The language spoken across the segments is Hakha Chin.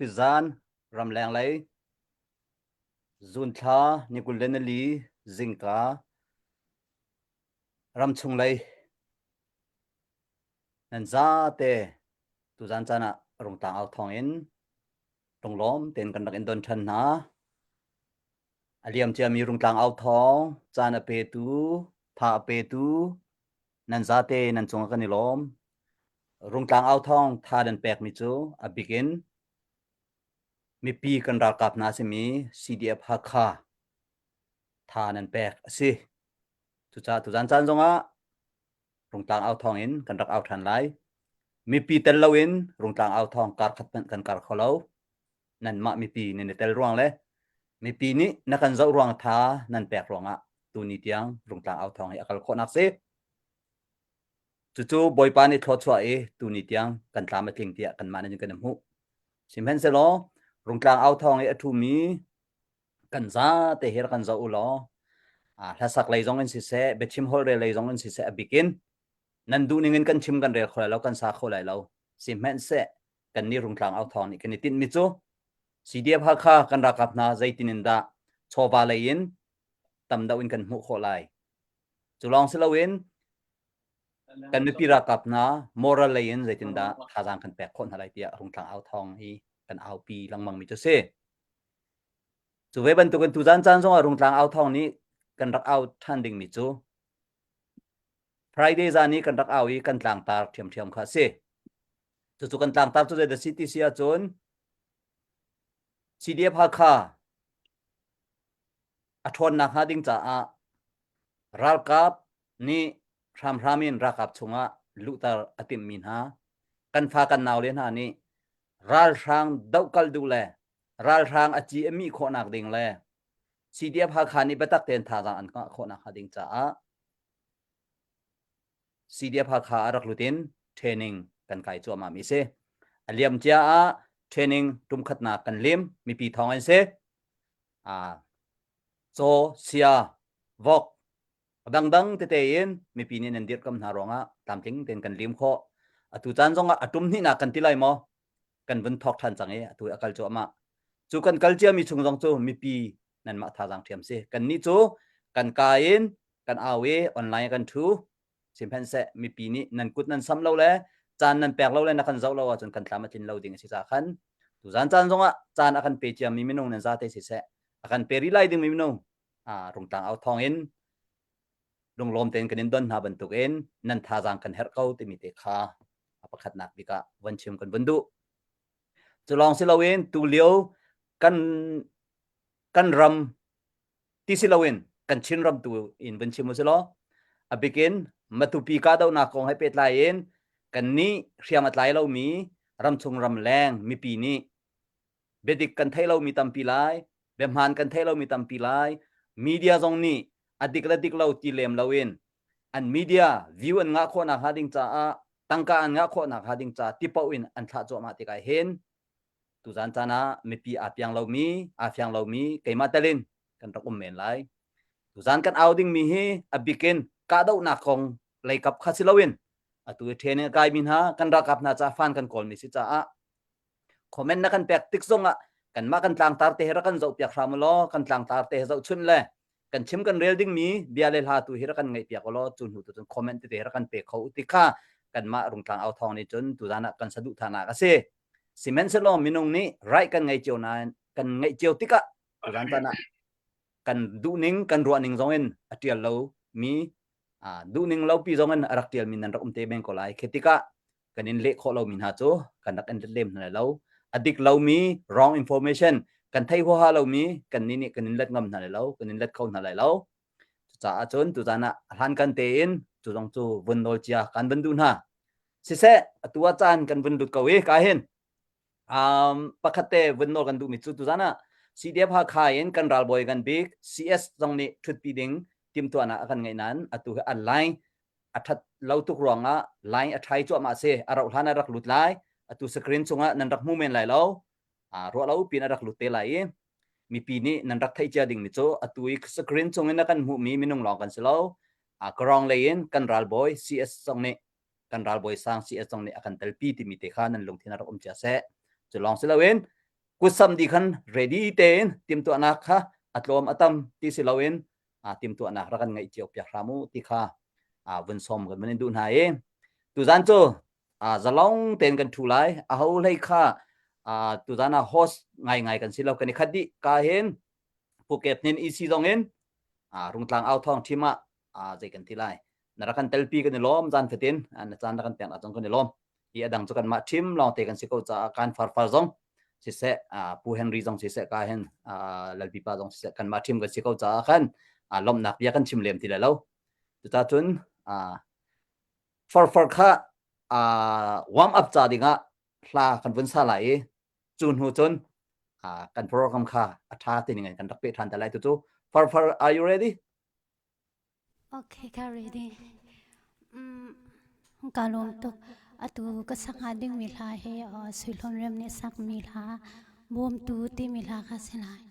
Zarhpi zan ramleng lei zunthla ni 24 zingka ramchung lei nan zate tuzan caan ah Rungtlang au thawng in lunglawm tein kan rak in don ṭhan hna. A liam ciami Rungtlang au thawng caan a petu, tha a petu nan zate nan cungah kan i lawm. Rungtlang au thawng tha nan pekmi cu a bik in mipi kan ralkap hna simi CDF Hakha tha nan pek a si. Cucaah tuzan caan zongah Rungtlang au thawng in kan rak au ṭhan lai. Mipi tel loin Rungtlang au thawng kar khat hmanh kan kar kho lo. Nanmah mipi nan i tel ruang le mipi nih na kan zoh ruang tha nan pek ruangah tuni tiang Rungtlang au thawng hi a kal khawhnak si. Cucu Bawipa nih thluachuah i tuni tiang kan tlam a tling tiah kanmah nih kan i hmuh. Sihmanhsehlaw Rungtlang au thawng i a ṭhumi kan zate hi rak kan zoh u law hlasak lei zong in siseh biachim holhrel lei zong in siseh a bik in nan duh ning in kan chim kan rel kho lai lo kan sa kho lai lo sihmanhseh kan nih Rungtlang au thawng nih kan i tinhmi cu CDF Hakha kan ralkap hna zeitin in dah chawva lei in tam deuh in kan hmuh khawh lai cu lawng si loin kan mipi ralkap hna moral lei in zeitindah thazaang kan pek khawh hna lai tiah Rungtlang au thawng hi kan aupi lengmang mi cu si. Cu ve bantukin tuzan caan zongah Rungtlang au thawng nih kan rak au ṭhan dingmi cu Friday zan i kan rak au i kan tlangtar ṭhiamṭhiam kha a si. Cucu kan tlangtar cu zeidah si ti si ahcun CDF Hakha a ṭhawnnak hnga ding caah ralkap nih hramhram in ralkap chungah luhter a timhmi hna kan fa kan naule hna nih ralhrang dohkalh duh le ralhrang a ci a mih khawhnak ding le CDF Hakha nih biatak tein thazaang an ngah khawhnak hnga ding caah CDF Hakha a rak lut in training kan kai cuahmah mi si. A liam cia ah training tumkhatnak kan lim mipi thawng an si. A caw, sia, vok, dangdang tete in mipi nih nan dirhkam hna ruangah tlamtling tein kan lim khawh. Atu caan zongah a tum hnihnak kan ti lai maw? Kan vun thawk ṭhan cang i atu a kal cuahmah. Cu kan kal ciami chung zong cu mipi nanmah thazaang ṭhiam si. Kannih cu kan ka in kan au i online kan ṭhu. Sihmanhseh mipi nih nan kut nan sam lo le caan nan pek lo le na kan zoh lo ahcun kan tlam a tlin lo ding a si caah khan tuzaan caan zongah caan a kan pe ciami minung nan zate siseh a kan pe rih lai dingmi minung Rungtlang au thawng in lunglawm tein kan in don hna bantukin nan thazaang kan herh ko timi te kha a pakhatnak bik ah von chim kan vun duh. Cu lawng si loin tulio kan kan ram ti si loin kan Chin ram tu in vun chim u law a bikin Matupi kahdohnak kong he pehtlai in kan nih hriam a tlai lomi ramchung ramleng mipi nih biadik kan theih lomi tampi lai biahmaan kan theih lomi tampi lai media zong nih a dik le dik lo ti lem loin an media view an ngah khawhnak hnga ding caah tangka an ngah khawhnak hnga ding caah ti paoh in an thlah cuahmah tikah hin tuzan caan ah mipi aa piang lomi aa fiang lomi keimah telin kan rak um men lai tuzan kan au dingmi hi a bikin kahdohnak kong leikap kha si loin atu i training a kaimi hna kan ralkap hna caah fan kan kawlmi si caah comment na kan pek tik zongah kanmah kan tlangtar te hi rak kan zoh piak hram law kan tlangtar te hi zoh chun le kan chim kan rel dingmi bia le hla tu hi rak kan ngaih piak law cu hnu tu cun comment tete rak kan pe kho ti kha kanmah Rungtlang au thawng nih cun tuzan ah kan saduhthahnak a si sihmanhsehlaw minung nih right kan ngei cio nain kan ngeih cio tikah tuzan caan ah kan duhning kan ruahning zong in a tial lo mi duhning lo pi zong in a rak tial mi nan rak um te men ko lai khi tikah kan in leh khawh lomi hna cu kan rak in let lem hna lo a dik lomi wrong information kan thei huaha lomi kan nih nih kan in let ngam hna lai lo kan in let kho hna lai lo cucaah cun tuzan ah a hlan kan tein cu zong cu vun nawl cia kan vun duh hna siseh atu ah caan kan vun lut ko i ka hin um, pakhat te vun nawl kan duhmi cu tuzan ah CDF Hakha in kan ralbawi kan bik CS zong nih ṭhutpi ding timhtuahnak a kan ngeih nain atu hi an line a ṭhat lo tuk ruangah line a ṭhai cuahmah si a rauh hlan a rak lut lai atu screen cungah nan rak hmu men lai lo ruah lo pin a rak lut te lai i mipi nih nan rak theih cia dingmi cu atu i screen cung in a kan hmuhmi minung lawng kan si lo karong lei in kan ralbawi CS zong nih kan ralbawi sang CS zong nih a kan telpi timi te kha nan lungthin a rak um cia seh cu lawng si loin. Kutsam di khan ready tein timtuahnak kha a tlawm a tam ti si loin timtuahnak rak kan ngeih cio piak hram u ti kha vun sawm kan vun in duh hna i tuzan cu zalong tein kan thu lai. Aho hlei kha tuzan ah host ngaingai kan si lo kan i khat dih ka hin Phuket nin EC zong in Rungtlang au thawng team ah zei kan ti lai na rak kan telpi kan i lawm zan fatin na caan na kan pek zong kan i lawm hi adang cu kanmah team lawng te kan si ko caah kan farfar zong siseh Pu Henry zong siseh ka hin Lalpi pa zong siseh kanmah team kan si ko caah khan lawmhnak bia kan chim lem ti lai lo cucah cun farfar kha warm up ca dingah hla kan vun sa lai i cu hnu cun kan program kha a ṭha ti ning in kan rak peh ṭhan te lai tu cu farfar are you ready Okay, ka ready. Mm, ka lawm tuk. Atu ka sak hnga dingmi hla hi uh, Suihlawn Rem nih sakmi hla Bawmtu timi hla kha si lai.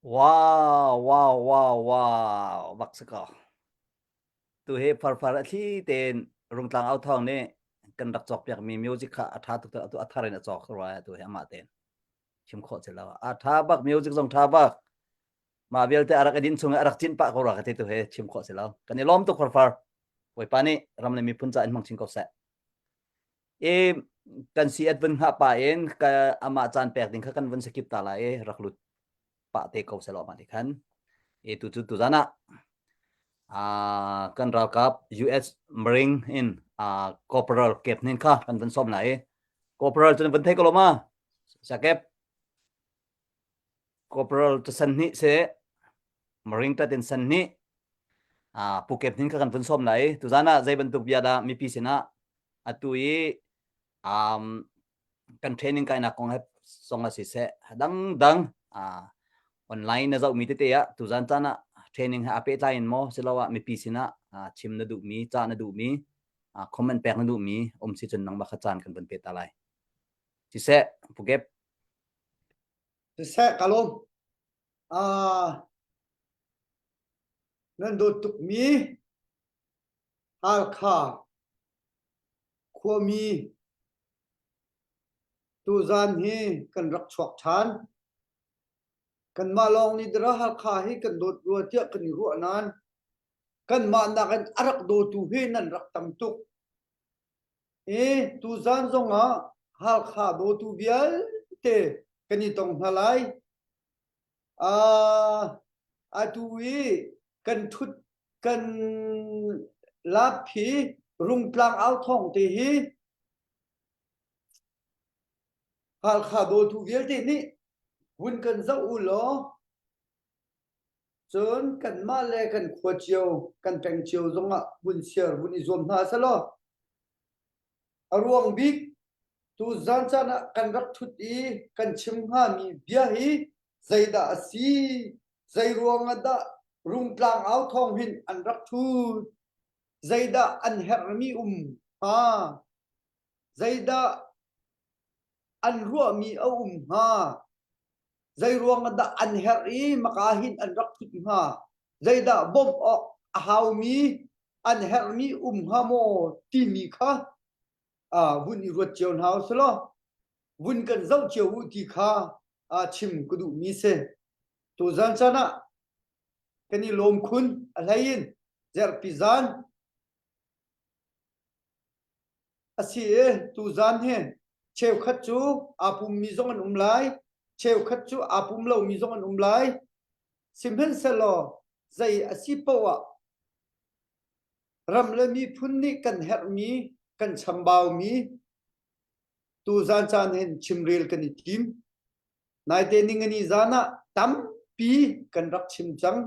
Wow, wow, wow, wow, bak si ko. Tu hi farfar a thli tein Rungtlang au thawng nih kan rak cawk piakmi music kha a tha tuk tu a thar in a cawk rua tu hi amah tein chim khawh si lo. A tha bak music zong tha bak. Mah vialte a rak i din chung i a rak cin pah ko rua ka ti tu hi chim khawh si lo. Kan i lawm tuk farfar. Bawipa nih ram le miphun ca in hmang chin ko seh. I kan si at vun hngah pa in ka amah caan pek ding kha kan vun skip ta lai i rak lut pah te ko selaw mah ti khan e tu cu tuzan ah uh, kan ralkap US Marine in uh, Corporal Kep nin kha kan vun som lai i Corporal cu vun thei ko lo ma Sakep Corporal cu san hnih se Marine tat in san hnih uh, Pu Kep nin kha kan vun som lai i tuzan ah zei bantuk bia dah mipi sinah atu i um, kan training kainak kong he zong a si seh dangdang uh, online na zohmi tete ah tuzan caan ah training he a pehtlai in maw siloah mipi sinah uh, chim na duhmi ca na duhmi uh, comment pek na duhmi um si cun nangmah kha caan kan van pe ta lai siseh pugep Siseh ka lawm. Uh, nan dawt tukmi Halkha khuami tuzaan hi kan rak chuak ṭhan. Kanmah lawng nih dara Halkha hi kan dawt rua tiah kan i ruah nain kanmah nakin a rak dawtu hi nan rak tam tuk. I tuzaan zongah Halkha dawtu vialte kan i tong hna lai. Uh, atu i kan ṭhut kan lap hi Rungtlang au thawng te hi Halkha dawtu vialte nih vun kan zoh u law cun kanmah le kan khua cio kan peng cio zongah vun share vun i zuam hna selaw a ruang bik tu zan caan ah kan rak ṭhut i kan chim hngami bia hi zeidah a si zei ruangah dah Rungtlang au thawng hin an rak ṭhut zeidah an herhmi um hnga zeidah an ruahmi a um hnga zei ruangah dah an herh i maka hin an rak ṭhut hnga zeidah bawmh awk a haumi an herhmi um hnga maw timi kha uh, vun i ruat cio hna u law vun kan zoh cio u ti kha uh, chim ka duhmi si tuzan chan ah kan i lawm khun a hlei in zerpi zan a si i tuzan hi cheukhat cu aa pummi zong an um lai cheukhat cu aa pum lomi zong an um lai sihmanhsehlaw zei a si paoh ah ram le miphun nih kan herhmi kan chambaumi tuzan caan hin chimrel kan i tim naite ningani zan ah tampi kan rak chim cang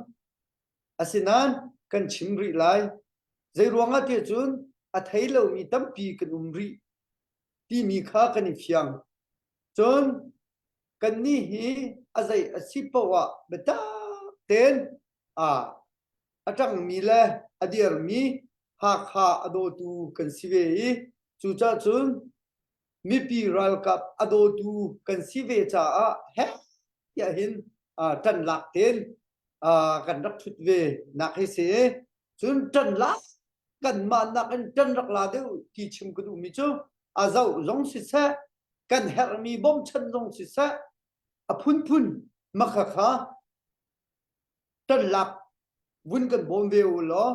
asinain kan chim rih lai zei ruangah tiah cun a thei lomi tampi kan um rih timi kha kan i fiang cun kannih hi a zei a si paoh ah biatak tein a a ṭangmi le a dirmi Hakha a dawtu kan si ve i cucaah cun mipi ralkap a dawtu kan si ve caah heh tiah hin ṭan lak tein kan rak ṭhut ve nak hi si i cun ṭan lak kanmah nakin ṭan rak la deuh ti chim ka duhmi cu a zoh zong siseh kan herhmi bawmchan zong siseh a phunphun makha kha ṭanlak vun kan bawm ve u law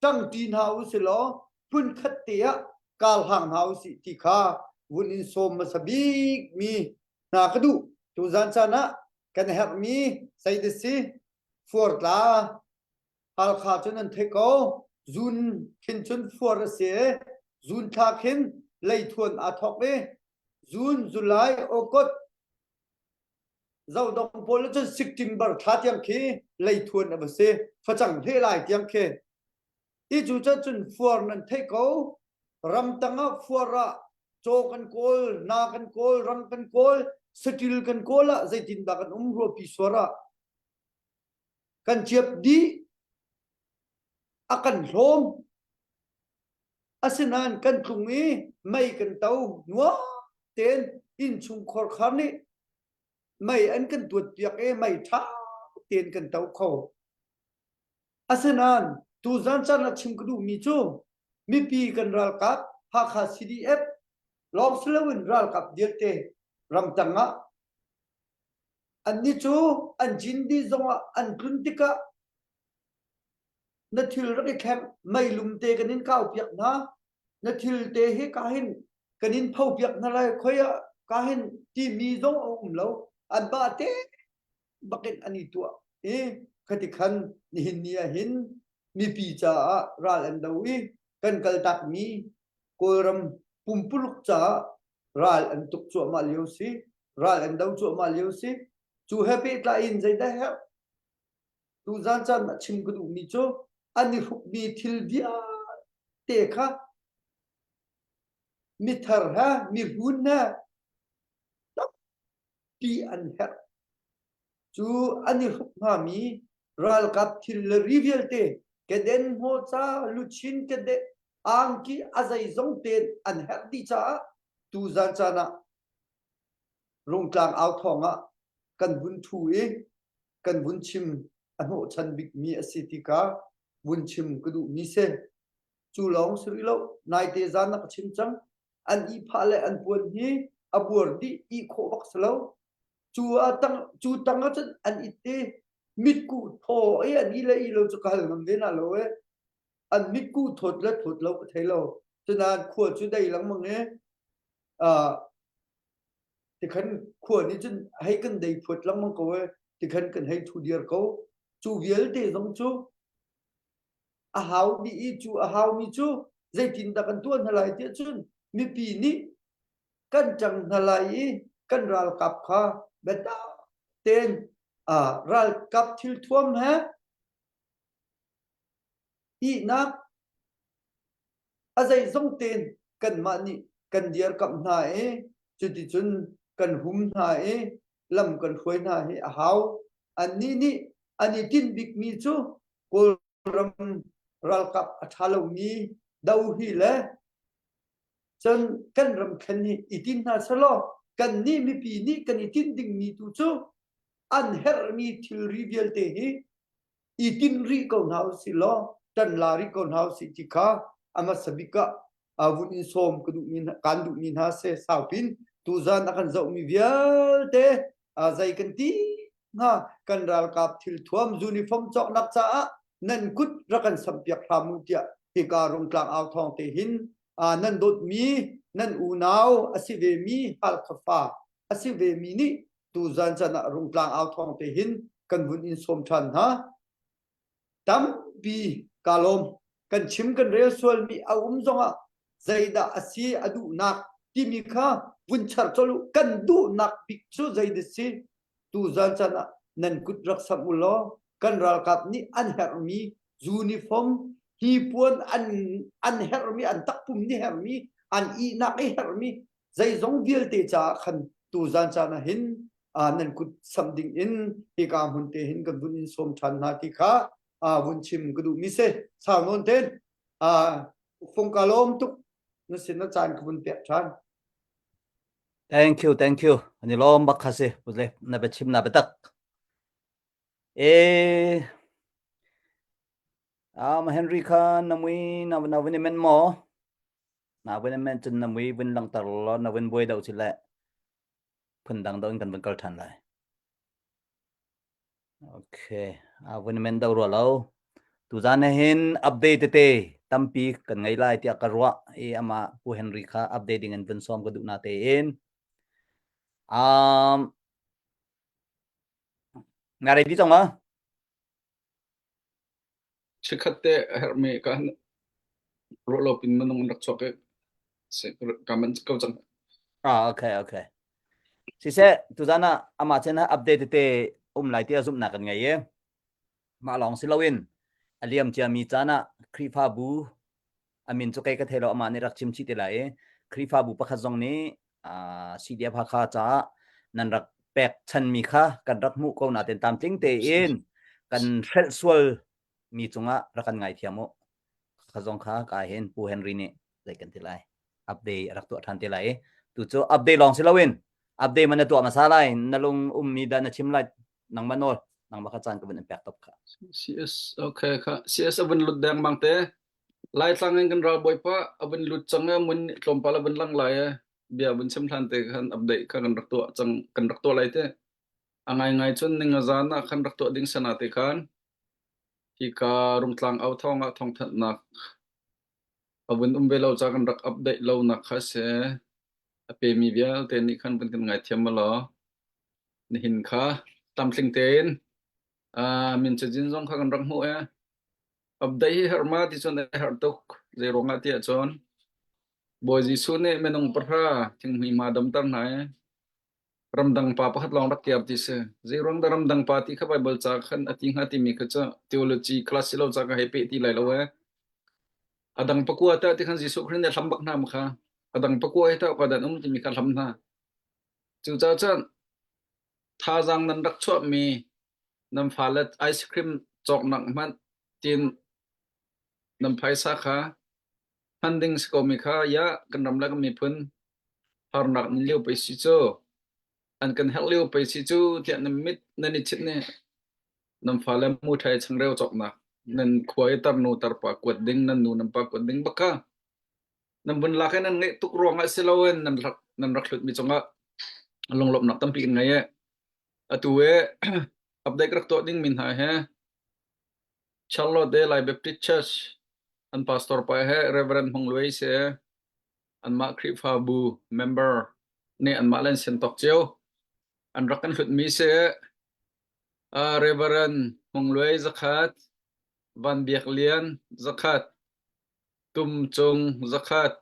ṭangṭi hna u si law hmunkhat te ah kar hlang hna u sih ti kha vun in sawm hmasa bik mi hna ka duh. Tuzan caan ah kan herhmi zei dah si fuartla Halkha cu nan theih ko zun khin cun fuar a si i zun thla khin leithuan aa thawk i June, July, August Zodong pawl cun September thla tiang khi leithuan a va si. Facang hleh lai tiang khi. I cu cun fuar nan theih ko. Ramtang ah fuar ah caw kan kawl, na kan kawl, rang kan kawl, saṭil kan kawl ah zeitindah kan um ruapi suar ah. Kan ciap dih. A kan hlawm. Asinain kan tlung i mei kan to. Nuam tein innchung khorkhar nih mei an kan tuat piak i mei ṭha tein kan to kho. Asinain tuzan caan ah chim ka duhmi cu mipi kan ralkap Hakha CDF lawng si loin ralkap vialte ramtang ah annih cu an cin dih zongah an tlun tikah na thil rak i thleng meilum te kan in kau piak hna na thil te hi ka hin kan in pho piak hna lai khoi ah ka hin timi zong a um lo an ba te bakin an i tuah i khati khan nihin ni ah hin mipi caah ral an do i kan kaltak mi Kawlram pumpuluk caah ral an tuk cuahmah lio si ral an do cuahmah lio si cu he pehtlai in zeidah herh tuzan caan ah chim ka duhmi cu an i hrukmi thil vialte kha mithar he mihlun he tampi an herh. Cu an i hruk hngami ralkap thil le ri vialte keden hmawca luchin keden angki a zeizong tein an herh dih caah tuzan caan ah Rungtlang au thawng ah kan vun ṭhu i kan vun chim a hnawhchan bikmi a si ti kha vun chim ka duhmi si. Cu lawng si rih lo, naite zan na ka chim cang. An ihphah le an puan hi a buar dih ih khawh bak si lo. Cu ah tang cu tang ah cun an it i mitkuh thaw i an ih le ih lo cu ka hal ngam ve na lo e. An mitkuh thawt le thawt lo ka thei lo. Cunain khua cu dei lengmang i uh, tikhan khua nih cun hei kan dei phuat lengmang ko e tikhan kan hei thu dir ko cu vialte zong cu a hau dih i cu a haumi cu zeitindah kan tuah hna lai tiah cun mipi nih kan ṭang hna lai i kan ralkap kha biatak tein ralkap thilthuam he ihnak a zeizong tein kanmah nih kan dirkamh hna i cuticun kan hum hna i lam kan hruai hna hi a hau. Annih nih an i tinh bikmi cu Kawlram ralkap a ṭha lomi do hi le cun kan ram thlen hi i tinh hna selaw kannih mipi nih kan i tinh dingmi tu cu an herhmi thilri vialte hi i tinh rih ko hna usih law ṭan la rih ko hna usih ti kha a hmasa bik ah vun in sawm ka duhmi kaan duhmi hna si saupin tuzan a kan zohmi vialte zei kan ti hnga kan ralkap thilthuam uniform cawknak caah nan kut rak kan sampiak hram u tiah hika Rungtlang au thawng te hin nan dawtmi nan unau a si vemi Halkha fa a si vemi nih tuzan chan ah Rungtlang au thawng te hin kan vun in sawm ṭhan hna. Tampi ka lawm. Kan chim kan rel sualmi a um zongah zeidah a si a duhnak timi kha vun char colh u. Kan duhnak bik cu zeidah si? Tuzan chan ah nan kut rak samh u law kan ralkap nih an herhmi uniform hnipuan an an herhmi an takpum nih herhmi an ihnak i herhmi zeizong vialte caah khan tuzan caan ah hin nan kut samh ding in hika hmun te hin kan vun in sawm ṭhan hna ti kha vun chim ka duhmi si sau nawn ten fung ka lawm tuk na sin na caan ka vun pek ṭhan Thank you, thank you. Ani lawm bak kha si. Puzle na biachim na biatak. E um, Henry kha na mui na na vun i men maw? Na vun i men cun na mui vun langter law na vun buai deuh ci le phundang deuh in kan vun kal ṭhan lai. Okay, a vun i men deuh rua lo. Tuzan hin update tete tampi kan ngei lai tiah ka ruah i amah Pu Henry kha update ding in vun sawm ka duh na tein. Um, na ready cang ma? Chikkhat te a herhmi ka ruah lo pin minung an rak chuak i ka man ko cang. Ah, okay, okay. Siseh, tuzan ah amah chen ah update tete um lai tiah zumhnak kan ngei i mah lawng si loin a liam ciami caan ah Khrihfabu a min cu kei ka thei lo amah nih rak chim chih te lai i Khrihfabu pakhat zong nih CDF Hakha caah nan rak pek chanmi kha kan rak hmuh ko nain tlamtling tein kan hrelh sual mi cungah rak kan ngaithiam u. Kha zong kha ka hin Pu Henry nih zei kan ti lai update a rak tuah ṭhan te lai i tu cu update lawng si loin update man na tuah hmasa lai na lung ummi dah na chim lai nangmah nawl. Nangmah kha caan ka vun in pek top kha. CS okay kha CS a vun lut deng mang te. Laitlang in kan ralbawipa a vun lut cang i mun tlawmpal a vun lang lai i bia vun chim hlan te khan update kha kan rak tuah cang kan rak tuah lai te. A ngaingai cun ninga zan ah khan rak tuah ding sana te khan hika Rungtlang au thawng ah thawngthanhnak a vun um ve lo ca kan rak update lo nak kha si. A pemi vialte nih khan vun kan ngaithiam ma law nihin kha tlamtling tein uh, min cazin zong kha kan rak hmuh e. Update hi herh ma ti cun a herh tuk. Zei ruangah ti ahcun Bawi Jesuh nih minung pahra thinghmui ma damter hna i ramdang pa pakhat lawng rak kiar ti si. Zei ruang dah ramdang pa ti kha Bible ca khan a ti hnga timi kha cu theology class si lo ca ka hei peh ti lai lo e. A dang pakua ta ti khan Jesuh Khrist nih a hlam bak hna ma kha. A dang pakua hi ta ka dan um timi kha hlam hna. Cucaah cun thazaang nan rak chuahmi nan fale ice cream cawknak hmanh tin nan phaisa kha hman ding si komi kha ya kan ram le kan miphun harnak nan lio pei si cu an kan herh lio pei si cu tiah nan mit nan i chit nih nan fale mu thai changreu cawknak nan khua i tarnu tarpa kuat ding nan nu nan pa kuat ding bak kha nan vun lak i nan ngeih tuk ruangah si loin nan rak nan rak hlutmi cungah lunglawmhnak tampi kan ngei e atu e update rak tuah ding mi hna he Charlotte Lai Baptist Church an pastor pa he Reverend Hmong Luai se anmah Khrihfabu member nih anmah len sen tok cio an rak kan hlutmi se uh, Reverend Hmong Luai zakhat Van Biak Lian zakhat Tum Cung zakhat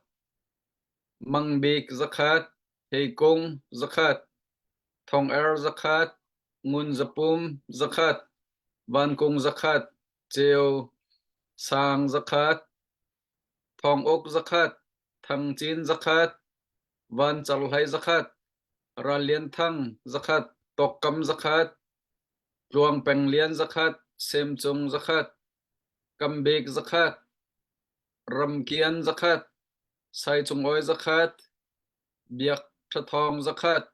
Mang Bik zakhat Heikung zakhat Thong Er zakhat Ngun Zapum zakhat Van Kung zakhat Ceu Sang zakhat Thawng Uk zakhat Thang Cin zakhat Van Car Hlei zakhat Ral Lian Thang zakhat Tawk Kam zakhat Tluang Peng Lian zakhat Sem Cung zakhat Kambik zakhat Ramkian zakhat Saicungawi zakhat Biak Ṭhathawng zakhat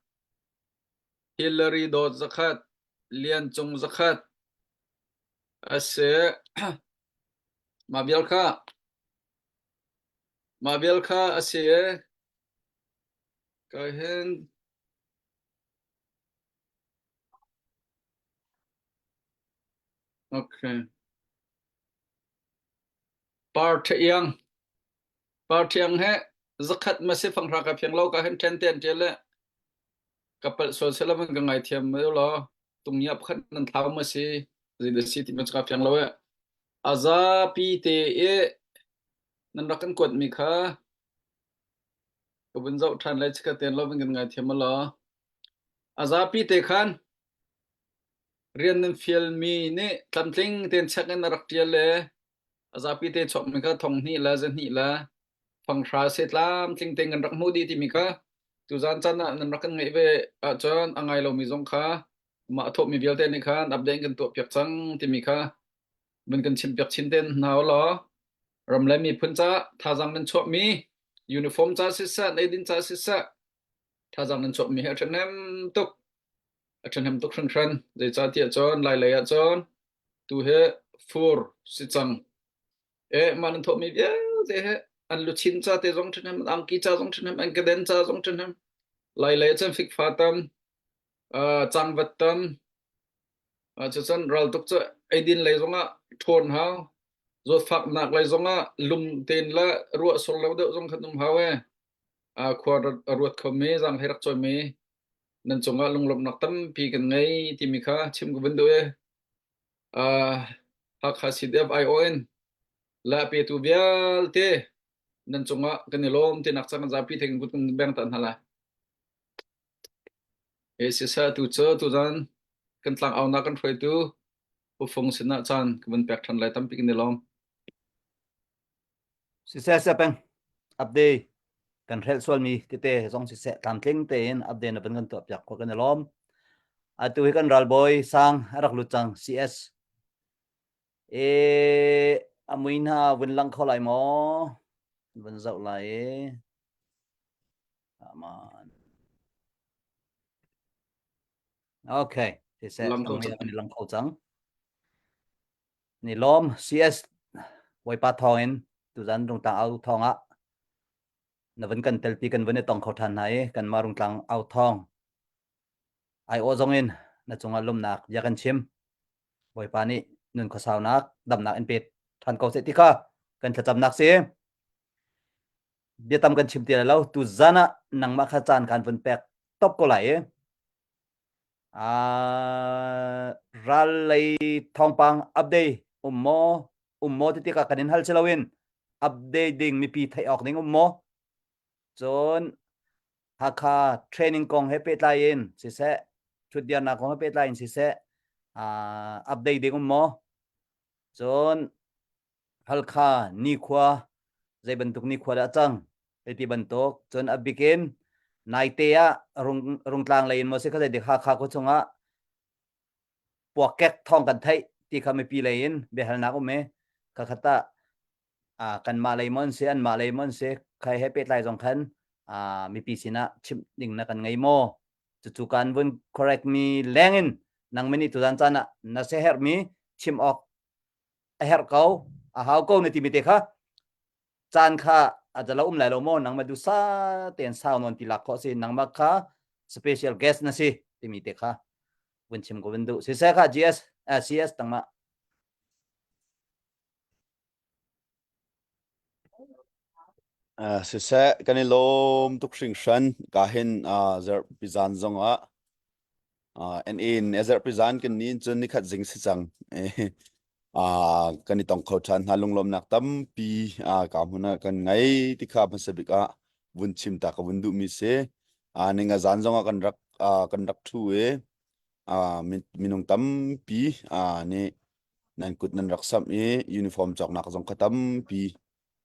Hillary Dawt zakhat Lian Cung zakhat a si. Mah vial kha mah vial kha a si i ka hin Okay. Par ṭha Par ṭhiang he zakhat ma si fanghra ka phiang lo ka hen ṭhen te an ṭial le ka palh sual sela man ka ngaithiam ma law tungya pakhat nan thlau ma si zei da si ti ma ka fiang lo e a zapi te i nan rak kan kuat mi kha ka vun zoh ṭhan lai chika ten lo man kan ngaithiam ma law a zapi te khan rian nan fialmi nih tlamtling tein check in a rak ṭial le a zapi te chuakmi kha thong hnih le zahnih le fanghra se tlamtling tein kan rak hmuh dih timi kha tuzan caan ah nan rak kan ngeih ve ahcun a ngai lomi zong kha mah a thawhmi vialte nih khan update kan tuah piak cang timi kha vun kan chim piak chin ten hna law ram le miphun ca thazaang nan chuahmi uniform ca siseh eidin ca siseh thazaang nan chuahmi hi a ṭhahnem tuk a ṭhahnem tuk hringhran. Zeicahtiah cun Lailei ah cun tu hi fur si cang. E mah nan thawhmi vialte hi an luchin ca te zong ṭhahnem, an angki ca zong ṭhahnem, an keden ca zong ṭhahnem. Lailei ah cun fikfa tam, uh, cangvat tam, uh, cucun raltuk cu eidin lei zongah ṭhawn hau, zawtfaknak lei zongah lum tein le ruah sur lo deuh zong khan um hau e. Uh, khua a ruat khomi, zaanghlei rak cawimi nan cungah lunglawmhnak tampi kan ngei timi kha chim ka vun duh i uh, Hakha CDF ION le petu vialte nan cungah kan i lawm tinak ca kan zapi theng kut kan beng ta hna lai. E sisa tu cu tuzan kan tlang aunak kan hruaitu Ufung sinah caan ka vun pek ṭhan lai tampi kan i lawm. Siseh sepeng update kan hrelh sualmi tete zong siseh tlamtling tein update na van kan tuah piak khawh kan i lawm. Atu hi kan ralbawi sang a rak lut cang CS. E a mui hna vun lang kho lai maw? Vun zoh lai e. Aman. Okay. Siseh, tangmei ah kan i lang kho cang. Ni lawm CS Bawipa thawngin tuzan Rungtlang au thawng ah na vun kan telpi kan vun i tong kho ṭhan hna i kanmah Rungtlang au thawng aiawh zong in na cungah lawmhnak bia kan chim. Bawipa nih nun khuasaunak damnak in pe ṭhan ko seh ti kha kan thlacamnak si. Biatam kan chim ti lai lo. Tuzan ah nangmah kha caan kan vun pek top ko lai i ral lei thawngpang update um maw um maw ti tikah kan in hal si loin update ding mipi theih awk ding um maw cun Hakha training kong he pehtlai in siseh thutdirnak kong he pehtlai in siseh update ding um maw cun Halkha nikhua zei bantuk nikhua dah cang hei ti bantuk cun a bikin naite ah rung rungtlang lei in maw si kha zei dik Hakha khua chungah puakkek thawng kan theih ti kha mipi lei in biahalnak um i kha khat ah kanmah lei maw an si anmah lei maw an si khai he pehtlai zong khan mipi sinah chimh ding na kan ngei maw cucu kan vun correct mi leng in nang mini tuzan caan ah na se herh mi chim awk a herh ko a hau ko na timi te kha caan kha a zalo um lai lo maw nangmah dusa tein sau nawn ti lak khawh si nangmah kha special guest na si timi te kha vun chim ko vun duh siseh kha GS eh, CS tangmah Uh, siseh kan i lawm tuk hringhran ka hin uh, zarhpi zan zongah uh, an in zarhpi zan kan ni cun nikhat zing si cang uh, kan i tong kho ṭhan hna lunglawmnak tampi uh, ka hmun ah kan ngei ti kha hmasa bik ah vun chim ta ka vun duhmi si uh, ninga zan zongah kan rak uh, kan rak ṭhu i uh, minung tampi uh, nih nan kut nan rak samh i uniform cawknak zong kha tampi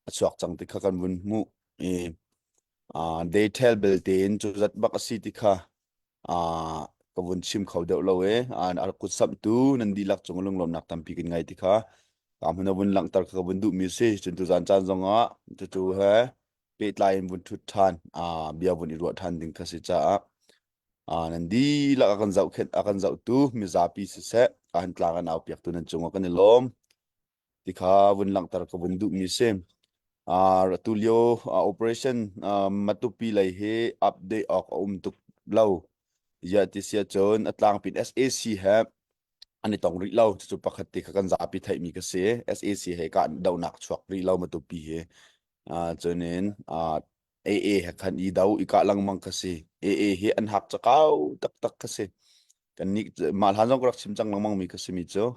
a chuak cang ti kha kan vun hmuh i uh, detail belte in cu zat bak a si ti kha uh, ka vun chim kho deuh lo e uh, a kut samhtu nan dihlak cung lunglawmnak tampi kan ngai ti kha ka hmun a vun langhter kha ka vun duhmi si cun tu zan caan zongah cucu he pehtlai in vun thut ṭhan uh, bia vun i ruah ṭhan ding kha si caah uh, nan dihlak a kan zohkhenh a kan zohtu mizapi siseh a han tlang an au piaktu nan cungah kan i lawm ti kha vun langhter ka vun duhmi si. Uh, atu lio uh, operation uh, Matupi lei hi update awk a um tuk lo. Ya ti sia cun a tlangpin SAC he an i tong rih lo. Cucu pakhat ti kha kan zapi theihmi ka si. SAC he ka donak chuak rih lo Matupi hi. Uh, cunin uh, AA he khan i do i kah lengmang ka si. AA hi an hak cakau taktak ka si. Kan nih mah hlan zong ka rak chim cang lengmang mi ka si mi cu.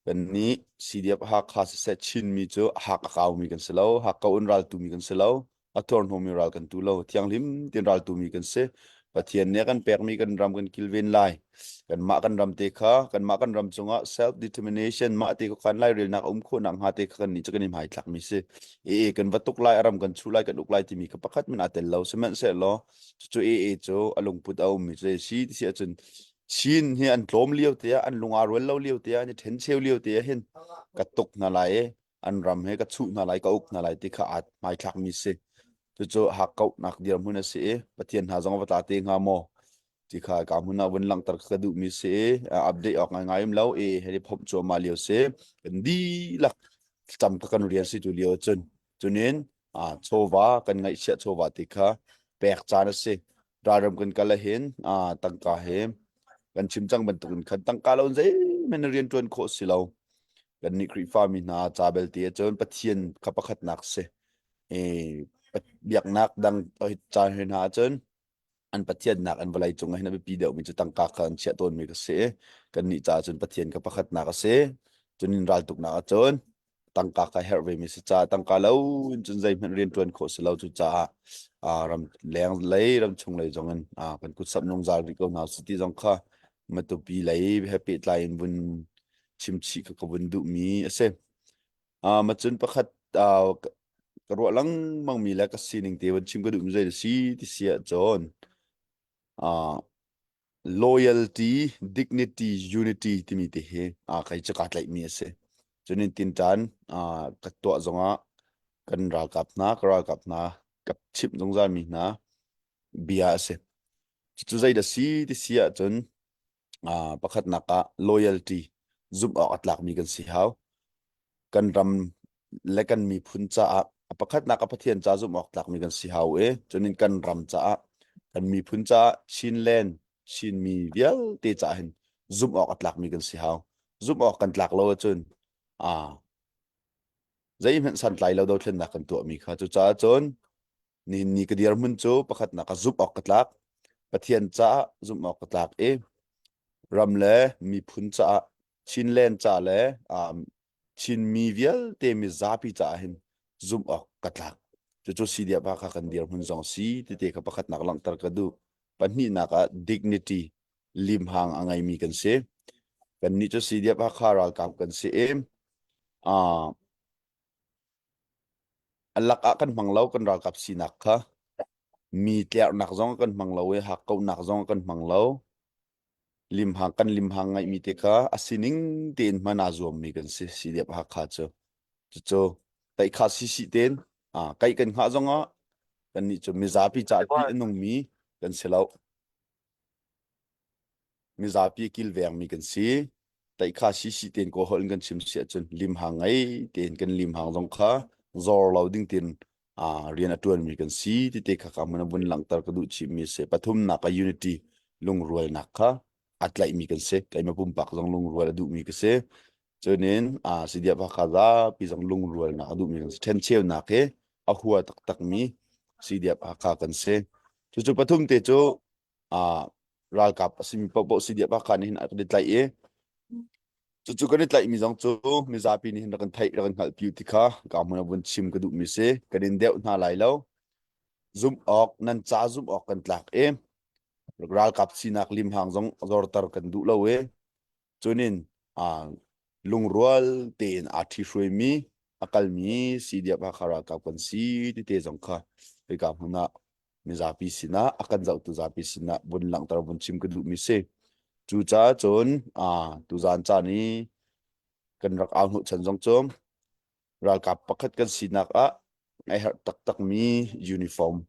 Kannih CDF Hakha siseh Chinmi cu hak a kaumi kan si lo, hak ko in raltumi kan si lo, a thurhnawmmi ral kan tu lo, thianghlim tein raltumi kan si. Pathian nih a kan pekmi kan ram kan kilven lai. Kanmah kan ram te kha, kanmah kan ram cungah self determination mah te khan lairelnak a um khawh nakhnga te kha kannih cu kan i hmaithlakmi si. Ee kan va tuk lai, a ram kan chuh lai, kan uk lai timi kha pakhat men aa tel lo. Sihmanhsehlaw cucu AA cu a lungput a ummi cu si ti si ahcun Chin hi an tlawm lio te ah an lung aa rual lo lio te ah an i ṭhencheu lio te ah hin ka tuk hna lai i an ram he ka chuh hna lai ka uk hna lai ti kha aa hmaithlakmi si. Cucu hakkauhnak dirhmun a si i Pathian hna zong a va tla te hnga maw ti kha ka hmun ah vun langhter ka duhmi si i update awk ngaingai um lo i hei phomh cuahmah lio si. Kan dihlak thlacam ka kan rian si tu lio cun cunin chawva kan ngaihchiah chawva ti kha pek caan a si ralram kan kal ahhin tangka he kan chim cang bantukin khan tangka lo in zeihmanh rian ṭuan khawh si lo kannih Khrihfa mi hna ca belte ahcun Pathian kha pakhatnak si i biaknak dang ca hna ahcun an pathiannak an vawlei cung ah hin a biapi deuhmi cu tangka kha an chiah tawnmi ka si. Kannih caah cun Pathian kha pakhatnak a si. Cun in raltuknak ahcun tangka kha herh vemi si caah tangka lo in cun zeihmanh rian ṭuan khawh si lo cucaah ram leng lei ram chung lei zong in kan kut samh zungzal rih ko hna usih ti zong kha Matupi lei he pehtlai in vun chimchih kha ka vun duhmi a si. Macun pakhat ka ruah lengmangmi le ka sining te van chim ka duhmi zei si ti si ahcun loyalty, dignity, unity timi te hi kei cu kaa tlaihmi a si. Cun in tinṭan ka tuah zongah kan ralkap hna, ka ralkap hna ka chimh zungzalmi hna bia a si. Cucu zeidah si ti si ahcun. Pakhatnak ah loyalty zumh awk a tlakmi kan si hau. Kan ram le kan miphun caah a pakhatnak ah Pathian ca zumh awk tlakmi kan si hau i cunin kan ram caah kan miphun caah Chinland Chinmi vialte caah hin zumh awk a tlakmi kan si hau. Zumh awk kan tlak lo ahcun zeihmanh santlai lo dothlennak kan tuahmi kha cucaah cun nihin ni ka dirhmun cu pakhatnak ah zumh awk ka tlak Pathian caah zumh awk ka tlak i ram le miphun caah Chinland ca le um, Chinmi vialte mizapi caah hin zumh awk ka tlak cucu CDF kha kan dirhmun zong si tete kha pakhatnak langhter ka duh pahnihnak ah dignity limhang a ngeimi kan si kannih cu CDF Hakha ralkap kan si i uh, a lak ah kan hmang lo kan ralkap sinak kha mi tlerhnak zong kan hmang lo i hakkauhnak zong kan hmang lo limhang kan limhang ngaihmi te kha a sining tein hman aa zuammi kan si CDF Hakha cu cucu taihkha sisi tein kaih kan hngah zong ah kannih cu mizapi ca ṭih a nungmi kan si lo Mizapi kilvengmi kan si. Taihkha sisi tein Kawl holh in kan chim si ahcun limhang ngei tein kan limhang zong kha zor lo ding tein rian a ṭuanmi kan si ti te kha ka hmun a vun langhter ka duh chihmi a si. Pathumnak ah unity lungrualnak kha aa tlaihmi kan si. Keimah pumpak zong lungrual a duhmi ka si. Cunin CDF Hakha zapi zong lungrualnak a duhmi kan si. Ṭhencheunak hi a hua taktakmi CDF Hakha kan si. Cucu pathum te cu ralkap a simi paohpaoh CDF Hakha nih hin a kan i tlaih i cucu kan i tlaihmi zong cu mizapi nih hin rak kan theih rak kan hngalhpi ti kha ka hmun ah vun chim ka duhmi si. Kan in deuh hna lai lo. Zumh awk nan ca zumh awk kan tlak i ralkap sinak limhang zong zorter kan duh lo i cunin lungrual tein aa ṭhihruaimi a kalmi CDF Hakha ralkap kan si ti te zong kha hika hmun ah mizapi sinah a kan zohtu zapi sinah vun langhter vun chim ka duhmi si. Cucaah cun tuzaan caan i kan rak au hnawhchan zong cu ralkap pakhat kan sinak ah a herh taktakmi uniform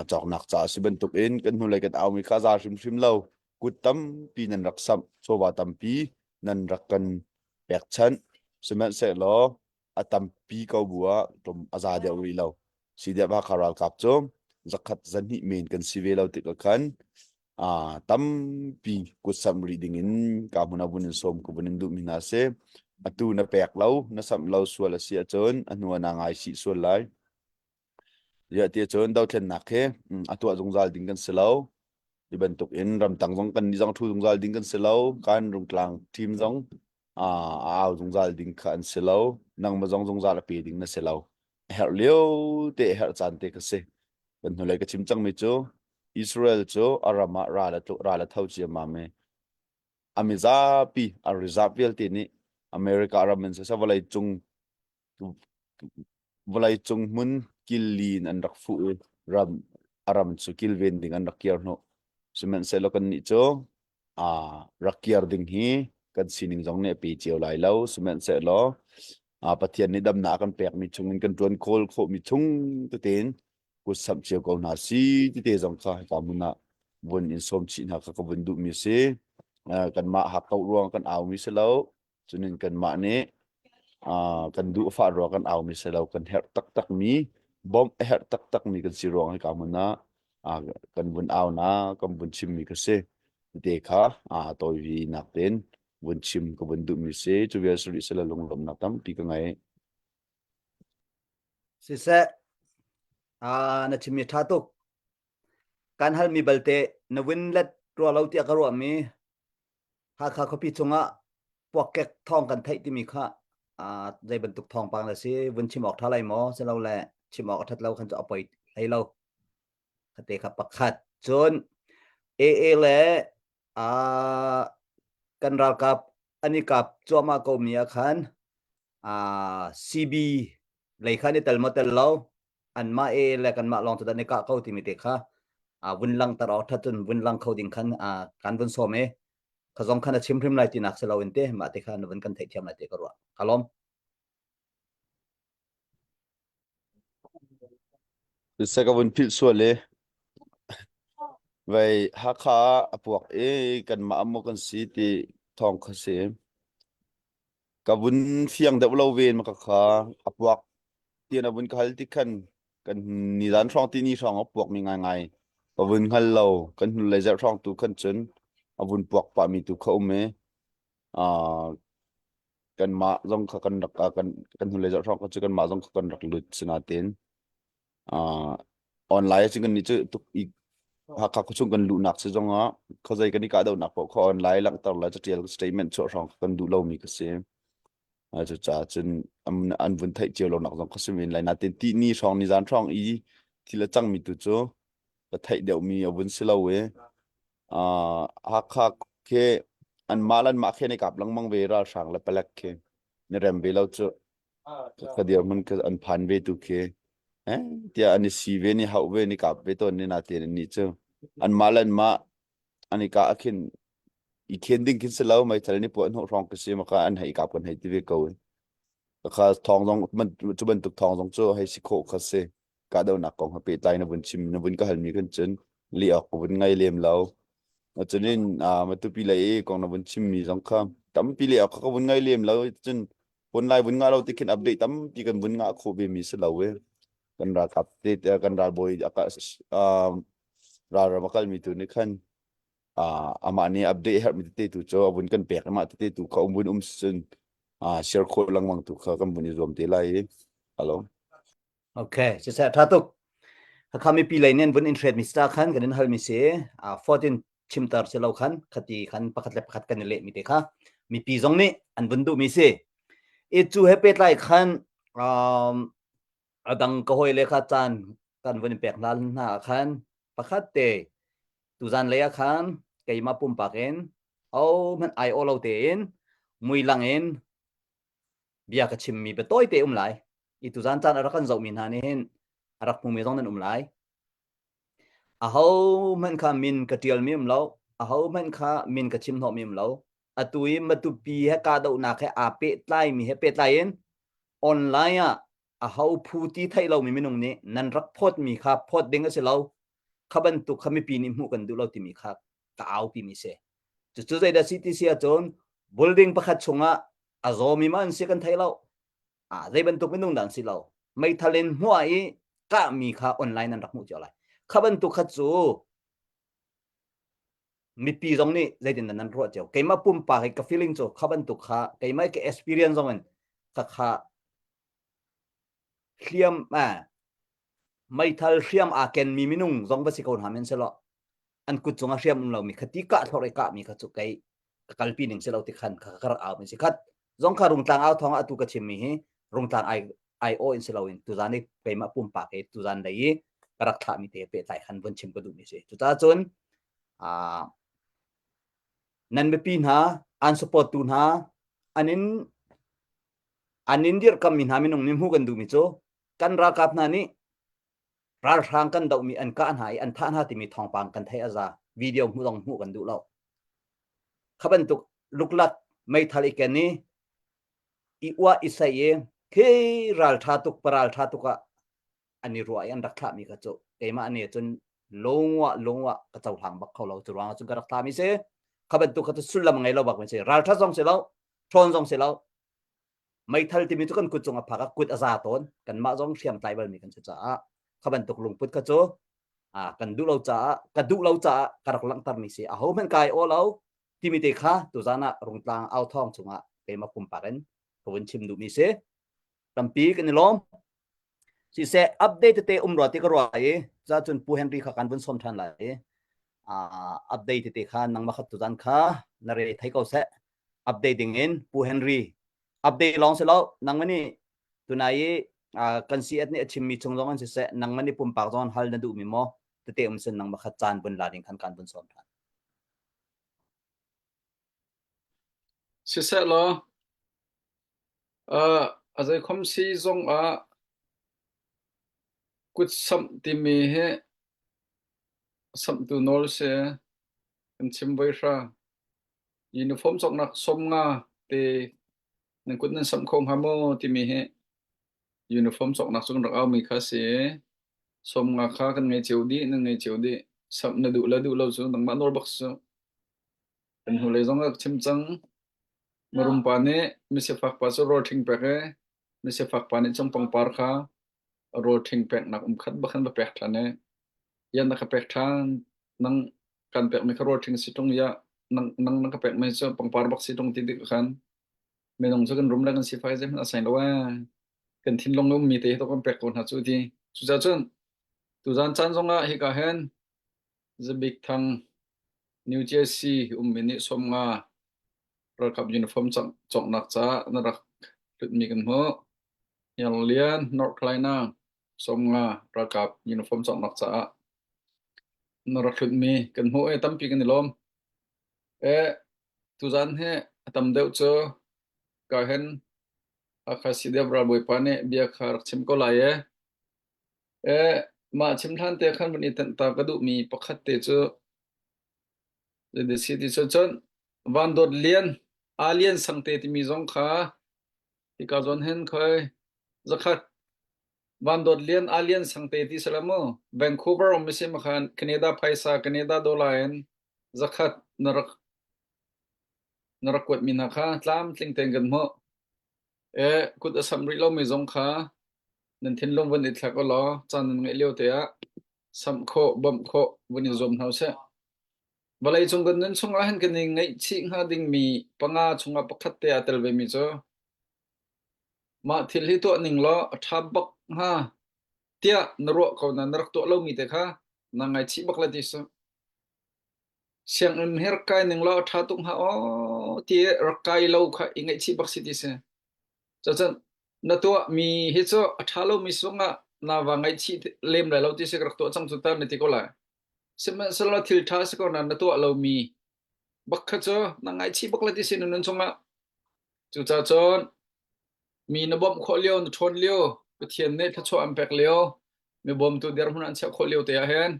cawknak caah si bantukin kan hnulei kan aumi kha za hrimhrim lo kut tampi nan rak samh chawva tampi nan rak kan pekchanh sihmanhsehlaw a tampi ko bu ah tlawm a za deuh rih lo CDF Hakha ralkap cu zakhat zahnih men kan si ve lo tikah khan tampi kutsamh rih ding in ka hmun ah vun in sawm ka vun in duhmi hna si. Atu na pek lo, na samh lo sual a si ahcun a hnu ah naa ngaisih sual lai. Ziah ti ahcun dothlennak hi a tuah zungzal ding kan si lo. Ti bantuk in ramtang zong kan nih zong thu zungzal ding kan si lo. Kan rungtlang team zong a au zungzal ding kha an si lo. Nangmah zong zungzal a pe ding na si lo. A herh lio te a herh caan te ka si. Kan hnulei ka chim cangmi cu Israel cu a ram ah ral a ral a tho ciammam i a mizapi a reserve vialte nih America ram in siseh vawlei cung vawlei cung hmun killi in an rak fuh i ram a ram cu kilven ding an rak kir hnawh. Sihmanhsehlaw kannih cu rak kir ding hi kan sining zong nih a pe cio lai lo. Sihmanhsehlaw Pathian nih damnak a kan pekmi chungin kan ṭuan khawl khawhmi chung tein kut samh cio ko hna si tite zong kha hika hmun ah vun in sawm chih hna kha ka vun duhmi si. Kanmah hakkauh ruang kan aumi si lo. Cunin kanmah nih kan duh fah ruang kan aumi si lo. Kan herh taktakmi bawmh a herh taktakmi kan si ruang hika hmun ah kan vun au na kan vun chimmi ka si. Tite kha tawivi nak tein vun chim ka vun duhmi si. Cu vial si rih sila lunglawmhnak tampi ka ngei. Siseh, na chimmi ṭha tuk. Kan halmi balte na vun let rua lo tiah ka ruahmi Hakha khuapi chungah puakkek thawng kan theih timi kha zei bantuk thawngpang le si vun chim awk ṭha lai maw silole chim awk a ṭhat lo khan cu a poi hlei lo. Khate kha pakhat. Cun AA le kan ralkap an i kap cuahmah ko mi ah khan CB lei kha an i tel maw tel lo anmah e le kanmah lawng cu dah an i kah ko timi te kha vun langhter awk ṭhat cun vun lang kho ding khan kan vun sawm i kha zong khan a chim hrim lai tinak si loin te mah te kha na vun kan theihthiam lai te ka ruah ka lawm. Siseh ka vun philh sual i. Vei Hakha ah a puak i kanmah maw kan si ti thawng kha si. Ka vun fiang deuh lo ve ma ka kha a puak tian a vun ka hal ti khan kan nizan hrawng ti ni hrawng a puak mi ngaingai ka vun hngal lo kan hnulei zarh hrawng tu khan cun a vun puak pah mi tu kha um i uh, kanmah zong kha kan rak kan kan hnulei zarh hrawng kha cu kanmah zong kha kan rak lut sinatin uh, online cun kan nih cu tuk i Hakha khuachung kan luhnak si zongah khuazei kan i kahdohnak paoh kha online langhter le catial statement chuah hrawng kha kan duh lomi ka si. Cucaah cun an vun theih cio lonak zong kha si men lai. Natin tih ni hrawng ni zan hrawng i thil a cangmi tu cu ka theih deuhmi a vun si lo i Hakha khi anmah le anmah khi an i kap lengmang ve ralhrang le palek khi ni rem ve lo cu. Ka dirhmun ka an phan ve tu khi eh tiah an i si ve ni hauh ve ni kap ve tawn ni natin an nih cu anmah le anmah an i kah ah khin i khen ding khin si lo meithal ni puah hnawh hrawng ka si maka an hei kap kan hei ti ve ko kha thawng zong cu bantuk thawng zong cu hei si khawh kha si kahdohnak kong ha pehtlai na vun chim na vun ka halmi khan cun li awk ka vun ngai lem lo cunin matupi lei i kong na vun chimmi zong kha tampi le awk ka vun ngai lem lo cun vun lai vun ngah lo ti khin update tampi kan vun ngah khawh ve mi si lo e kan ralkap te kan ralbawi ralram a kalmi tu nih khan amah nih update herhmi tete tu cu a vun kan pek amah tete tu kha um vun um cun share khawh lengmang tu kha kan vun i zuam te lai i hello Okay, siseh tha tuk. Hakha mipi lei nih an vun in hret mi sta khan kan in hal mi si. 14 chimter si lo khan khati khan pakhat le pakhat kan i leh mi te kha mipi zong nih an vun duh mi si. I cu he pehtlai khan um, a dang ka hawi le kha caan kan vun in pek hna hna ah khan pakhat te tuzan lei ah khan keimah pumpak in o hmanh ai aw lo tein mui lang in bia ka chimmi bia tawi te um lai i tuzan caan a rak kan zohmi hna nih hin a rak hmumi zong nan um lai aho hmanh kha min ka ṭialmi um lo aho hmanh kha min ka chim hnawhmi um lo atu i matupi he kahdohnak he aa pehtlaimi he pehtlai in online ah aho phu ti theih lomi minung nih nan rak phawtmi kha phawt ding a si lo kha bantuk kha mipi nih hmuh kan duh lo timi kha ka aupi mi si cucu zeidah si ti si ahcun building pakhat chungah a zawmi ma an si kan thei lo a zei bantuk minung dah an si lo meithal in hmuah i kahmi kha online an rak hmuh cio lai kha bantuk kha cu mipi zong nih zeitin nan ruah cio keimah pumpak hi ka feeling cu kha bantuk kha keimah ka experience zong in kha kha hliam a meithal hriam aa kenmi minung zong va si ko hna men selaw an kut cungah hriam um lomi kha ti kah thlor i kahmi kha cu kei ka kalpi ning si lo ti khan kha ka rak au mi si khat zong kha rungtlang au thawng atu ka chimmi hi rungtlang ai ai aw in si loin tuzan i keimah pumpak i tuzan lei i ka rak thlahmi te pehtlai khan vun chim ka duhmi si cucaah cun nan mipi hna an support tu hna an in an in dirhkammi hna minung nih hmuh kan duhmi cu kan ralkap hna nih ralhrang kan dohmi an kah hna i an thah hna timi thawngpang kan theih a za video hmuh zong hmuh kan duh lo kha bantuk luklak meithal i ken i i uah i sei i khi raltha tuk paral tha tuk ah an i ruah i an rak thlahmi kha cu keimah nih cun lungwa lungwa ka cohlang bak kho lo cu ruangah cun ka rak thlahmi si kha bantuk kha cu sullam ngei lo bak mi si raltha zong si lo ṭhawn zong si lo meithal timi cu kan kut cung a phak ah kut a za tawn kanmah zong hriamtlai balmi kan si caah kha bantuk lungput kha cu a kan duh lo caah ka duh lo caah ka rak langhtermi si aho hmanh kai aw lo timi te kha tuzan ah rungtlang au thawng chungah keimah pumpak in ka vun chim duhmi si tampi kan i lawm siseh update tete um rua ti ka ruah i ca cun Pu Henry kha kan vun sawm ṭhan lai i update tete kha nangmah kha tuzan kha na re thei ko seh update ding in Pu Henry update lawng si lo nangmah nih tunai i kan CS nih a chimmi chung zong an siseh nangmah nih pumpak zong hal na duhmi maw tete um sin nangmah kha caan vun la ding khan kan vun sawm ṭhan. Siseh law uh, a zeikhom si zong ah kutsamh timi hi samhtu nawl si kan chim voi hra. Uniform cawknak 50 te nan kut nan samh kho hnga maw timi hi uniform cawknak cu kan rak aumi kha si. 50 kha kan ngei cio dih, nan ngei cio dih. Samh na duh le duh lo cu nangmah nawl bak si. Kan hnulei zong ah ka chim cang. Mirum pa nih misifak pa cu rawl ṭhing pek i misifak pa nih cun pangpar kha rawl ṭhing peknak um khat bak khan va pek ṭhan i yan na ka pek ṭhan nang kan pekmi kha rawl ṭhing si ṭung ya nang nang na ka pekmi cu pangpar bak si ṭung ti tik khan minung cu kan rum le kan sifai zeihmanh a sain lo ee kan thinlung le ummi te hi to kan pek ko hna cu ti cucaah cun tuzan caan zongah hika hin Zabik Thang New Jersey ummi nih 50 ralkap uniform cawknak caah na rak hlutmi kan hmuh. Lian North Carolina 50 ralkap uniform cawknak caah na rak hlutmi kan hmuh i tampi kan i lawm. E tuzan hi a tam deuh cu ka hen Hakha CDF ralbawipa nih bia kha rak chim ko lai e. E mah chim hlan te khan van i tenh ta ka duhmi pakhat te cu zeiti ti cu cun Van Dawt Lian Aa Lian Sangte timi zong kha hika zawn hin khoi zakhat Van Dawt Lian Aa Lian Sangte ti sala mu Vancouver um si ma khan Canada phaisa Canada dollar in zakhat na rak na rak kuatmi hna kha tlamtling tein kan hmuh. E kut a sam rih lomi zong kha nan thinlung van i thlek ulaw caan nan ngeih lio te ah samh khawh, bawmh khawh vun i zuam hna usih. Vawlei cung kan nun chungah hin kan i ngaihchih hnga dingmi panga chungah pakhat te aa tel vemi cu mah thil hi tuah ning law a ṭha bak hnga tiah na ruah ko na na rak tuah lomi te kha naa ngaichih bak lai ti si. Sianginn hi rak kai ning law a ṭha tuk hnga aw ti i rak kai lo kha i ngaihchih bak si ti si. Cucun na tuahmi hi cu a ṭha lomi sungah na va ngaihchih lem lai lo ti si ka rak tuah cang cu ta na ti ko lai. Sihmanhsehlaw thil ṭha si ko na na tuah lomi bak kha cu na ngaihchih bak lai ti si na nun chungah. Cucaah cun mi na bawmh khawh lio, na ṭhawn lio, Pathian nih thluachuah an pek lio, mi bawmtu dirhmun an chiah khawh lio te ah hin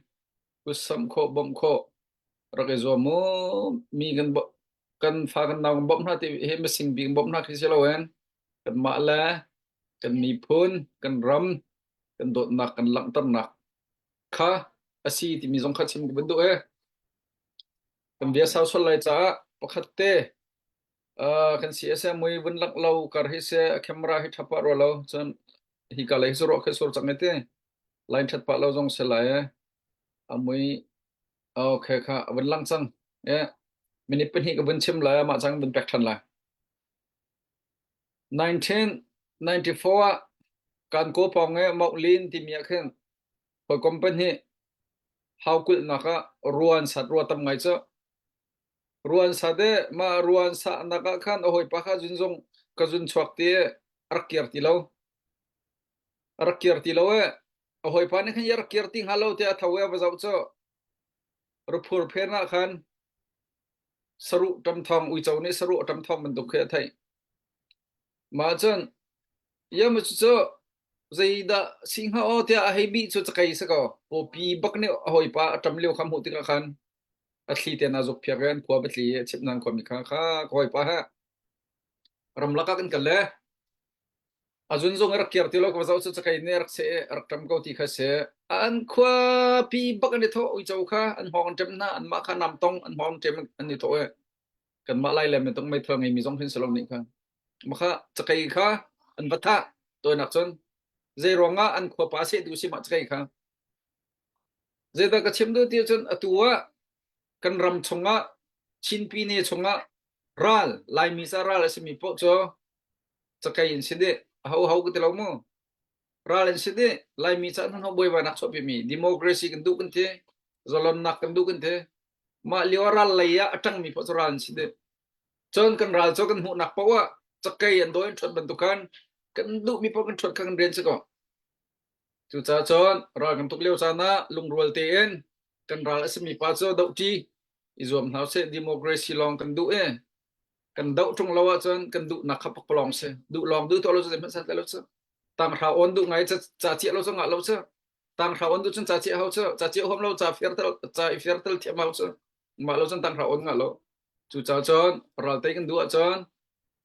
kutsamh khawh, bawmh khawh rak i zuam mu. Mi kan kan fa kan nau kan bawmh hna ti hi mising bik bawmh hna khi si loin kanmah le kan miphun, kan ram, kan dawtnak kan langhternak kha a si timi zong kha chim ka van duh e. Kan bia sau sual lai caah pakhat te uh, kan si ase mui vun lak lo kar hi se camera hi thapa ro lo cun hi ka lei sur khe sur chang te line that pa lo zong se lai e amui okay kha vun lang chang e minute pahnih ka vun chim lai mah chang vun pek than lai 1994 ah kan ko pong e Mauhlin timi ah khin hawikom pahnih hau kulhnak ah ruan sat rua tam ngai cu Ruan sa de mah ruan sa nak ah khan a hawipa kha zun zong ka zun chuak ti a rak kir ti lo a rak kir ti lo e a hawipa nih khan ya rak kir ti hnga lo tiah a tho i a va zoh cu ruphur phen ah khan saruh ṭam thawng uico nih saruh a ṭam thawng bantuk khi a theih mah cun ya mu cu zeidah si hnga aw tiah a hei bih cu cakei si ko pawpi bak nih a hawipa a ṭam lio kha hmuh tikah khan a thli te na zuk phiak i an khua va tli i a chimh nan khuami kha kha ka hawipa he ramlak ah kan kal le a zun zong rak kir ti lo ka zoh cu cakei nih rak seh rak ṭam ko ti kha si an khua pi bak an i thawh uico kha an hawng an ṭem hna anmah kha nam tong an hawng ṭem an i thawh i kanmah lai le mi meithal ngeimi zong hin si lo nih kha makha cakei kha an va thah tawinak cun zei ruangah an khua pa seh tu si mah cakei kha Zeidah ka chim duh ti ahcun atu ah kan ram chungah Chin Pyine chungah ral Laimi ca ral a simi paoh cu cakei in si dih aho ho ka ti lo mu ral in si dih Laimi ca hnahnawh buaibainak chuahpimi democracy kan duh kan ti zalonnak kan duh kan ti mah lio ah ral lei ah a ṭangmi paoh cu ral an si dih cun kan ral cu kan hmuhnak paoh ah cakei an dawi an ṭhuat bantuk khan kan duhmi paoh kan ṭhuat kha kan rian si ko Cucaah cun ral kan tuk lio caan ah lungrual tein kan ral a simi pa cu dohṭi i zuam hna usih. Democracy lawng kan duh i kan doh ṭung lo ahcun kan duhnak kha pakpalawng si. Duh lawng duh tuah lo cu zeihmanh san lo cu. Tanghra awn duh ngai ca ca ciah lo cu ngah lo cu. Tanghra awn duh cun ca ciah hau cu. Ca ciah huam lo ca fiar tel ca i fiar tel thiam hau cu. Mah lo cun tanghra awn ngah lo. Cucaah cun ral tei kan duh ahcun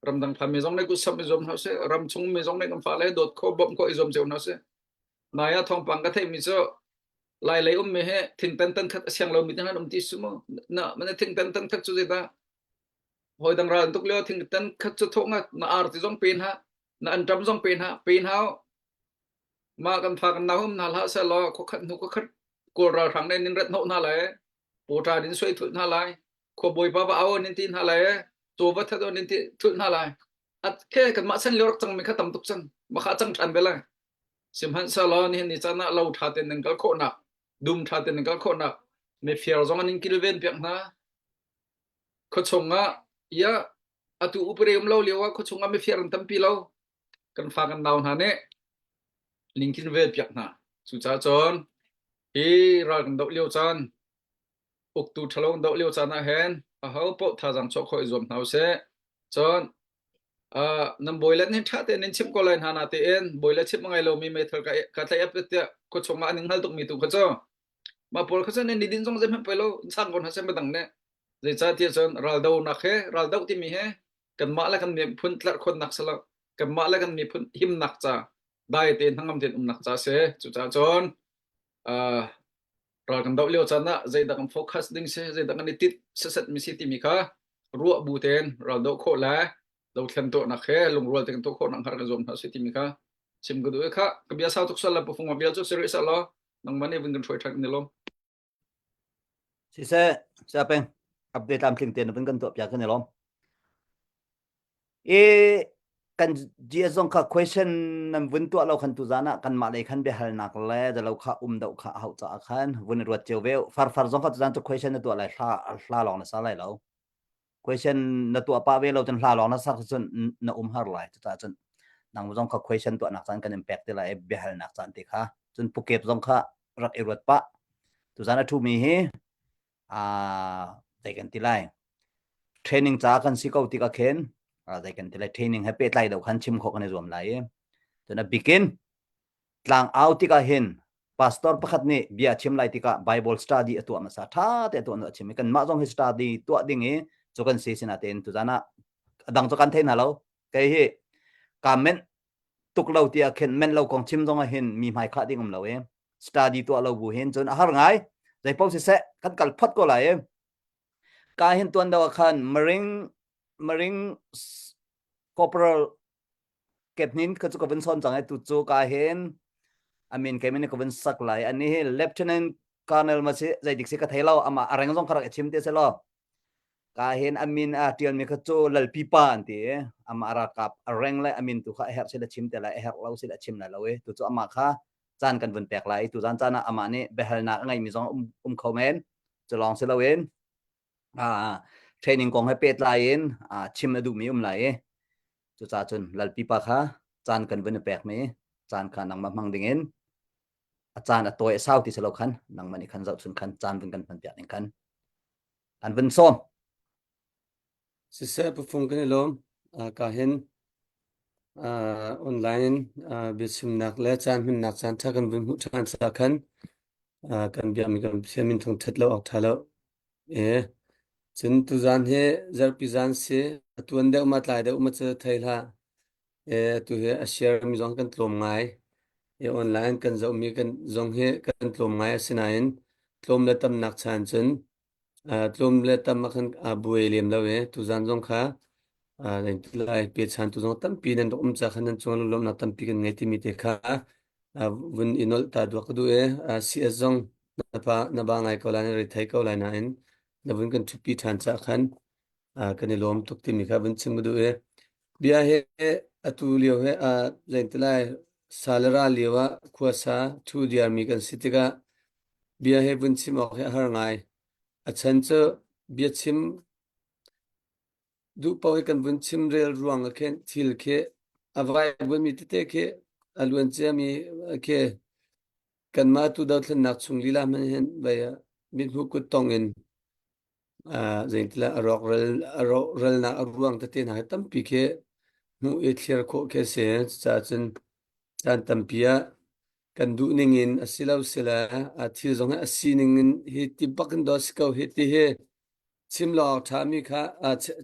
ramdang phanmi zong nih kutsamh i zuam hna usih ramchung mi zong nih kan fale dawt khawh bawmh khawh i zuam cio hna usih nai ah thawngpang ka theihmi cu. Lai lei ummi he thingtan tan khat a siang lomi te han um ti su mu. Na mana thingtan tan khat cu zeidah hoi dang ral tuk lio thingtan khat cu thawh ngat na ar ti zong pen ha na anṭam zong pen ha pen hau ma kan fa kan nau hum hna hlah seh law khuakhat hnu khuakhat kawl ralhrang nih nin rat hnawh hna lai pawṭa nin suai thulh hna lai khuabawi pa va au nin ti hna lai caw va that nin ti thulh hna lai at khe kan mah chan lio rak cang mi kha tam tuk cang ma kha cang ṭhan ve lai sihmanhsehlaw nihin ni caan ah lo ṭha tein nan kal khawhnak dum ṭha tein nan kal khawhnak mifir zong an in kilven piak hna khuachung ah ya atu upare um lo lio ah khuachung ah mifir an tampi lo kan fa kan nau hna nih lingkin vel piak hna cucaah cun hi ral kan doh lio caan uktu ṭhalo kan doh lio caan ah hin aho paoh thazaang chuah khawh i zuam hna usih cun uh, nan bawi le nih ṭha tein in chimh ko lai hna na tein bawi le chimh a ngai lomi meithal ka ka tlaih ap tiah khuachung ah an in hngal tukmi tu kha cu mah pawl kha cun ni din zong zeihmanh poi lo in sang ko hna seh madang nih zeicahtiah cun raldonak he raldoh timi he kanmah le kan miphun tlerhkhonnak si lo kanmah le kan miphun himnak ca dai tein hnangam tein umnak ca si cucaah cun uh, ral kan doh lio caan ah zeidah kan focus ding si zeidah kan i tit seset mi si timi kha ruah bu tein ral doh khawh le dothlen tuahnak he lungrual tein tuah khawh nak hngar kan zuam hna si timi kha chim ka duh i kha ka bia sau tuk sal la pufung ma bial cu siri sa lo nangmah nih vun kan hruai ṭhan ni lom Siseh, Siapeng, update tlamtling tein na vun kan tuah piak kan i lawm. I kan GS zong kha question nan vun tuah lo khan tu zan ah kanmah lei khan biahalnak le zalo kha um deuh kha a hauh caah khan vun i ruat cio ve. Farfar zong kha tuzan cu question na tuah lai hla hla lawng na sa lai lo. Question na tuah pah ve lo cun hla lawng na sak cun na um har lai. Cucaah cun nang zong kha question tuahnak caan kan in pek te lai biahalnak caan te kha. Cun pukep zong kha rak i ruat pah. Tuzan a ṭhumi hi aa zei kan ti lai training ca kan si ko tikah khin zei kan ti lai training he pehtlai deuh khan chim khawh kan i zuam lai i cun a bikin tlang au tikah hin pastor pakhat nih bia chim lai tikah bible study a tuah hmasa ṭha te a tuah a chim i kanmah zong hi study tuah ding i cu kan si sinatein tuzan ah a dang cu kan thei hna lo kei hi ka menh tuk lo tiah khin menh lo kong chim zong ah hin mi hmai khah ding um lo i study tuah lo bu hin cun a har ngai zei paoh siseh kan kal phot ko lai i ka hin tuan deuh ah khan marine marine corporal kepnin kha cu ka vun sawn cang i tu cu ka hin amin kemin ka vun sak lai ani hi lieutenant colonel ma si zeidik si ka thei lo ama a reng zong kha rak i chim te se law Ka hin a min a ṭialmi kha cu Lalpi pa an ti i amah ralkap a reng le a min tu kha a herh sila chim te lai, a herh lo sila chim lai lo i tu cu amah kha caan kan vun pek lai i tuzan caan ah amah nih biahalnak a ngeimi zong um, um kho men. Cu lawng si loin uh, training kong he pehtlai in uh, chim a duhmi um lai i cucaah cun Lalpi pa kha caan kan vun i pekmi caan kha nangmah hmang dingin a caan a tawi a sau ti si lo khan nangmah nih khan zohchun khan caan vun kan hman piak ning khan an vun sawm. Siseh pufung kan i lawm. Uh, ka hin uh, online in uh, biachimnak le caan hmannak caan ṭha kan vun hmuh ṭhan ca khan uh, kan biakmi kan Pathian min thang ṭhat lo awk ṭha lo. E cun tuzaan hi zarhpi zan si a tuan deuh ma tlai deuh ma cu thei hlah. E atu hi a share mi zong kan tlawm ngai. E online kan zohmi kan zong hi kan tlawm ngai asinain tlawm le tamnak chan cun tlawm le tam ah khan aa buai lem lo i tuzaan zong kha lai pechan tu zong tampi nan rak um ca khan nan cung lawmhnak tampi kan ngei timi te kha vun i nolh ta duak ka duh i CS zong na pa na ba ngai ko lai na rethei ko lai nain na vun kan ṭhutpi ṭhan ca khan kan i lawm tuk timi kha vun chim ka duh i bia he atu lio he zeiti lai sa le ral lio ah khuasa thu diarmi kan si tikah Bia he vun chim awk hi a har ngai. A chan cu biachim duh paoh i kan vun chim rel ruang ah khin thil khi a vaivuanmi tete khi a luan ciami khi kanmah tu dothlennak chung lila hmanh hin vei mithmuh kut tong in zeitilah a rawkral a rawhralnak a ruang tete hna hi tampi khi hmuh i thlir khawh khi a si. Cucaah cun caan tampi ah kan duh ning in a si lo sile a thil zong hi a sining in hi ti bak in daw si ko hi ti hi chim lo awk ṭha mi kha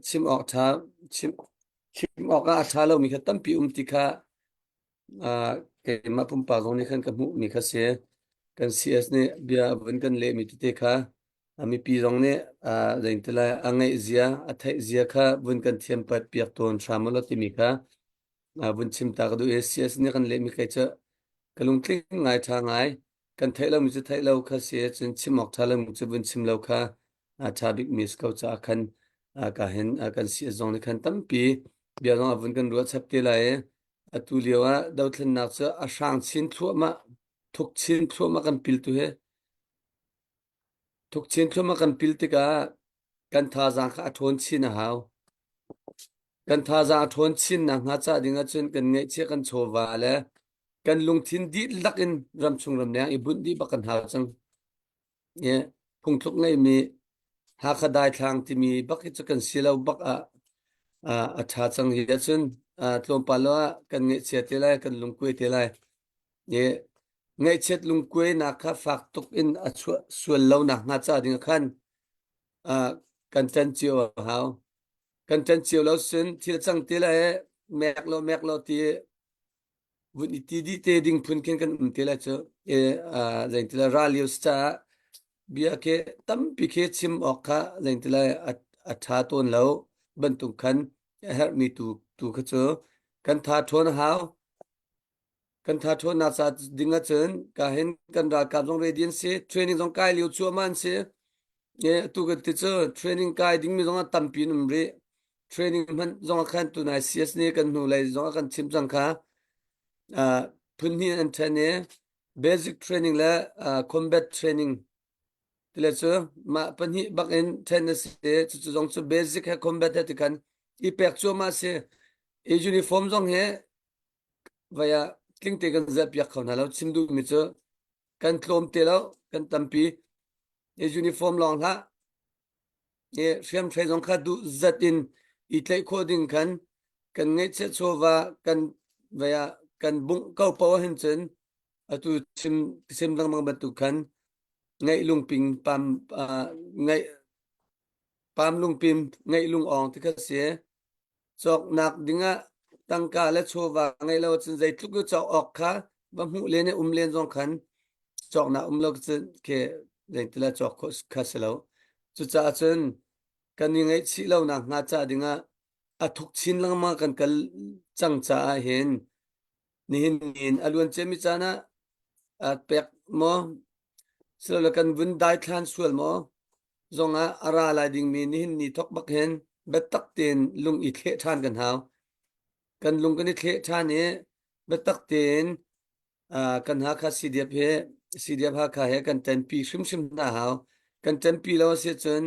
chim awk ṭha chim chim awk ah a ṭha lomi kha tampi um ti kha keimah pumpak zong nih khan ka hmuh mi kha si. Kan CS nih bia a vun kan lehmi tete kha a mipi zong nih zeitilai a ngeih zia, a theih zia kha vun kan thiam piak tawn hram u law timi kha vun chim ta ka duh i CS nih kan lehmi kai cu ka lungtling ngai ṭha ngai. Kan theih lomi cu theih lo kha si cun chim awk ṭha lomi cu vun chim lo kha a ṭha bikmi si ko caah khan ka hin kan CS zong nih khan tampi bia zong a vun kan ruah chap te lai i atu lio ah dothlennak cu a hrang chin thluahmah thuk chin thluahmah kan pil tu hi thuk chin thluahmah kan pil tikah kan thazaang kha a ṭhawn chin a hau. Kan thazaang a ṭhawn chin nakhnga ca ding ahcun kan ngeihchiah kan chawva le kan lungthin dihlak in ramchung ramleng i bunh dih bak kan hau cang. I phungthluk ngeimi Hakha daithlang timi bak hi cu kan si lo bak ah a ṭha cang hi ahcun tlawmpal lo ah kan ngaihchia te lai, kan lungkuai te lai. I ngaihchiat lungkuainak kha fak tuk in a chuah sual lo nakhnga ca ding ah khan kan ṭan cio a hau. Kan ṭan cio lo cun thil cang te lai mek lo mek lo ti vun i ti dih te ding phun khin kan um te lai cu e zeintila ra lio si caah bia khi tampi khi chim awk kha zeintila a ṭha tawn lo bantuk khan a herhmi tu tu kha cu kan tha ṭhawn a hau. Kan tha ṭhawnnak ca ding ahcun ka hin kan ralkap zong ready an si training zong kai lio cuahmah an si e atu kan ti cu training kai dingmi zong ah tampi an um rih training hmanh zong ah khan tunai CS nih kan hnu lei zong ah kan chim cang kha uh, phun hnih an ṭhen i basic training le uh, combat training tile cu mah pahnih bak in ṭhen a si cucu zong cu basic he combat he ti khan i pek cuahmah a si i uniform zong hi vai ah tlingte kan zelhpiak kho hna lo. Chim duhmi cu kan tlawm te lo, kan tampi. I uniform lawng hlah. I hriamhrei zong kha duh zat in i tlaih khawh ding khan kan ngeihchiah chawva kan vai ah kan bungh ko poah hin cun atu chim chim lengmang bantuk khan ngeih lungping pam uh, ngeih pam lungpim ngeih lungawng ti kha si. Cawknak dingah tangka le chawva ngeih lo ahcun zeitluk i cawk awk kha va hmuh len i um len zong khan cawknak um lo cun khi zeitila cawk khawh kha si lo. Cucaah cun kan i ngaihchih lo nak hnga ca dingah a thuk chin lengmang kan kal cang caah hin nihin in a luan ciami caan ah uh, pek maw silole kan vun daithlan sual maw zongah a ra lai dingmi nihin ni thok bak hin biatak tein lung i thleh ṭhan kan hau. Kan lung kan i thleh ṭhan i biatak tein uh, kan Hakha CDF he CDF Hakha he kan ṭanpi hrimhrim hna hau. Kan ṭanpi lo a si cun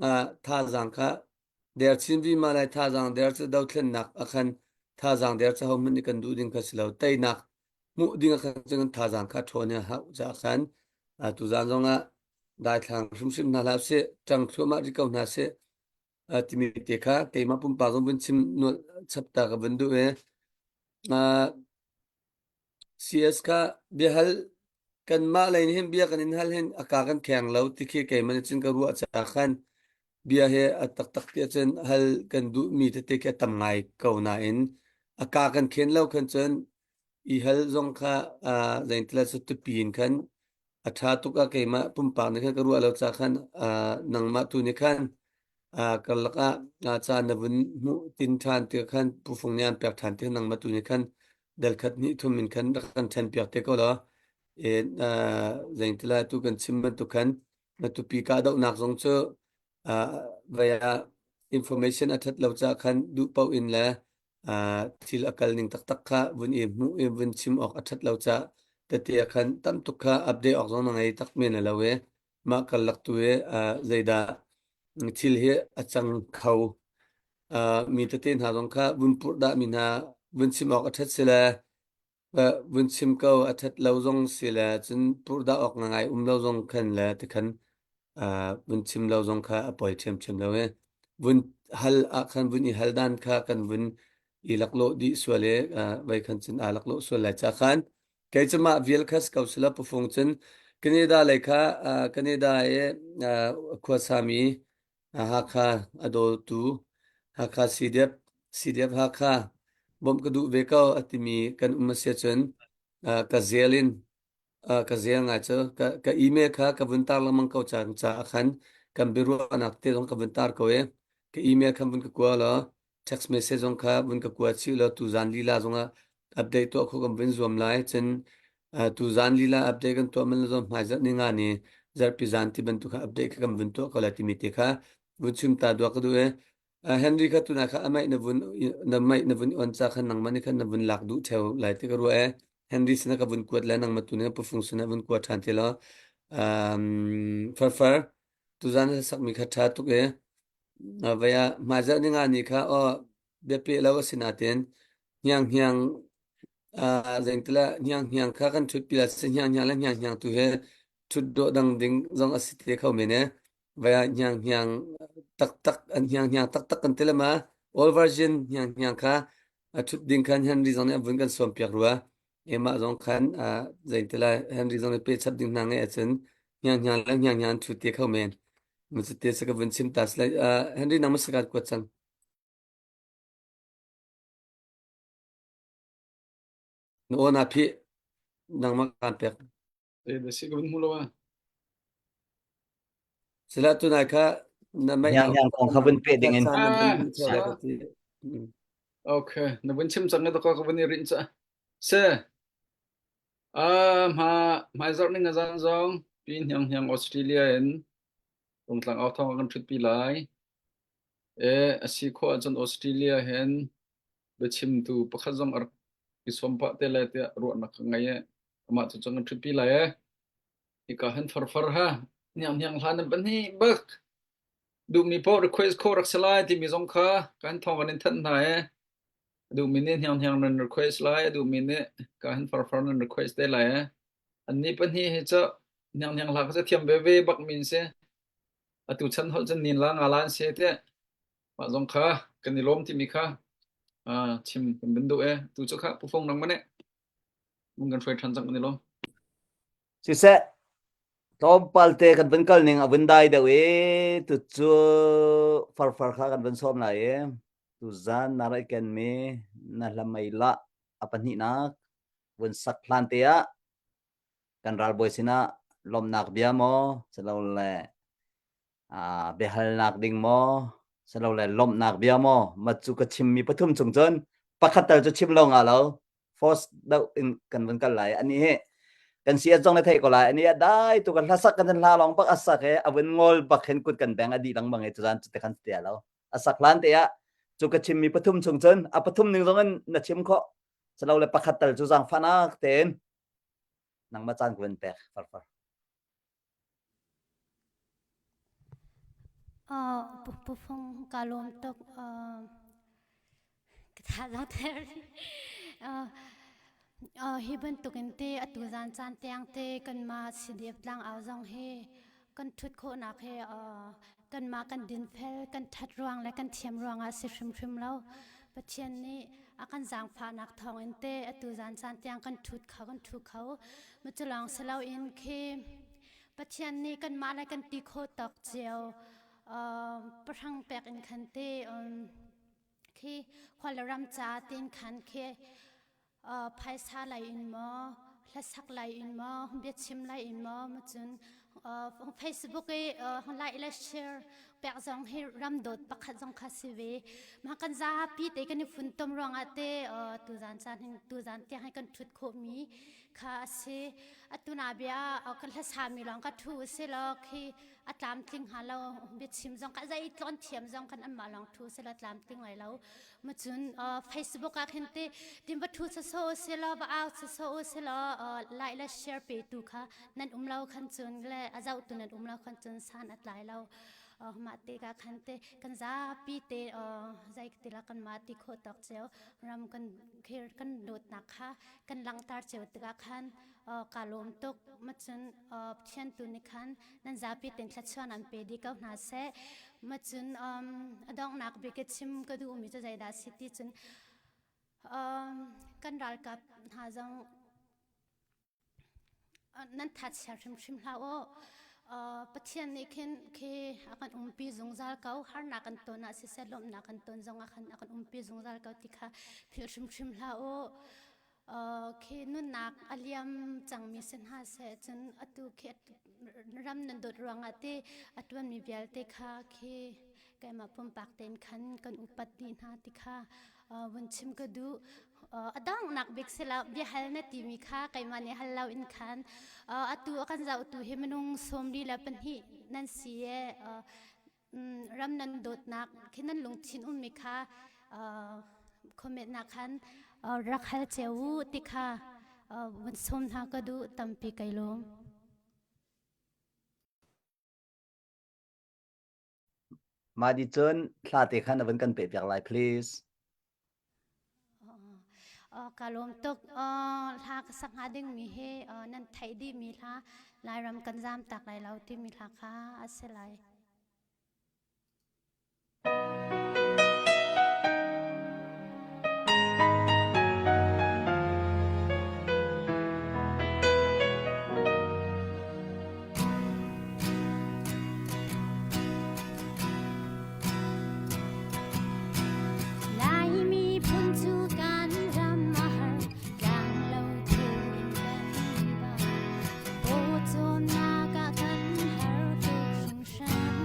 uh, thazaang kha der chin vima lai thazaang der cu dothlennak a khan thazaang der cu hohmanh nih kan duh ding kha si lo teinak hmuh ding a khan cun thazaang kha ṭhawn i hauh ca khan tuzaan zongah daithlang hrimhrim hna hlah sih ṭang thluahmah rih ko hna sih timi te kha keimah pumpak zong vun chim nolh chap ta ka vun duh i CS kha biahal kanmah lei nih hin bia kan in hal hin a ka kan kheng lo ti khi keimah nih cun ka ruah caah khan bia he a taktak ti ahcun hal kan duhmi tete khi a tam ngai ko nain a ka kan khen lo khan cun i hal zong kha uh, zeintila cu tupi in khan a ṭha tuk ah keimah pumpak nih khan ka ruah lo ca khan uh, nangmah tu nih khan uh, karlak ah uh, ca na vun hmuh tin ṭhan ti khan pufung nih an pek ṭhan ti nangmah tu nih khan dal khat hnih thum in khan rak kan ṭhen piak te ko law e uh, zeintila tu kan chim bantuk khan na tupi kahdohnak zong cu uh, vei ah information a ṭhat lo ca khan duh paoh in le uh, thil a kal ning taktak kha vun i hmuh i vun chim awk a ṭhat lo ca tete ah khan tam tuk kha update awk zong na ngei tak men lo e mah karlak tu i uh, zeidah thil hi a cang kho uh, mi tete hna zong kha vun purh dah mi hna vun chim awk a ṭhat si le vun chim ko a ṭhat lo zong si le cun purhdah awk ngai um lo zong khan le tikhan vun chim lo zong kha a poi ṭhiamṭhiam lo i vun hal ah khan vun i hal dan kha kan vun i laklawh dih sual i vai khan cun aa laklawh sual lai ca khan kei cu mah vial kha si ko sila pufung cun Canada lei kha Canada i khuasami Hakha a dawtu Hakha CDF CDF Hakha bawmh ka duh ve ko a timi kan um a si ahcun ka zel in. Ka zel ngai cu ka, ka email kha ka vun tar lengmang ko cang caah khan kan biaruahnak te zong ka vun tar ko i ka email khan vun ka kua law text message zong kha vun ka kua chih law tuzan lila zongah update tuah khawh kan vun zuam lai. Cun uh, tuzan lila update kan tuah man zong hmaizarh ni nga ni zarhpi zan ti bantuk kha update kha kan vun tuah ko lai timi te kha vun chim ta dua ka duh i Uh, Henry kha tuna kha amaih na vun na maih na vun on cha khan nangmah nih khan na vun lak duh theo lai ti ka ruah e Henry sina ka vun kuat le nangmah tu nih pufung sina vun kuat ṭhan ti law um, farfar tuzan na sakmi kha ṭha tuk e vaya hmaizarh ni nga ni kha o biape lo a si natin hniang hniang uh, zengtila hniang hniang kha kan ṭhut pi la si hniang hniang le hniang hniang tu he ṭhut dawh dang ding zong a si te kho men e Vaya hniang hniang taktak an hniang hniang taktak kan ti le ma all version hniang hniang kha a ṭhut ding khan Henry zong nih a vun kan sawm piak rua. Emah zong khan zein ti lai Henry zong nih pe chap ding hna ngeih ahcun hniang hniang le hniang hniang an ṭhu te kho men. Mu cu te sa ka vun chim ta si lai. Henry nang ma sakat kuat cang. Na aw na phih nangmah kaan pek. Eh, da si ka vun hmu lo a. Sila tunai kha na mei Hniang hniang kong kha vun peh ding in. caan na vun Ah, duh theo lai ka ti. Mm. Okay, na vun chim cang ka ka vun i rinh ca. Se, ah ma hmaizarh ning a zan zong pi hniang hniang Australia in rungtlang au thong kan ṭhut pi lai. E, a si khawh ahcun Australia hin biachimtu pakhat zong a rak i sawm pah te lai tiah ruahnak ka ngei e. Amah cu cun kan ṭhut pi lai e. Hika hin farfar ha hniang hniang hlan nan pahnih bak duhmi paoh request khawh rak si lai timi zong kha kan thawng kan in thanh hna e. Duhmi nih hniang hniang nan request lai, a duhmi nih ka hin farfar nan request te lai e. Annih pahnih hi cu hniang hniang hla kha cu thiam veve bak mi an si. Atu chan holh cun nin la nga la an si tiah mah zong kha kan i lawm timi kha uh, chim kan bin duh e. Tu cu kha pufong nang mane mun kan hruai ṭhan cang kan i lawm. Siseh, tlawmpal te kan vun kal ning a vun dai deuh i tucu farfar kha kan vun sawm lai i tuzan na rak i kenmi na hlamei lah a pahnihnak vun sak hlan te ah kan ralbawi sinah lawmhnak bia maw silole uh, biahalnak ding maw silole lawmhnak bia maw ma cu ka chimmi pathum chung cun pakhat tal cu chim lo nga lo force deuh in kan vun kal lai ani hi kan si zong le thei ko lai ani a dai tu kan hlasak kan hla long bak asak he a vun ngol bak hin kut kan beng adi lang bang he tuzan cu te khan te lo asak hlan te ah cu ka chimmi pathum chung cun a pathum ning zong in na chim kho salo le pakhat tal cu zang fanak tein nangmah caan ka vun pek farfar Pufung ka lawm tuk. Ka tha zong ter. Hi bantukin te atu zan caan tiang te kanmah CDF tlangau zong hi kan ṭhut khawhnak hi kanmah kan dinfel kan ṭhat ruang le kan thiam ruangah si hrimhrim lo. Pathian nih a kan zaangfahnak thawngin te atu zan caan tiang kan ṭhut kho kan ṭhu kho. Cu lawng si loin khi Pathian nih kanmah le kan ti khawh tawk cio pahrang pek in khan te khi khua le ram ca tin khan khi phaisa lai in maw hlasak lai in maw biachim lai in maw cun Facebook i like le share pek zong hi ram dawt pakhat zong kha si ve mah kan zapi te kan i funtom ruangah te tuzan caan hin tuzan tiang hi kan thut khawh mi kha a si atuna bia kan hlasami lawng ka thu si lo khi a tlamtling hnga lo biachim zong ka zei tlawn thiam zong kan anmah lawng thu si lo tlamtling lai lo macun Facebook ah khin te tin va thu so si lo va au so si lo like le share pe tu kha nan um lo khan cun le a zoh tu nan um lo khan cun san a tlai lo mah te ka khan te kan zapi te zai tila kan ma ti kho tok cheu ram kan kan dawtnak kha kan langhter cio tikah khan ka lawm tuk macun Pathian tu nih khan nan zapi ten thluachuah an pe dih ko hna seh macun a donghnak bik ka chim ka duhmi cu zeidah si ti cun kan ralkap hna zong nan thachia hrimhrim hlah u. Pathian nih khin khi a kan umpi zungzal ko. Harnak kan ton ah siseh, lawmhnak kan ton zong ah khan a kan umpi zungzal ko ti kha philh hrimhrim hlah u. Khi nunnak a liam cangmi si hna seh cun atu khi ram nan dawt ruangah te a ṭuanmi vialte kha khi keimah pumpak tein khan kan upat dih hna ti kha vun chim ka duh. A donghnak bik si lo biahal na timi kha keimah nih hal lo in khan atu a kan zohtu hi minung 42 nan si e ram nan dawtnak khi nan lungthin ummi kha comment nak khan rak hal cio u ti kha vun sawm hna ka duh tampi kai lawm. Mah di cun hla te khan na vun kan peh piak lai please. Ka lawm tuk. Hla ka sak hnga dingmi hi nan theih dihmi hla Lairam kan zaam tak lai lo timi hla kha a si lai. Laimi phun cu kan ram a har, tlanglo thu in kan ba. Pawcawmnak ah kan har tuk hringhran.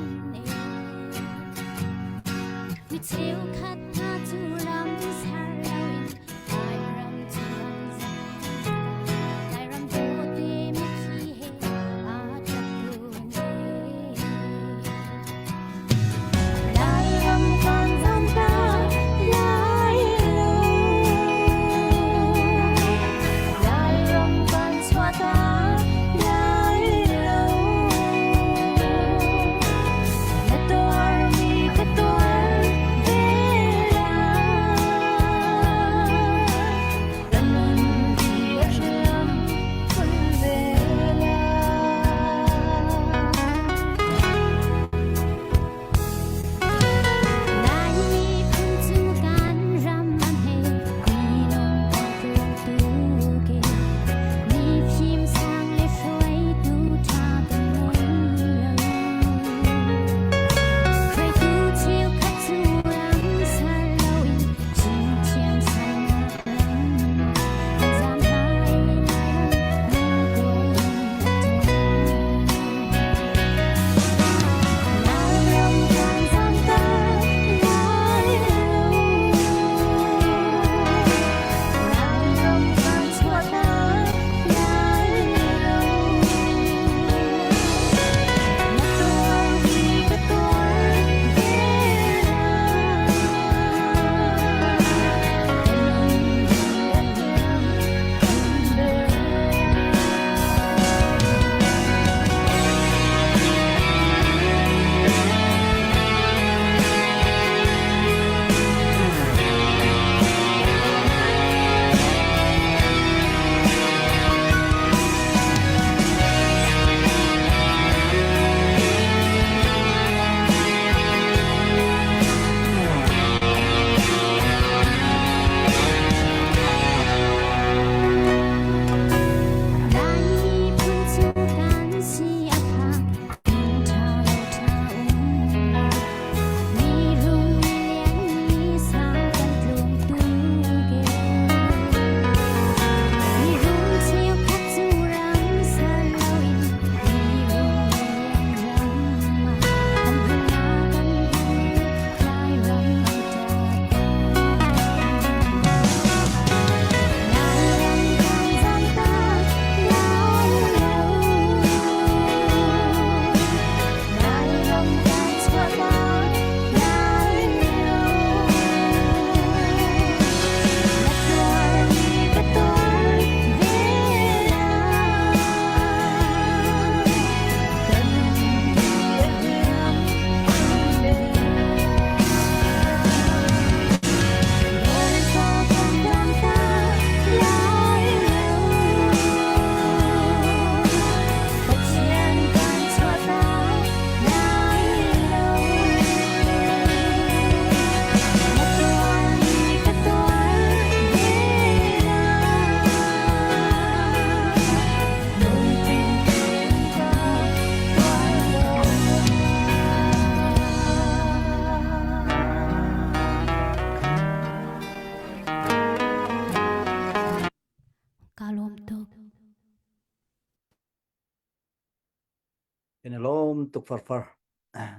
tuk farfar.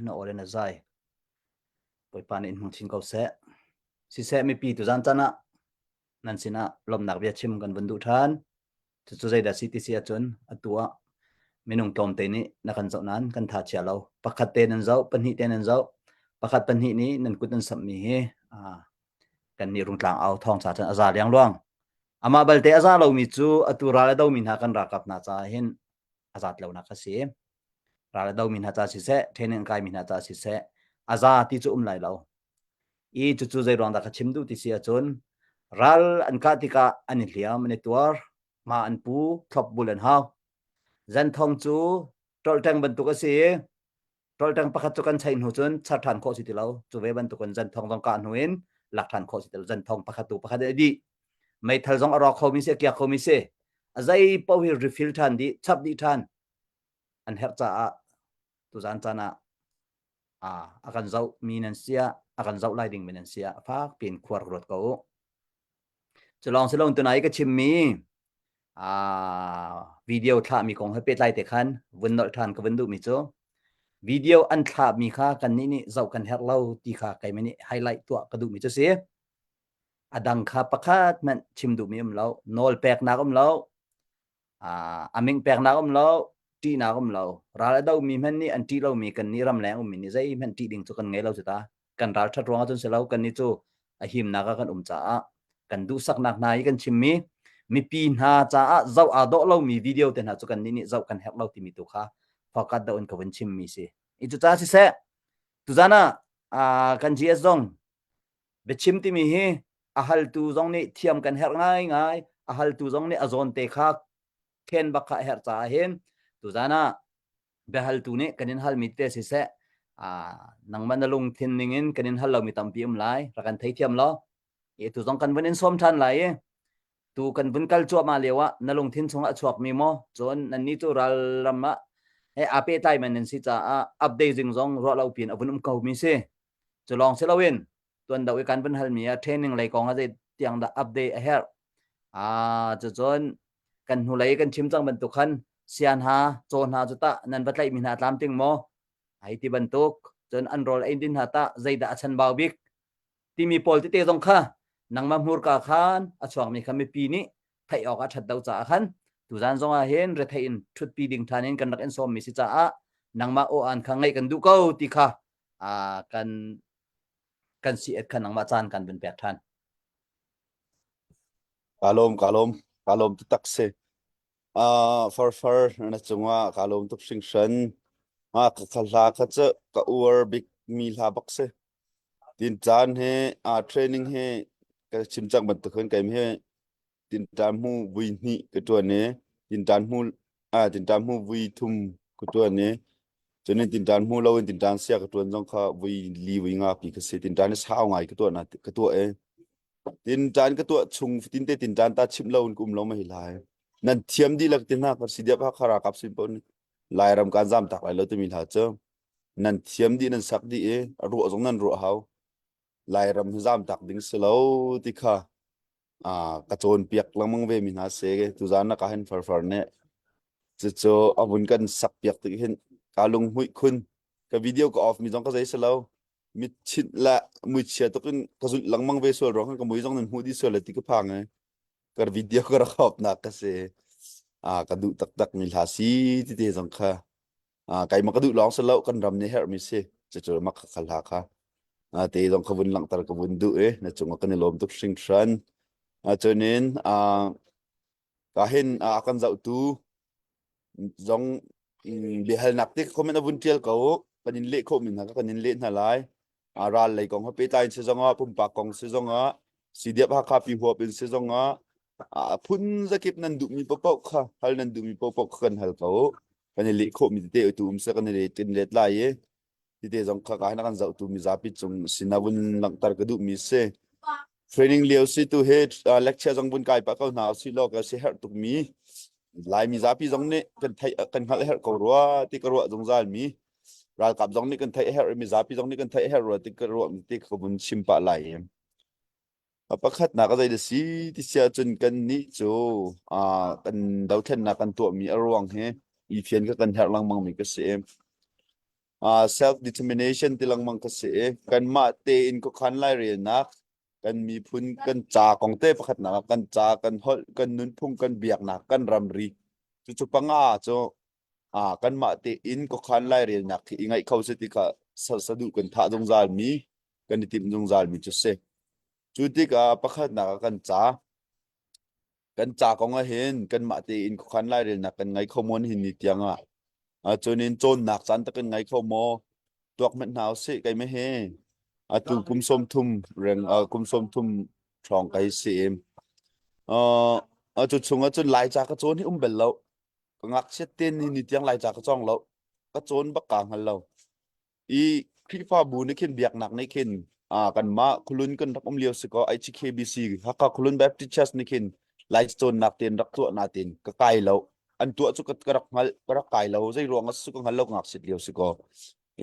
Na aw le na zai. Bawipa nih in hmang chin ko seh. Siseh mipi tuzan caan ah nan sinah lawmhnak bia chim kan vun duh ṭhan. Cucu zeidah si ti si ahcun atu ah minung tlawmte nih na kan zoh nain kan tha chia lo. Pakhat te nan zoh, pahnih te nan zoh, pakhat pahnih nih nan kut nan samhmi hi kan nih Rungtlang au thawng ca cun a za liangluang. Amah balte a za lomi cu atu ral a domi hna kan ralkap hna caah hin a zat lonak a si. Ral a domi hna ca siseh, training a kaimi hna ca siseh, a za ti cu um lai lo. I cucu zei ruang dah ka chim duh ti si ahcun ral an kah tikah an i hliam, an i tuar, hma an pu, thlopbul an hau. Zenthong cu ṭolhteng bantuk a si i ṭolhteng pakhat cu kan cheih hnu cun char ṭhan khawh si ti lo. Cu ve bantukin zenthong zong kah hnu in lak ṭhan khawh si ti lo. Zenthong pakhat tu pakhat a dih. Meithal zong a rawk khomi si, a kiak khomi si. A zei paoh hi refill ṭhan dih, chap dih ṭhan an herh caah tuzan caan ah a kan zoh mi nan si ah a kan zoh lai ding mi nan si ah fak piin khuar ruat ko u. Cu lawng si lo tunai ka chim mi video thlah mi kong he pehtlai te khan vun nolh ṭhan ka vun duh mi cu video an thlah mi kha kan nih nih zoh kan herh lo ti kha keimah nih highlight tuah ka duh mi cu si. A dang kha pakhat hmanh chim duh mi um lo, nawl peknak um lo, a ming peknak um lo, ṭihnak um lo. Ral a domi hmanh nih an ṭih lomi kannih ramleng ummi nih zeihmanh ṭih ding cu kan ngei lo cu ta. Kan ral ṭhat ruangah cun si lo, kannih cu a himnak ah kan um caah kan duhsaknak hna i kan chimmi mipi hna caah zoh aa dawh lomi video te hna cu kannih nih zoh kan herh lo timi tu kha focus deuh in ka vun chimmi si. I cucaah siseh, tuzan ah kan GS zong biachim timi hi a haltu zong nih thiam kan herh ngaingai a haltu zong nih a zawn te kha khen bak kha a herh caah hin tuzan ah biahaltu nih kan in halmi te siseh nangmah na lungthin ning in kan in hal lomi tampi um lai rak kan theithiam law i tu zong kan vun in sawm ṭhan lai i tu kan vun kal cuahmah lio ah na lungthin chungah a chuakmi maw cun nannih cu ralram ah he aa pehtlai man nan si caah update zing zong ruah lo piin a vun um ko mi si Cu lawng si loin tuan do i kan vun halmi ah training lei kong ah zei tiang dah update a herh. Ah cucun kan hnulei kan chim cang bantuk khan sia hna caw hna cu tah nan va tlaihmi hna tlamtling maw? Ai ti bantuk cun an rawl ei din hna tah zeidah a chanbau bik timi pawl tete zong kha nangmah hmurka khan a chuakmi kha mipi nih theih awk a ṭhat lo caah khan tuzan zong ah hin rethei in ṭhutpi ding ṭhan in kan rak in sawmmi si caah nangmah aw an kha ngaih kan duh ko ti kha kan kan si et kha nangmah caan kan vun pek ṭhan. Ka lawm ka lawm ka lawm taktak si. Uh, farfar na cungah ka lawm tuk hringhran. Ma ka ka hla kha cu ka uar bik mi hla bak si. Tin caan he uh, training he ka chim cang bantuk hin keim he tinṭan hmu vui hnih ka ṭuan i tinṭan hmu ah tinṭan hmu vui thum ka ṭuan i cunin tinṭan hmu loin tinṭan sia ka ṭuan zong kha vui li vui nga pi ka si tinṭan hi sau ngai ka tuah na ka tuah i tinṭan ka tuah chung tinte tinṭan ta chimh loin ka um lo ma hi lai nan thiam dihlak ti hna ka si diap ha khara kap sin pon Lairam kan zam tak lai lo timi hla cu nan thiam dih nan sak dih i a ruah zong nan ruah hau Lairam hi zam tak ding si lo ti kha ka cawnpiak lengmang ve mi hna si tuzan na ka hin farfar nih cucu a vun kan sak piak tik hin ka lung hmuih khun ka video ka off mi zong ka zei si lo mit chinh la muichia tuk in ka zulh lengmang ve sual ruang ka mui zong nan hmuh dih sual le ti ka phang e ka video ka rak off nak ka si a ka duh taktak mi hla si ti te zong kha keimah ka duh lawng si lo kan ram nih herhmi si cucu mak kha hla kha te zong ka vun langhter ka vun duh i na cungah kan i lawm tuk hringhran cunin ka hin a kan zohtu zong biahalnak te comment a vun tial ko kan in leh khawh mi hna kan in leh hna lai ral lei kong he pehtlai in si zongah pumpak kong si zongah CDF Hakha pi huap in si zongah phun zakip nan duhmi paohpaoh kha hal nan duhmi paohpaoh kha kan hal ko kan i leh khawhmi tete tu um seh kan i let kan let lai i tete zong kha ka kan zohtu mizapi cung sin ah vun langhter ka duhmi si training lio si tu hi lecture zong vun kai pah ko hna usih law ka si herh tukmi Laimi zapi zong nih kan theih kan hngalh herh ko rua ti ka ruah zungzal mi ralkap zong nih kan theih herh i mizapi zong nih kan theih herh rua ti ka ruah ti ka vun chim pah lai pakhatnak a zei da si ti si ahcun kan nih cu kan dothlennak kan tuahmi a ruang hi i fian kha kan herh lengmang mi ka si. Uh, self determination ti lengmang ka si i kanmah tein khuakhan lairelnak kan miphun kan ca kong te pakhatnak ah kan ca kan holh kan nunphung kan biaknak kan ramri cucu panga cu ah kanmah tein khuakhan lairelnak khi i ngaih kho si ti kha saduh kan thah zungzal mi kan i timh zungzal mi cu si. Cu tikah pakhatnak ah kan ca kan ca kong ah hin kanmah tein khuakhan lairelnak kan ngei kho maw hin ni tiang ah cun in cawnnak caan tak kan ngei kho maw tuak hmanh hna usih keimah hi atu kum 30 reng kum 30 hrawng kai si uh cu chung ah cun Laica ka cawn hi um bel lo ka ngakchiat te ni ni tiang Laica ka cawng lo ka cawn bak ka hngal lo I Khrihfabu nih khin biaknak nih khin ah kanmah khulun kan rak um lio si kaw HKBC Hakha Khulun Baptist Church nih khin Lai cawnnak tein rak tuah natin ka kai lo. An tuah cu ka, ka rak hngalh ka rak kai lo. Zei ruang ah su ka hngal lo ka ngakchit lio si kaw.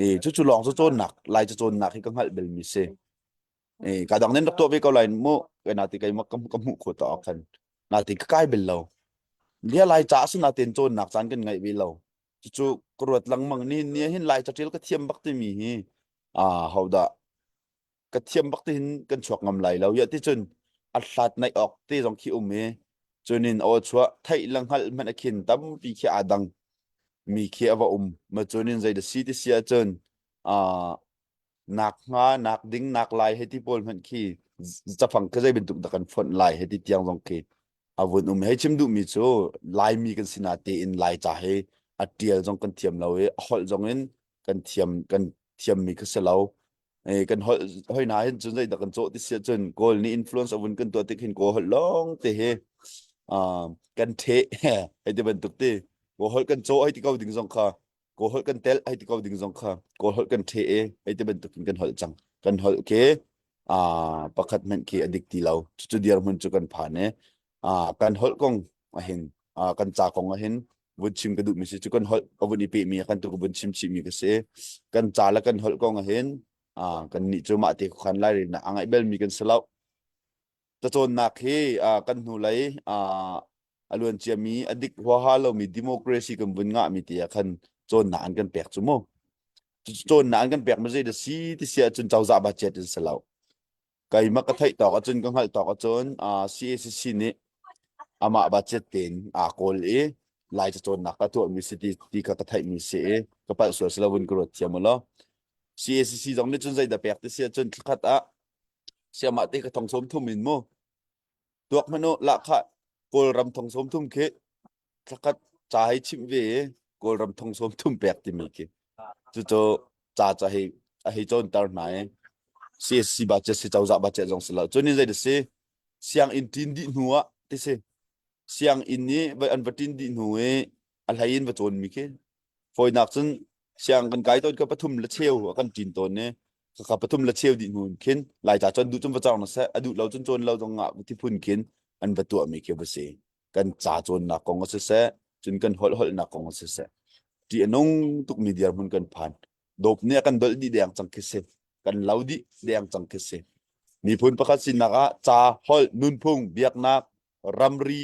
E cucu lawng cu cawnnak Lai cawnnak hi ka hngalh belmi si. E ka dang nen rak tuah ve ko lai mu kai nati kai ka, ka hmuh khawh ta khan. Nati ka kai bel lo. Lia Lai ca si natin cawnnak caan kan ngaih ve lo. Cucu ka ruat lengmang ni ni hin Lai caṭial ka thiam bak timi hi aa hodah ka thiam bak ti hin kan chuak ngam lai lo ya ti cun a hlat naih awk te zong khi um i cunin aw chuah theih le hngalh hmanh a khin tampi khi aa dang mi khi a va um ma cunin zei da si ti si ahcun aa nak hnga nak ding nak lai hei ti pawl hmanh khi cafang khi zei bantuk dah kan fonh lai hei ti tiang zong khi a vun um hei chim duhmi cu Laimi kan si natein Laica hi a ṭial zong kan thiam lo i a holh zong in kan thiam kan thiammi kha si lo. Eh, kan holh hoi na hin cun zeidah kan cawh ti si ahcun Kawl nih influence a vun kan tuah tik hin Kawl holh lawng te hi uh, kan ṭheh hei ti bantuk ti Kawl holh kan cawh hei ti ko ding zong kha Kawl holh kan telh hei ti ko ding zong kha Kawl holh kan ṭheh i hei ti bantuk in kan holh cang kan holh khi uh, pakhat hmanh khi a dik ti lo cucu dirhmun cu kan phan i uh, kan holh kong ahin uh, kan ca kong ahin vun chim ka duhmi si cu kan holh ka vun i pehmi kan tu ka vun chim chihmi ka si kan ca le kan holh kong ahin uh, kan nih cu mah te khan lairelnak a ngaih belmi kan si lo cacawnnak hi uh, kan hnulei uh, a luan ciami a dik huaha lomi democracy kan vun ngahmi ti ah khan cawnnak an kan pek cu mu cawnnak an kan pek ma zei da si ti si ahcun cozah budget in si lo keimah ka theih tawk ahcun ka hngalh tawk ahcun CACC nih amah budget tein aa kawl i lai cacawnnak ka tuahmi si ti ti kha ka theihmi si i ka palh sual si lo vun ka ruat thiam u law CACC zong nih cun zei dah pek ti si ahcun thlakhat ah siamah te ka thong sawm thum in mu Tuak hmanh u lahkhah Kawlram thong 30 khi thlakhat ca hei chimh ve i Kawlram thong 30 pek timi khi cucu ca ca hei a hei cawnter hna i CSC budget si cozah budget zong si lo cun in zei da si sianginn ṭin dih hnu ah ti si sianginn i an va ṭin dih hnu i a hlei in va cawnmi khi Fawinak cun siang kan kai tawn ka pathum le cheu a kan ṭin tawn i ka pathum le cheu dih hnu in khin Laica cawn duh cun va cawng na seh a duh lo cun cawn lo zong ah ti phun khin an va tuahmi khi va si. Kan ca cawnnak kong a siseh, cun kan holh holhnak kong a siseh. Ṭih a nung tukmi dirhmun kan phan. Dawp nih a kan dolh dih deng cang khi si. Kan lo dih deng cang khi si. Miphun pakhat sinak ah ca, holh, nunphung, biaknak, ramri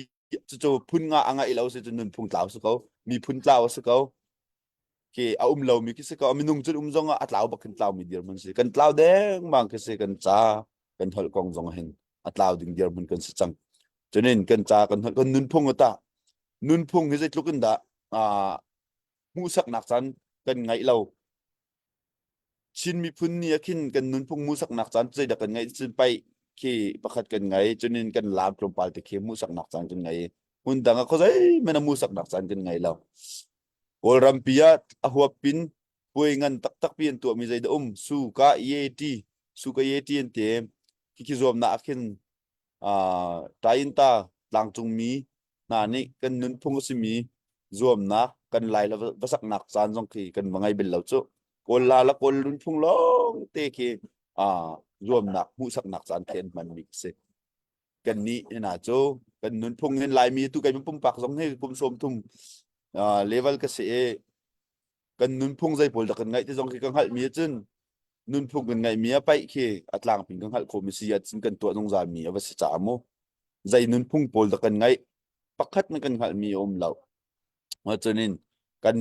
cucu phun nga a ngaih lo si cu nunphung tlau si ko miphun tlau a si ko khi a um lomi khi si ko minung cun um zong ah a tlau bak khin tlaumi dirhmun si kan tlau dengmang khi si kan ca kan holh kong zong hin a tlau ding dirhmun kan si cang cunin kan ca kan holh kan nunphung ta nunphung hi zeitluk in dah hmuhsaknak caan kan ngaih lo Chin miphun ni ah khin kan nunphung hmuhsaknak caan zeidah kan ngeih cun paih khi pakhat kan ngei cunin kan laam tlawmpal te khi hmuhsaknak caan kan ngei hmun dang ah khuazei men a hmuhsaknak caan kan ngei lo Kawlram pi ah a huap pin puai ngan taktak pi an tuahmi zeidah um su ka ye ti su ka ye ti an ti khi zuamnak ah khin Tayinta tlangcungmi hna nih kan nunphung a simi zuamnak kan lai le va saknak caan zong khi kan va ngei bel lo cu. Kawl la le Kawl nunphung lawng te khi zuamnak hmuhsaknak caan khi an hmanmi a si. Kannih hna cu kan nunphung hin Laimi tu kei pumpak zong hi kum 30 level ka si i kan nunphung zei pawl dah kan ngaih ti zong khi ka hngalhmi ahcun nunphung kan ngaihmi a paih khi a tlangping ka hngalh khawhmi si ahcun kan tuah zungzal mi a va si caah mu zei nunphung pawl dah kan ngaih pakhat na kan hngalhmi a um lo cunin kan.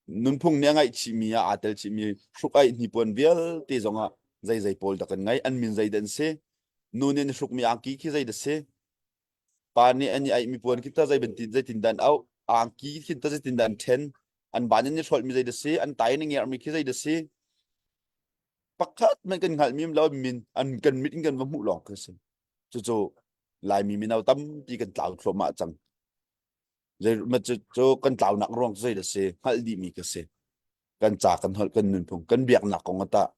Nunphung nih a ngaih chihmi ah aa tel chihmi hruk-aih hnipuan vialte zongah zeizei pawl dah kan ngeih, an min zeidah an si, nu nih an i hrukmi angki khi zeidah si, pa nih an i aihmi puan khi tah zei bantin zeitindah an auh, angki khi tah zeitindah an ṭhen, an ban in i hrolhmi zeidah si, an tai in i ngerhmi khi zeidah si, pakhat hmanh kan hngalhmi um lo min an kan mit in kan va hmuh lawng khi si. Cucu Laimi mino tampi kan tlau thluahmah cang. Zei cu kan tlaunak ruang cu zei dah si hngalh dihmi ka si. Kan ca kan holh kan nunphung kan biaknak kong ah tah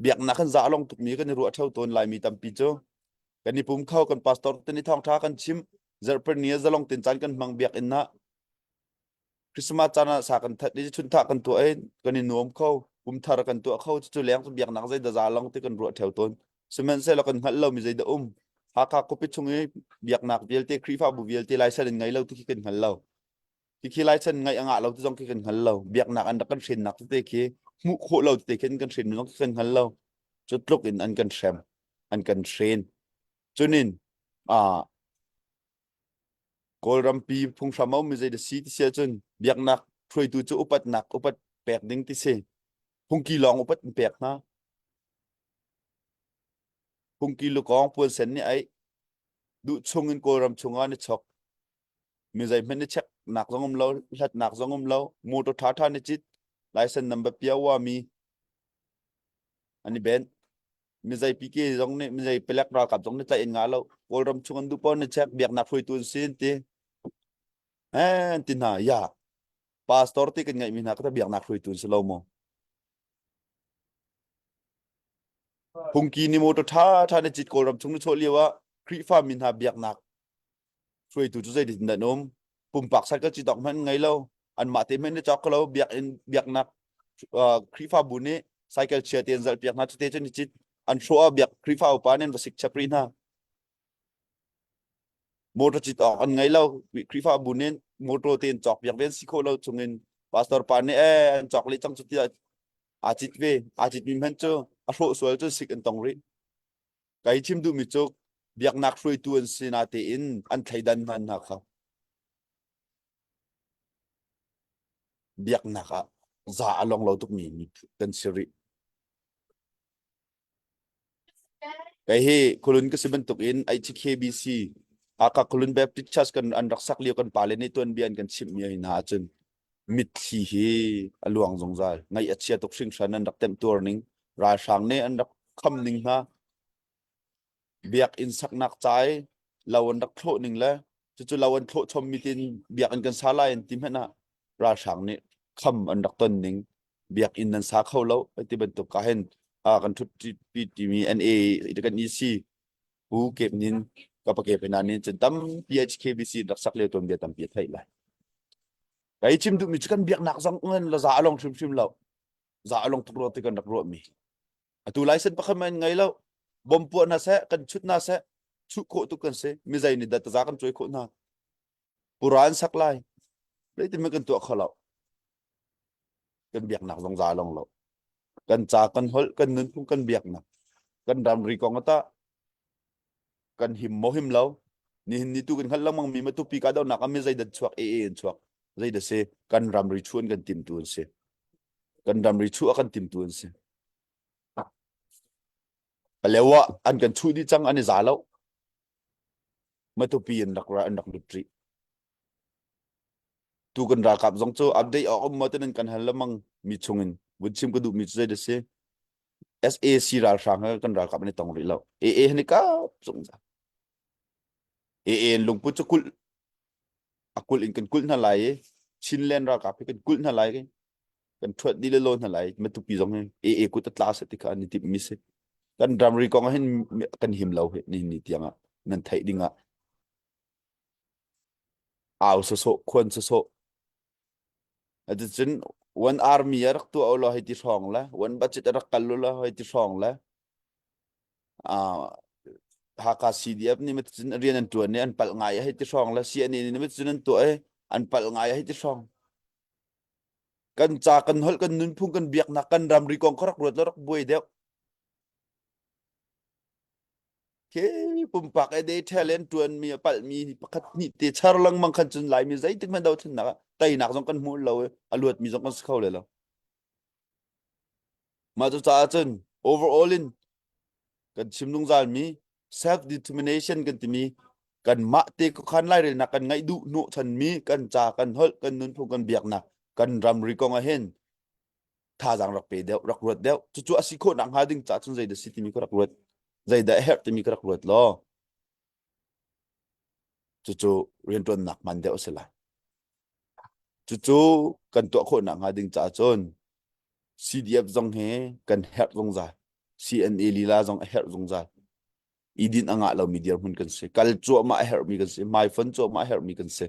biaknak kan za long tukmi kan i ruah theo tawn Laimi tampi cu kan i pum kho kan pastor te nih thawngtha kan chim zarhpini ah zalong tin caan kan hmang biakinn ah Christmas caan ah sa kan that i chunthah kan tuah i kan i nuam kho kumthar kan tuah kho cucu leng cu biaknak zei dah za long ti kan ruah theo tawn sihmanhsehlaw kan hngalh lomi zei dah um Hakha khuapi chung i biaknak vialte Khrihfabu vialte laisen in ngei lo ti khi kan hngal lo khi laisen ngaih a ngah lo ti zong khi kan hngal lo biaknak an rak kan hrennak tete khi hmuh khawh lo tete khi an kan hren zong khi kan hngal lo cu tluk in an kan hrem an kan hren cunin a Kawlrampi phunghram a ummi zei dah si ti si ahcun biaknak hruaitu cu upatnak upat pek ding ti si. Phungki lawng upat an pek hna. Phungki lukawng puansen nih ai duh chung in Kawlram chungah ni chok. Mi zeihmanh ni check nak zong um lo, hlatnak zong um lo, motor ṭha ṭha ni cit, license number pia mi an i ben. Mizei PK zong nih mizei palek ralkap zong nih tlaih in ngah lo. Kawlram chung an duh paoh na check biaknak hruaitu an si an ti. Eh an ti hna. Ya. Pastor ti kan ngeihmi hna kha biaknak hruaitu an si lo maw? Phungki ni motor ṭha ṭha na cit Kawlram chung na chawh lio ah Khrihfa mi hna biaknak hruaitu cu zeitin dah an um pumpak cycle ci dok hmanh ngei lo anmah te hmanh ni cawk lo biakinn biaknak Khrihfabu nih cycle chia te an zalh piak hna cute cun ni cit an hrawh ah biak Khrihfa upa nih an va sik chap rih hna motor cit awk an ngei lo Khrihfabu nih motor te an cawk piak ve an si khawh lo chungin pastor pa nih eh an cawk leh cang cu tiah aa cit ve aa cit mi hmanh cu a hrawh sual cu sik an tong rih Kai chim duhmi cu biaknak hruaitu an si natein an thleidan hna hna kha biaknak ah za a long lo tukmi kan si rih. Kei hi Kulun ka si bantuk in HKBC Hakha Kulun Baptist Church kan an rak sak lio kan pale nih tuanbia an kan chimhmi hna ahcun mitthli hi a luang zungzal. Ngaih a chia tuk hringhran an rak temtuar ning, ralhrang nih an rak kham ning hna, biakinn saknak ca i lo an rak thlawh ning le cucu lo an thlawh chommi tin biakinn kan sa lai an ti hmanh ah ralhrang nih kham an rak ton ning biakinn nan sa kho lo ti bantuk ka hin kan thut pi timi NA kan EC Pu Kep Nin ka pa Kep ina nin cun tampi HKBC rak sak lio tuan bia tampi a theih lai. Kai chim duhmi cu kan biaknak zong ngan la za along hrimhrim lo. Za along tuk ro ti kan rak ruahmi. Atu license pakhat man ngei lo. Bom puah hna seh, kan chut hna seh, chuh khawh tuk kan si. Mi zei nih dah taza kan cuai khawh hna. Pura an sak lai. Zeitin kan tuah kho lo. Kan biaknak zong za along lo. Kan ca kan holh kan nunphung kan biaknak. Kan ramri kong ata kan him maw him lo nihin ni tu kan hngalh lengmang mi matupi kahdohnak ah mi zeidah chuak ee an chuak zeidah si kan ramri chu an kan timtu an si kan ramri chu a kan timtu an si Palewa an kan chuh dih cang an i za lo matupi an rak ra an rak lut rih tu kan ralkap zong cu update awk um maw tin kan hal lengmang mi chungin vun chim ka duh mi cu zeidah si SAC ralhrang he kan ralkap an i tong rih lo. AA he ni kap zungzal. AA in lungput cu kulh a kulh in kan kulh hna lai i Chinland ralkap hi kan kulh hna lai i kan ṭhuat dih le lo hna lai Matupi zong hi AA kut a tla seh ti kha an i timh mi si. Kan ramri kong ah hin kan him lo hi nihin ni tiang ah nan theih ding ah au sawsawh khuan sawsawh Cucun one army a rak tuah ulaw hei ti hrawng le one budget a rak kal ulaw hei ti hrawng le uh, Hakha CDF nih cun rian an ṭuan i an palh ngai hei ti hrawng le CNA nih cun an tuah i an palh ngai hei ti hrawng. Kan ca kan holh kan nunphung kan biaknak kan ramri kong kha rak ruat law rak buai deuh. Khi pumpak e detail an ṭuanmi a palhmi pakhat hnih te char lengmang khan cun Laimi zeitik hmanh dothlennak ah. Teinak zong kan hmu lo i a luatmi zong kan si kho le lo. Mah cucaah cun overall in kan chim zungzal mi self determination kan timi kan mah te khan lairelnak kan ngaih duh hnawhchan mi kan ca kan holh kan nunphung kan biaknak kan ramri kong ah hin thazaang rak pe deuh rak ruat deuh cucu a si khawh nak hnga ding ca cun zeidah si timi ka rak ruat zeidah a herh timi ka rak ruat law cucu rianṭuannak man deuh a si lai cucu kan tuah khawh nak hnga ding caah cun CDF zong he kan herh zungzal CNA lila zong a herh zungzal i din a ngah lomi dirhmun kan si kal cuahmah a herhmi kan si hmaifon cuahmah a herhmi kan si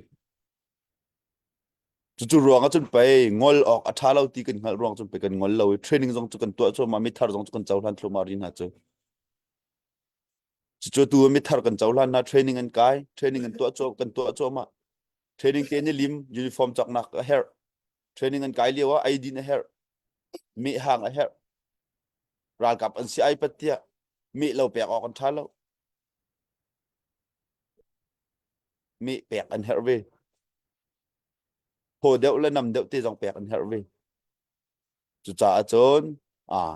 Cucu ruang ah cun pei ngol awk a ṭha lo ti kan hngalh ruang cun pei kan ngol lo i training zong cu kan tuah cuahmah mithar zong cu kan cohlan thluahmah rih hna cu. Cucu tu mithar kan cohlan hna training an kai training an tuah cuah kan tuah cuahmah. Training te ni lim uniform cawknak a herh. Training an kai lio ah eidin a herh. Meh hang a herh. Ralkap an si ai pat tiah meh lo pek awk an ṭha lo. Meh pek an herh ve. Thaw deuh le nam deuh te zong pek an herh ve. Cucaah cun ah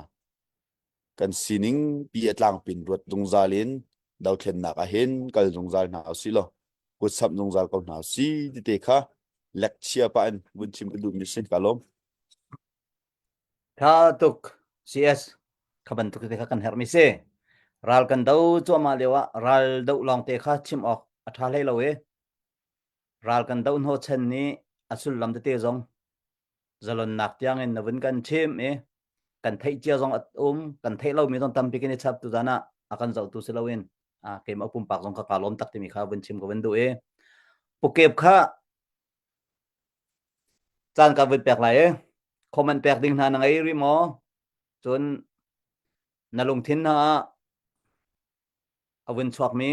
kan sining pi a tlangpin ruat zungzal in dothlennak ah hin kal zungzal hna usih law kut samh zungzal ko hna usih ti te kha lekchia pah in vun chim ka duhmi si ka lawm. Tha tuk CS kha bantuk te kha kan herhmi si. Ral kan do cuahmah lio ah ral doh lawng te kha chim awk a ṭha hlei lo i ral kan doh hnawhchan nih a sullam tete zong zalonnak tiangin na vun kan chim i kan theih cia zong a um kan theih lomi zong tampi kan i chap tuzan ah a kan zohtu si loin keimah pumpak zong kha kaa lawm tak timi kha vun chim ka vun duh i pukep kha caan ka vun pek lai i comment pek ding hna na ngei rih maw cun na lungthin hna ah a vun chuakmi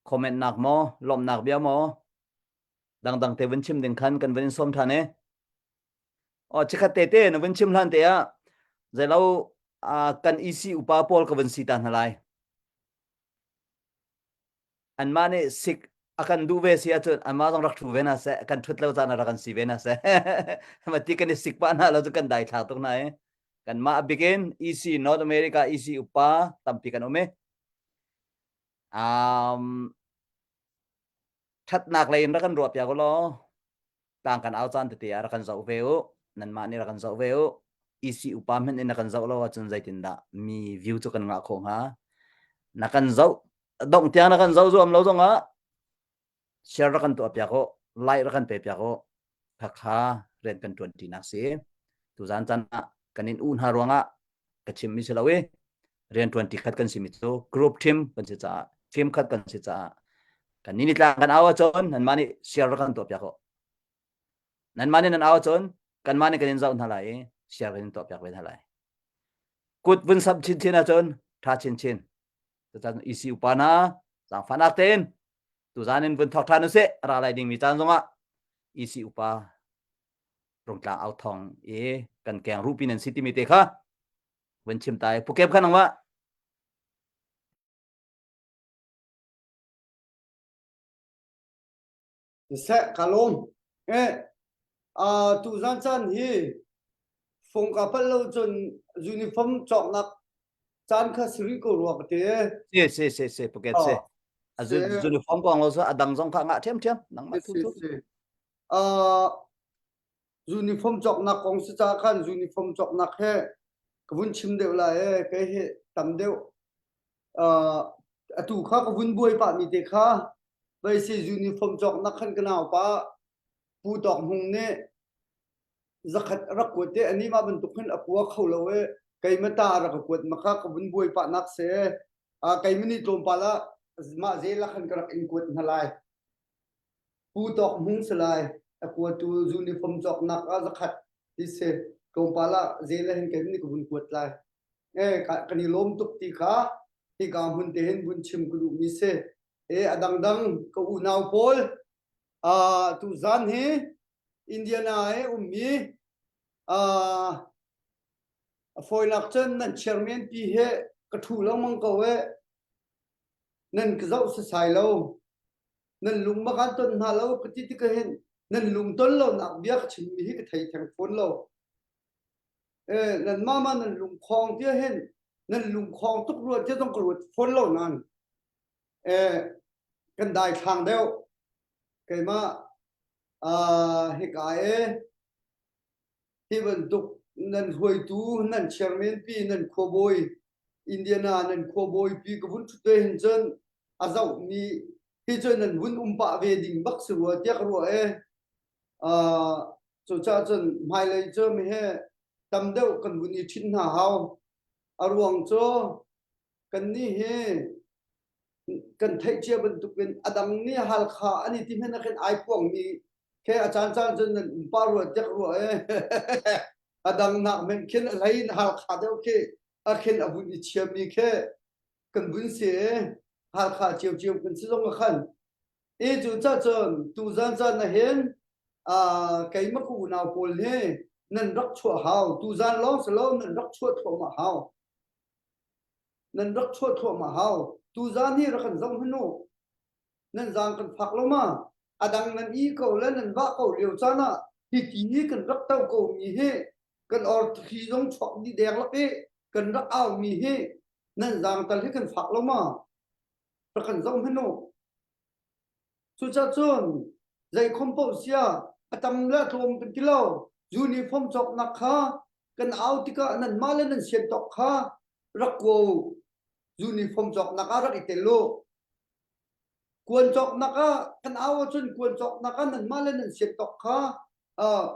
comment nak maw lawmhnak bia maw dangdang te vun chim ding khan kan vun in sawm than e o chikhat te te na vun chim hlan te ah zeilo kan EC upa pawl ka vun si ta hna lai anmah nih sik a kan duh ve si ahcun anmah zong rak thu ve hna seh kan thut lo caan ah rak kan si ve hna seh ma ti kan i sik pah hna lo cu kan dai thla tuk hna i kanmah bikin EC North America EC upa tampi kan um i um ṭhatnak lei in rak kan ruah piak u law tlang kan au caan tete ah rak kan zoh ve u nanmah nih rak kan zoh ve u EC upa hmanh in na kan zoh lo ahcun zeitindah mi view cu kan ngah khawh hnga na kan zoh dongh tiang na kan zoh zuam lo zongah share rak kan tuah piak u like rak kan pe piak u khakha rian kan ṭuan ṭinak si tuzan caan ah kan in u hna ruangah ka chim mi si lo i rian ṭuan ṭi khat kan si mi cu group team kan si caah team khat kan si caah kan ni tlang kan au ahcun nanmah nih share rak kan tuah piak u nanmah nih nan au ahcun kanmah nih kan in zoh hna lai i share kan in tuah piak ve hna lai kut vun sap chinchin ahcun ṭha chinchin cucan EC upa hna zaangfahnak tein tuzan in vun thawk ṭhan usih ra lai dingmi caan zongah EC upa rungtlang au thong i kan keng rupi nan si timi te kha vun chim ta i pukep kha nangmah Seh ka lawm. Eh, uh, tuzan caan hi fung ka palh lo cun uniform cawknak caan kha si rih ko rua ka ti. Si si si si puket si. A uniform kong lo so a dang zong kha ngah ṭhiam ṭhiam nangmah tu tu. Uh, uniform cawknak kong si ca khan uniform cawknak he ka vun chim deuh lai e kei hi tam deuh uh, atu kha ka vun buai pah mi te kha vai si uniform cawknak khan ka nau pa Pu Tawk Hmung nih zakhat rak kuat te ani mah bantuk hin a kua kho lo e keima ta rak ka kuat maka ka vun buai pah nak se a keima nih tlawmpal ah mah zel ah khan ka rak in kuat hna lai Pu Tawk Hmung si lai a kuatu uniform cawknak ah zakhat ti si tlawmpal ah zel ah hin keima nih ka vun kuat lai e kan i lawm tuk ti kha hika hmun te hin vun chim ka duhmi si e a dangdang ka unau pawl uh, tuzan hi Indiana i ummi uh, a fawinak cun nan chairman pi he ka ṭhu lengmang ko e nan ka zoh sasai lo nan lung ma kan ton hna lo ka ti tikah hin. Nan lungton lonak bia ka chimmi hi ka thei theng fawn lo. Eh, nan mama nan lungkhong tia hin nan lungkhong tuk rua tia zong ka ruat fawn lo nan. Eh, kan dai thlang deuh. Keimah uh, hika e hi bantuk nan hruaitu nan chairman pi nan khuabawi Indiana nan khuabawi pi ka vun thut ve hin cun a zoh mi hi cun nan vun um pah ve ding bak si rua tiah ka ruah e uh, cucaah cun hmailei cu mi he tam deuh kan vun i ṭhit hna hau a ruang cu kannih hi kan theih cia bantukin a dang nih Halkha an i ti hmanh ah khin ai puangmi khe a caan caan cun nan um pa rua tiak rua e a dang nak men khin a hlei in Halkha deuh khi a khin a vun i chiami khe kan vun si e Halkha cio cio kan si zong a khan e cu ca cun tu zan caan na hin a keimah ka unau pawl hi nan rak chuah hau tu zan lawng si lo nan rak chuah thluahmah hau nan rak chuah thluahmah hau tuzan hi rak kan zoh hmanh u nan zaang kan fak lo ma a dang nan i ko le nan vah ko lio caan ah hiti hi kan rak to ko mi hi kan or thli zong chuak di deng lak i kan rak au mi hi nan zaang tal hi kan fak lo ma rak kan zoh hmanh u Cucacun zeikhom paoh sia a tam le a tlawm kan ti lo. Uniform cawknak kha kan au tikah nanmah le nan sian tawk kha rak kua u. Uniform cawknak ah rak i tel u. Kuan cawknak ah kan au ahcun kuan cawknak ah nanmah le nan sian tawk kha uh,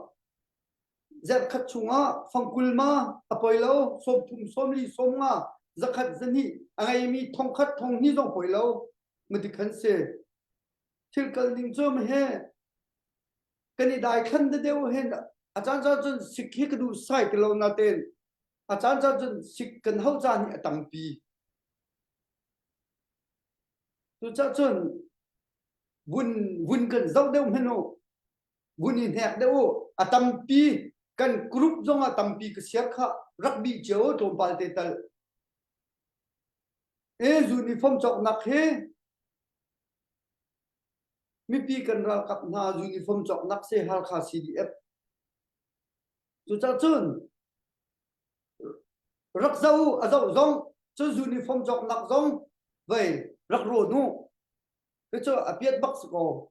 zarhkhat chungah fangkul ma a poi lo 30 40 50 zakhat zahnih a ngeimi thongkhat thonghnih zong poi lo madik kan si thil kal ning cu he kan i dai thlan de deuh hin a caan caan cun sik hi ka duh sai ti lo na ten a caan caan cun sik kan hau caan hi a tampi cucah cun vun vun kan zoh deuh hmanh u vun i hnek deuh u a tampi kan group zong ah tampi ka siar kha rak bih cio tlawmpal te tal E uniform cawknak hi mipi kan ralkap hna uniform cawknak se Halkha CDF. Cucaah cun rak zoh a zoh zong cun uniform cawknak zong vei rak rawn u. Cu a piat bak si ko.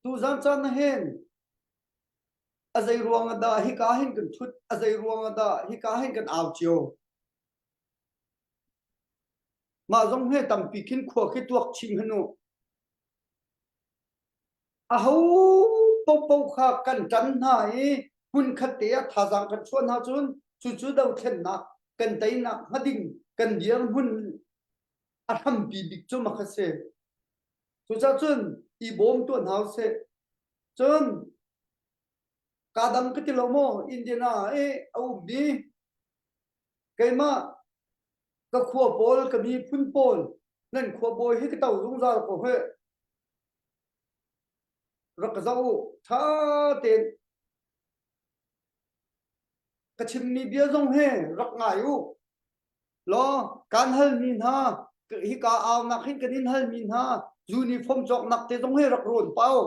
Tuzan caan na hin a zei ruang ah dah hika hin kan ṭhut a zei ruang ah dah hika hin kan au cio mah zong he tampi khin khua khi tuak chin hanu a ho popo kha kan ṭan hna i hmun khat te ah thazaang kan chuah hna cun cucu dothlennak kan teinak hnga ding kan dirhmun a hrampi bik cu ma kha si cucaah cun i bawm tuah hna usih Cun kaa dang ka ti lo maw Indiana i a ummi keimah ka khua pawl ka miphun pawl nan khua bawi hi ka to zungzal ko heh rak ka zoh u ṭha tein ka chimmi bia zong hi rak ngai u law kan halmi hna hika aunak hin kan in halmi hna uniform cawknak te zong hi rak rawn pau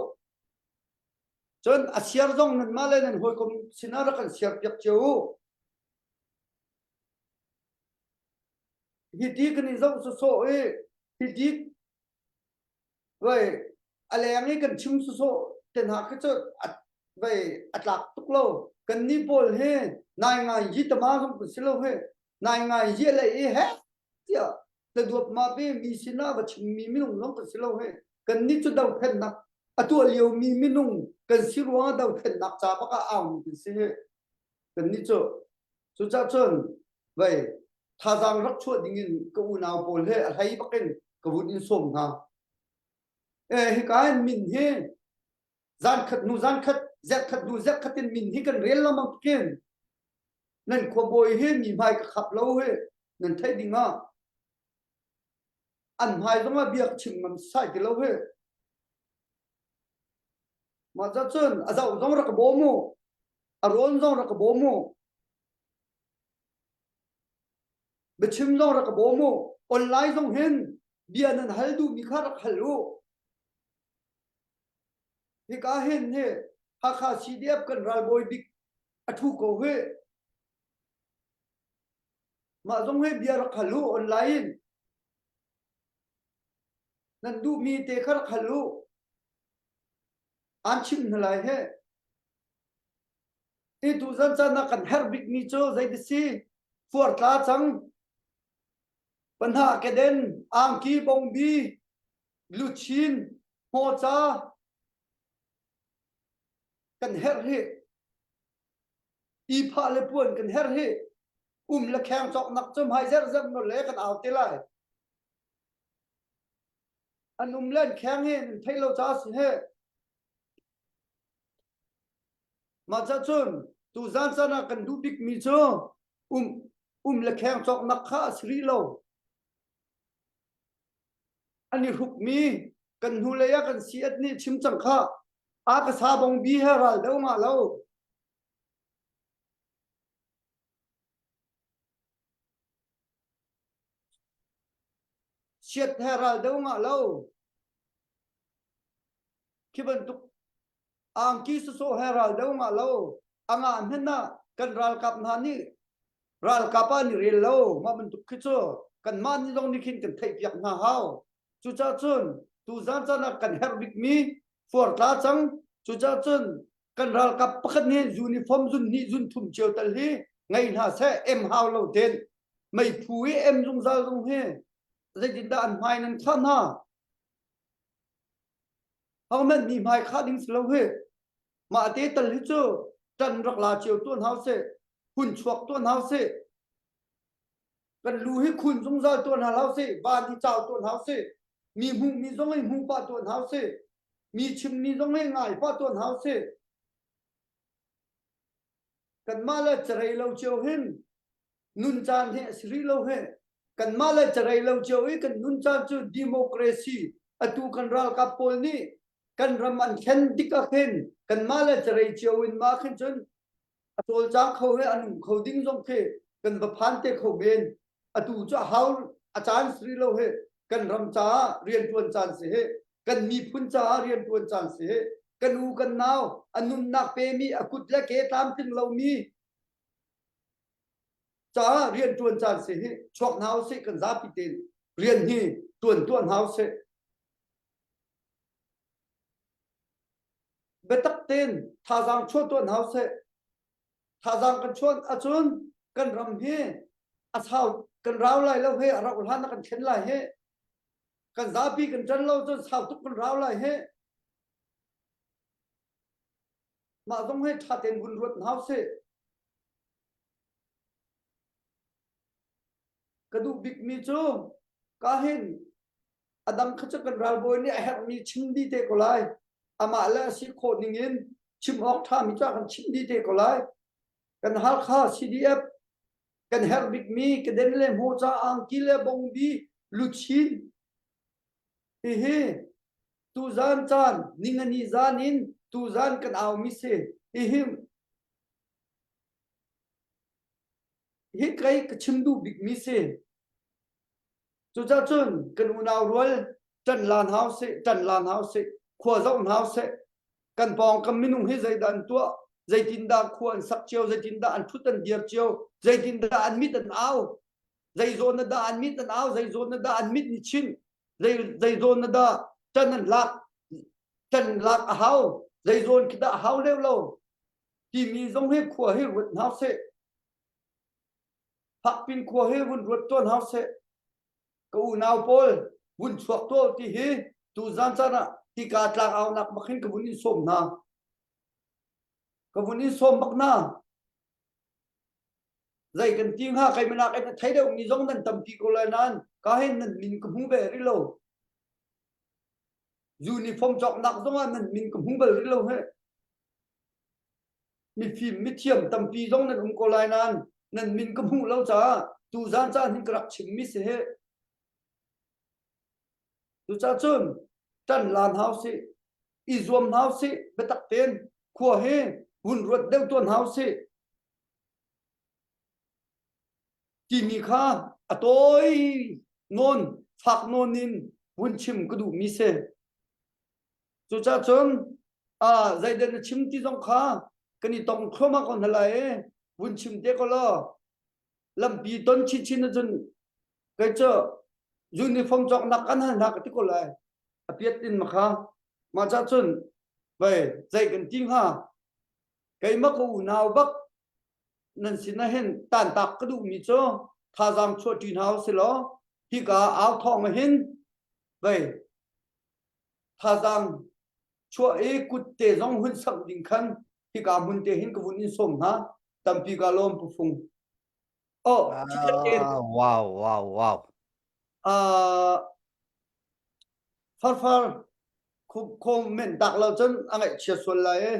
cun a siar zong nanmah le nan hawikom sinah rak kan siar piak cio u hiti kan in zoh sawsawh i hiti Vei a leng i kan chim sawsawh te hna khi cu vei a tlak tuk lo. Kan nih pawl hi nai ngai yi tama zong kan si lo hi. Nai ngai yi le i he tiah ta duap ma pe mi sinah va chimmi minung zong kan si lo hi. Kan nih cu dothlennak a tuah lio mi minung kan si ruangah dothlennak ca bak ah aumi kan si hi. Kan nih cu cucah cun vei thazaang rak chuah dingin ka unau pawl he a hlei bakin ka vun in sawm hna. Eh hika in min hi zan khat hnu zan khat zerh khat hnu zerh khat in min hi kan rel lengmang tukin nan khuabawi hi mi hmai ka khap lo hi nan theih ding ah an hmai zong ah bia ka chim ngam sai ti lo hi mah ca cun a zoh zong rak ka bawm u a rawn zong rak ka bawm u biachim zong rak ka bawm u online zong hin Bia nan hal duhmi kha rak hal u. Hika hin hi Hakha CDF kan ralbawi bik a ṭhu ko hi. Mah zong hi bia rak hal u online in. Nan duhmi te kha rak hal u. An chim hna lai he. Hi tuzan caan ah kan herh bikmi cu zei si? Fuartla cang. Panha keden, angki bongbi, luchin, hmawca kan herh hi. Iphah le puan kan herh hi. Um le kheng cawknak cu hmai zerh no le kan au te lai. An um le an kheng hi nan thei lo ca si he. Mah ca cun tuzan caan ah kan duh bikmi cu um um le kheng cawknak kha a si rih lo. An i hrukmi kan hnulei ah kan si-at nih chim cang kha a ka sa bongbi he ral do ngah lo. Siat he ral do ngah lo. Khi bantuk angki sawsawh he ral do ngah lo a ngah hmenh ah kan ralkap hna nih ralkap ah an i rel lo mah bantuk khi cu kanmah nih zong nih khin kan theihpiak hna hau cucaah cun tuzan caan ah kan herh bikmi fuartla cang cucaah cun kan ralkap pakhat nih uniform zun hnih zun thum cio tal hi ngei hna seh em hau lo ten meiphu i em zungzal zong hi zeitindah an hmai nan khah hna Hohmanh mi hmai khah ding si lo hi. Mah te tal hi cu ṭan rak la cio tuan hau seh. Hun chuak tuan hau seh. Kan lu hi khun zungzal tuan hau hau seh. Van hi cau tuan hau seh. Mi hmuh mi zong hi hmu pah tuan hau seh. Mi chim mi zong hi ngai pah tuan hau seh. Kanmah le carei lo cio hin nun caan hi a si rih lo he kanmah le carei lo cio i kan nun caan cu democracy atu kan ralkap pawl nih kan ram an thlen tik ah khin kanmah le carei cio in ma khin cun a cawlcang kho he an um kho ding zong khi kan va phan te kho men atu cu a hau a caan si rih lo he kan ram caah riantuan caan si he kan miphun caah riantuan caan si he kan u kan nau a nunnak pemi a kut le ke tlamtling lomi caah rian ṭuan caan si hi chuak hna usih kan zapi tein rian hi ṭuan tuah hna usih biatak tein thazaang chuah tuah hna usih thazaang kan chuah ahcun kan ram hi a sau kan rau lai lo he a rauh hlan ah kan thlen lai he kan zapi kan ṭan lo cun sau tuk kan rau lai he mah zong hi ṭha tein vun ruat hna usih Ka duh bikmi cu ka hin a dang kha cu kan ralbawi nih a herhmi chim dih te ko lai. Amah le a si khawh ning in chim awk ṭhami cu a kan chimh dih te ko lai. Kan Halkha CDF kan herh bikmi keden le hmawca angki le bongbi luchin hihi tuzan caan ningani zan in tuzan kan aumi si hihi Hi kei ka chim duh bikmi si. Cucaah cun kan unau rual ṭan lan hau sih, ṭan lan hau sih, khua zoh hna sih. Kan pawngkam minung hi zeidah an tuah, zeitindah khua an sak cio, zeitindah an ṭhut an dir cio, zeitindah an mit an au, zei zawn dah an mit an au, zei zawn dah an mit ni chin, zei zei zawn dah ṭan an lak, ṭan lak a hau, zei zawn khi dah a hau leu lo. Timi zong hi khua hi ruat hna sih. Hakpin khua hi vun ruat tuan hau seh. Ka unau pawl vun chuak tuah ti hi tuzan caan ah hika tlang aunak bak hin ka vun in sawm hna. Ka vun in sawm bak hna. Zei kan ti hnga kai manak in a thei deuh mi zong nan tampi ko lai nain ka hin nan min ka hmu ve rih lo. Uniform cawknak zong ah nan min ka hmu bal rih lo he. Mifim mithiam tampi zong nan um ko lai nain nan min ka hmuh lo caah tuzan caan hin ka rak chimmi si hi. Cucaah cun ṭan lan hau sih, i zuam hau sih, biatak tein khua hi hun ruat deuh tuan hau sih. Timi kha a tawi nawn. fak nawn in vun chim ka duhmi si. Cucaah cun zeidah na chim ti zong kha kan i tong thluahmah ko hna lai i vun chim te ko law lampi ton chinchin ahcun kei cu uniform cawknak kan hal hna ka ti ko lai. A piat in ma kha mah cah cun vei zei kan ti hnga keimah ka unau bak nan sinah hin tantak ka duhmi cu thazaang chuahṭi hna usih law hika au thawng hin vei thazaang chuah i kut te zong hun samh ding khan hika hmun te hin ka vun in sawm hna tampi ka lawm pu fung oh ah, wow wow wow uh, farfar comment tak lo cun a ngaihchia sual lai e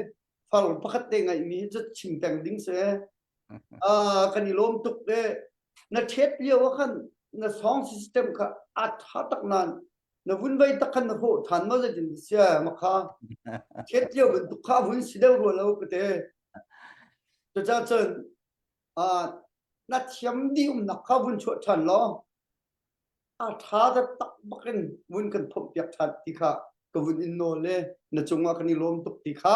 far pakhat te ngaihmi hi cu chim peng ding si uh, kan i lawm tuk e na ṭhet lio ah khan na song system kha a ṭha tak nan na vun vei tak khan na hawh ṭhan ma zeitin sia ma kha ṭhet lio bantuk kha vun si deuh rua lo ka te cucaah cun uh, na thiam dih umnak kha vun chuah ṭhan law a ṭha taktak bakin vun kan phomhpiak ṭhan ti kha ka vun in nawl le na cungah kan i lawm tuk ti kha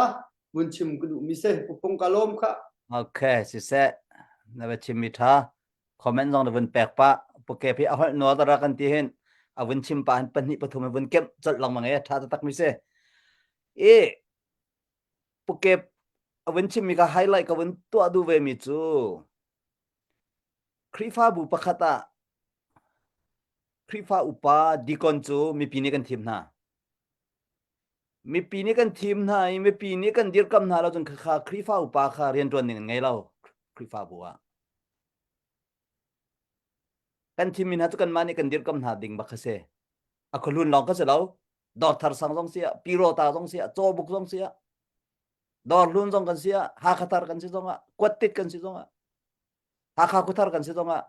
vun chim ka duhmi si pupung ka lawm kha Okay, siseh na va chim mi ṭha comment zong na vun pek pah puke phi a holh nual tara kan ti hin a vun chim pa hin pahnih pathum vun kemh colh lengmang e ṭha taktak mi si i puke a vun chim mi ka highlight ka vun tuah duh ve mi cu Khrihfabu pakhat ah Khrihfa upa deacon cu mipi nih kan thim hna. Mipi nih kan thim hna i mipi nih kan dirkamh hna lo cun khakha Khrihfa upa kha rianṭuan ding an ngei lo Khrihfabu ah. Kan thimmi hna cu kanmah nih kan dirkamh hna ding bak kha si. A khuahlun lawng kha si lo. Dawrthar sang zong si ah, Pirota zong si ah, Cawbuk zong si ah, Dawrhlun zong kan si ah, Hakhathar kan si zong ah, Kuattit kan si zong ah, Hakha khuathar kan si zong ah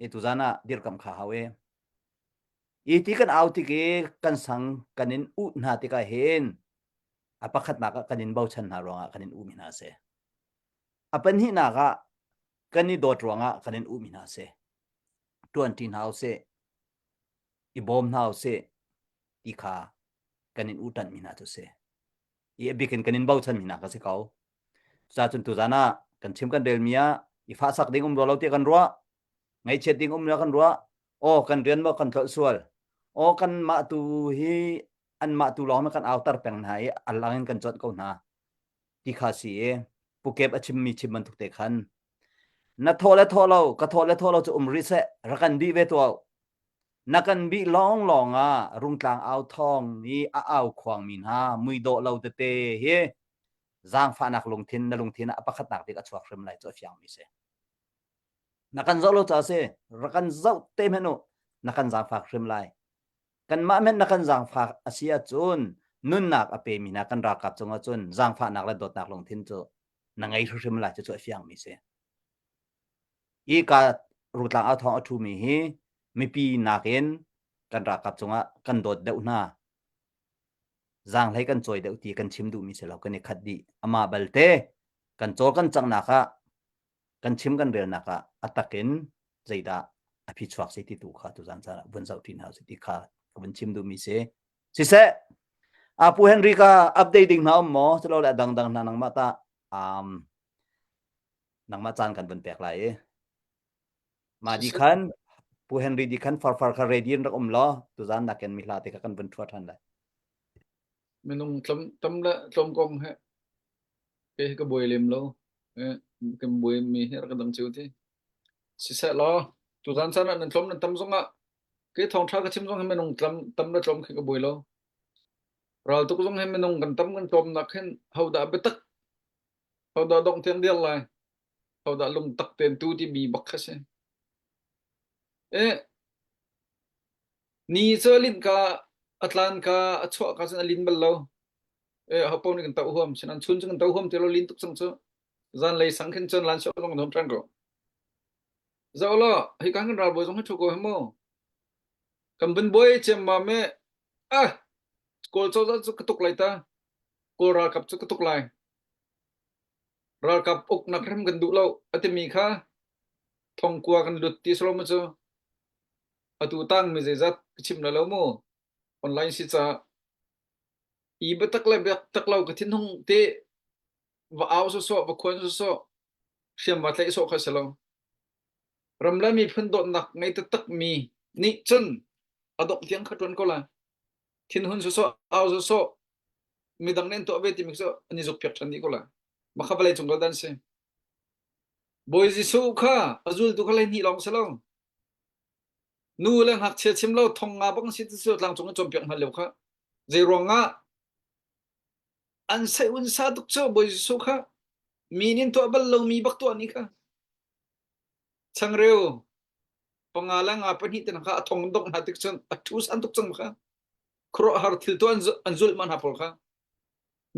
i tuzan ah dirkamh kha hau e. I ti kan au tik i kan sang kan in uh hna tikah hin a pakhatnak ah kan in bochan hna ruangah kan in uh mi hna si. A pahnihnak ah kan i dawt ruangah kan in uh mi hna si. Tuanṭi hna usih, i bawm hna usih ti kha kan in uh ṭanh mi hna cu si. I a bik in kan in bochan mi hna kha si ko. Cucaah tuzan ah kan chim kan relmi ah i fahsak ding um rua lo tiah kan ruah. Ngaihchiat ding um lo kan ruah. Aw kan rian maw kan tlolh sual. Aw kan mah tu hi anmah tu lawng kan autar peng hna i a lang in kan cuanh ko hna. Ti kha si i Pukep a chimmi chim bantuk te khan na thawh le thawh lo ka thawh le thawh lo cu um rih seh rak kan bih ve tuah na kan bih lawng lawng ah rungtlang au thawng i a au khuangmi hna muidawh lo tete hi zaangfahnak lungthin na lungthin ah a pakhatnak bik a chuak hrim lai cu a fiangmi si. Na kan zoh lo ca si, rak kan zoh te hmanh u, na kan zaangfak hrim lai. Kanmah hmanh na kan zaangfak a si ahcun nunnak a pemi hna kan ralkap cungah cun zaangfahnak le dawtnak lungthin cu na ngei hrimhrim lai cucu a fiangmi si. Hi ka rutlang au thawng a ṭhumi hi mipi nakin kan ralkap cungah kan dawt deuh hna. Zaanghlei kan cawi deuh ti kan chim duhmi si lo kan i khat dih. Amah balte kan cawl kan canghnak ah kan chim kan relnak ah a tak in zeidah a phichuak si ti tu kha tuzan caan ah vun zoh ṭi hna usih ti kha ka vun chim duhmi si. Siseh, Apu Henry ka update ding hna um maw? Silole a dangdang hna nangmah tah um, nangmah caan kan vun pek lai i. Mah di khan Pu Henry di khan farfar kha ready in rak um law tuzan nakin mi hla te kha kan vun ṭhua ṭhan lai. Minung tlom tam le tlawm kong he kei hi ka buai lem lo. Eh, kan buai mi hi rak dang cio ti. Siseh law tuzan caan ah nan tlawm nan tam zong ah kei thawngṭha ka chim zong hi minung tlam tam le tlawm khi ka buai lo. Ral tuk zong hi minung kan tam kan tlawm nak hin hodah biatak hodah dongh tiang dial lai hodah lungtak tein tu timi bak kha si. Eh, ni cu a linh ka a tlan ka a chuah ka cun a lin bal lo. Eh, ho paoh nih kan toh huam. Sinan chun cu kan toh huam ti lo lin tuk cang cu. Zanlei sang khin cun lan sawh zong kan huam ṭhan ko. Zoh law, hi kan kan ralbawi zong hi ṭhu ko hi mu. Kan vun buai ciammam i ah Kawl cozah cu ka tuk lai ta. Kawl ralkap cu ka tuk lai. Ralkap uknak hrim kan duh lo a timi kha thongkua kan lut ti salo mu cu. Atu tang mi zeizat ka chim la lo mu. Online si ca i biatak le biatak lo ka thinhung te va au sawsawh va khuan sawsawh hriam va tlaih sawh kha si lo. Ram le miphun dawtnak ngei taktak mi nih cun a dongh tiang kha ṭuan ko lai. Thinhun sawsawh au sawsawh midang nih an tuah ve timi cu an i zukpiak ṭhan dih ko lai. Mah kha vawlei cung kal dan si. Bawi Jesuh kha a zultu kha 12 lawng si lo. Nu le ngakchia chim lo thong nga bang si ti cu tlangcung in cawnpiak hna lio kha. Zei ruangah an sei un sa tuk cu Bawi Jesuh kha mi nih tuah bal lomi bak tuah ni kha. Changreu panga le nga pahnih te kha a thong dongh hna tik cun a ṭhu san tuk cang kha. Khuaruahhar thil tu an zulh ma hna pawl kha.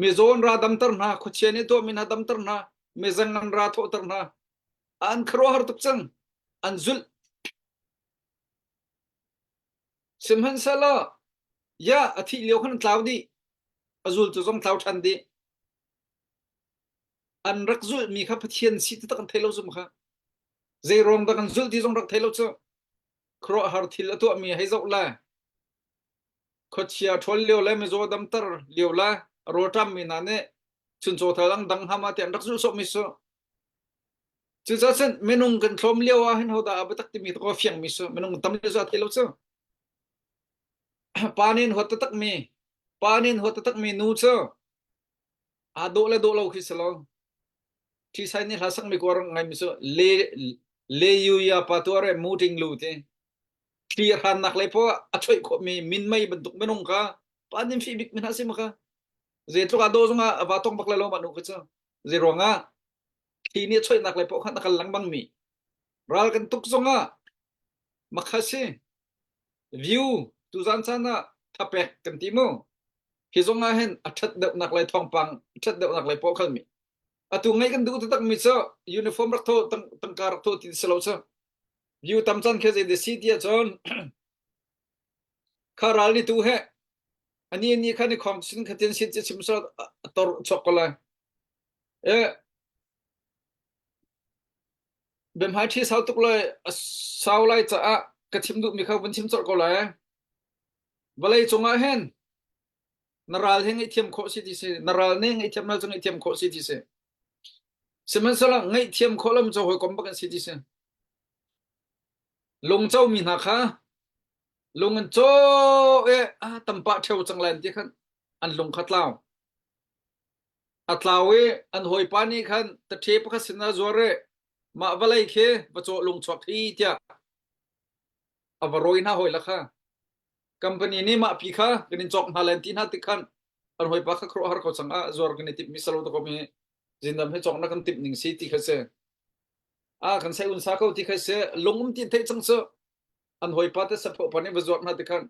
Mizaw an ra damter hna, khuachia nih tuahmi hna damter hna, mizeng an ra thawhter hna. An khuaruahhar tuk cang. An zulh. Sihmanhsehlaw, ya a thih lio khan an tlau dih. A zultu zong tlau ṭhan dih. An rak zulhmi kha Pathian si taktak an thei lo zum kha. Zei ruang dah kan zulh ti zong rak thei lo cu. Khuaruahhar thil a tuahmi hei zoh le khuachia ṭhawl lio le mizaw damter lio le rawlṭammi hna nih chuncaw thal ang dang hama te an rak zulh sawhmi su. Cucaah cun minung kan thlawm lio ah hin hodah a biatak timi ka fiangmi su minung tam lio cu a thei lo cu. Pa nih an huat taktakmi pa nih an huat taktakmi nu cu aa dawh le dawh lo khi si lo. Ṭhisai nih hla sakmi kuar ngaimi cu le le yu ya pa tuare mu ting lu ti thli a hrannak lei poah a choih khawhmi minmei bantuk minung kha pa nin fih bik mi hna si ma kha zeitluk ah dawh zongah a va tong bak lai lo mah nu kha cu zei ruangah thli nih a choihnak lei poah khan a kal lengmang mi ral kan tuk zongah makha si view tuzan caan ah thapek kan ti mu hi zong ah hin a ṭhat deuhnak lei thawngpang a ṭhat deuhnak lei poah khal mi atu ngai kan duh taktak mi cu uniform rak tho tangka rak tho ti si lo cu view tam chan khe zei si ti ahcun kha ral ni tu he ani ni kha ni khong sin khatin sin chi chim so tor chok ko lai e bemhai thi sau tuk lai sau lai caah ka chim duh mi kha vun chim chor ko lai vawlei cungah hin na ral he ngaihthiam khawh si ti si na ral nih ngaihthiam na cu ngaihthiam khawh si ti si sihmanhsehlaw ngaihthiam khawh lo cu hawikom bak an si ti si lungco mi hna kha lung an caw e a tampa ṭheo cang lai ti khan an lung kha tlau a tlau i an hawipa nih khan taṭhe pakhat sinah zuar i mah vawlei khi va cawh lung chuak hi tiah a va rawi hna hawi la kha company nih mah pi kha kan in cawk hna len ti hna tik khan an hawipa kha khuaruahhar ko cang ah zuar kan i timh mi salo to ko mi zindam he cawk na kan timh ning si ti kha si a kan sai un sa ko ti kha si lung um ti theih cang cu an hawipa te sapho pa nih va zuar hna ti khan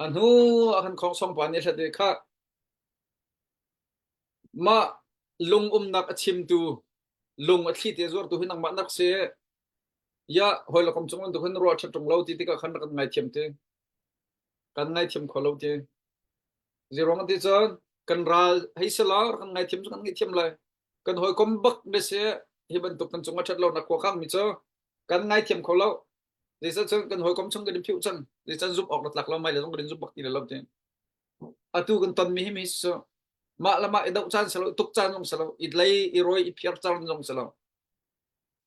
a hnu a kan khong song pa nih hlat kha mah lung umnak a chimtu lung a thli te zuartu hi nangmah nak si Ya, hawi le kom cung in tukhun ruah ṭhat ṭung lo ti tikah khan rak kan ngaithiam ti. Kan ngaithiam kho lo ti. Zeiruang ti cun kan ral hei si la kan ngaithiam cu kan ngaithiam lai. Kan hawikom bak ne si hi bantuk kan cung a ṭhat lo nak khua khang mi cu kan ngaithiam kho lo. Zeicah cun kan hawikom chung kan in phiuh cang. Zeicah zumh awk na tlak lo mai le zong kan in zumh bak ti lo ti. Atu kan ton mi hi mi cu mah le mah i doh caan si lo, tuk caan zong si lo, i lei i rawi i phiar caan zong si lo.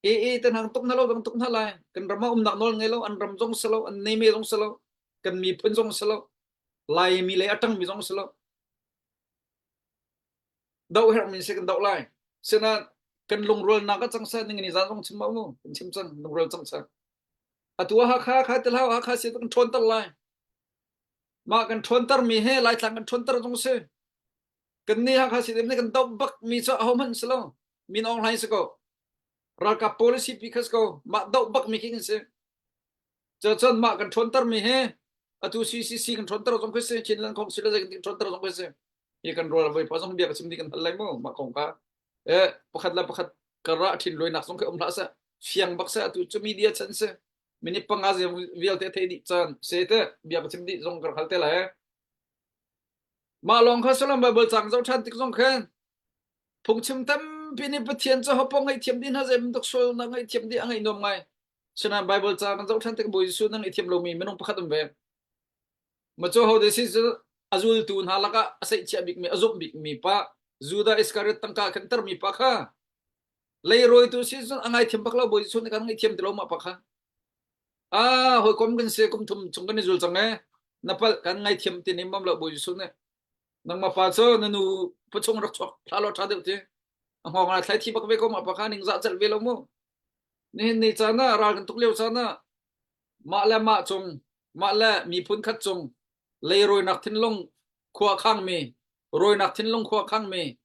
E e tan hang tuk na lo bang tuk na lai kan ram ah umnak nawl ngei lo an ram zong si lo an nei me zong si lo kan miphun zong si lo lai mi le atang mi zong si lo do herh min si kan do lai sina kan lungrual nak a cang sa ning ni zan zong chim mu kan chim cang lungrual cang sa atu ha kha kha tel hau ha kha si kan ṭhawn ter lai mah kan ṭhawn ter mi he lai tlang kan ṭhawn ter zong si kan ni ha kha si dem ne kan do bak mi cu aho hmanh si lo min Aung Hlaing si ko ralkap policy pi kha si ko mah doh bak mi khi kan si cun mah kan ṭhawnter mi he atu CCC kan ṭhawnter zong khi si Chinland kong si le zei kan ṭhawnter zong khi si hi kan rual voi pa zong bia ka chim di kan hal lai mu mah kong kha e pakhat le pakhat kara thin loinak zong khi um hlah seh fiang bak seh atu cu media chan si minute panga vialte thei dih chan se te bia ka chim dih zong ka hal te lai mah lawng kha salam bible cang zoh ṭhan tik zong khan Phungchim tampi nih Pathian cu hopaoh ngaihthiam dih hna zei bantuk sualnak ngaihthiam dih a ngaih nuam ngai. Sinain Bible ca kan zoh ṭhan tik Bawi Jesuh nang i thiam lomi minung pakhat um ve. Ma cu ho de si cu a zultu hna lakah a seihchiah bikmi a zumh bikmi pa Judah Iskariot tangka kan termi pa kha leirawitu si cun a ngaithiam bak lo Bawi Jesuh nih kan ngaihthiam ti lo mah pa kha. Ah hawikom kan si kum thum chung kan i zul cang e na palh kan ngaithiam ti nim bam lo Bawi Jesuh nih nangmah pa cu na nu pachung rak chuak hlah law ṭha deuh ti a hngawng ah thlai thi bak ve ko mah pa kha ningzah celh ve lo mu nihin ni caan ah ral kan tuk lio caan ah mah le mah cung mah le miphun khat cung leirawinak thinlung khua khangmi rawinak thinlung khua khangmi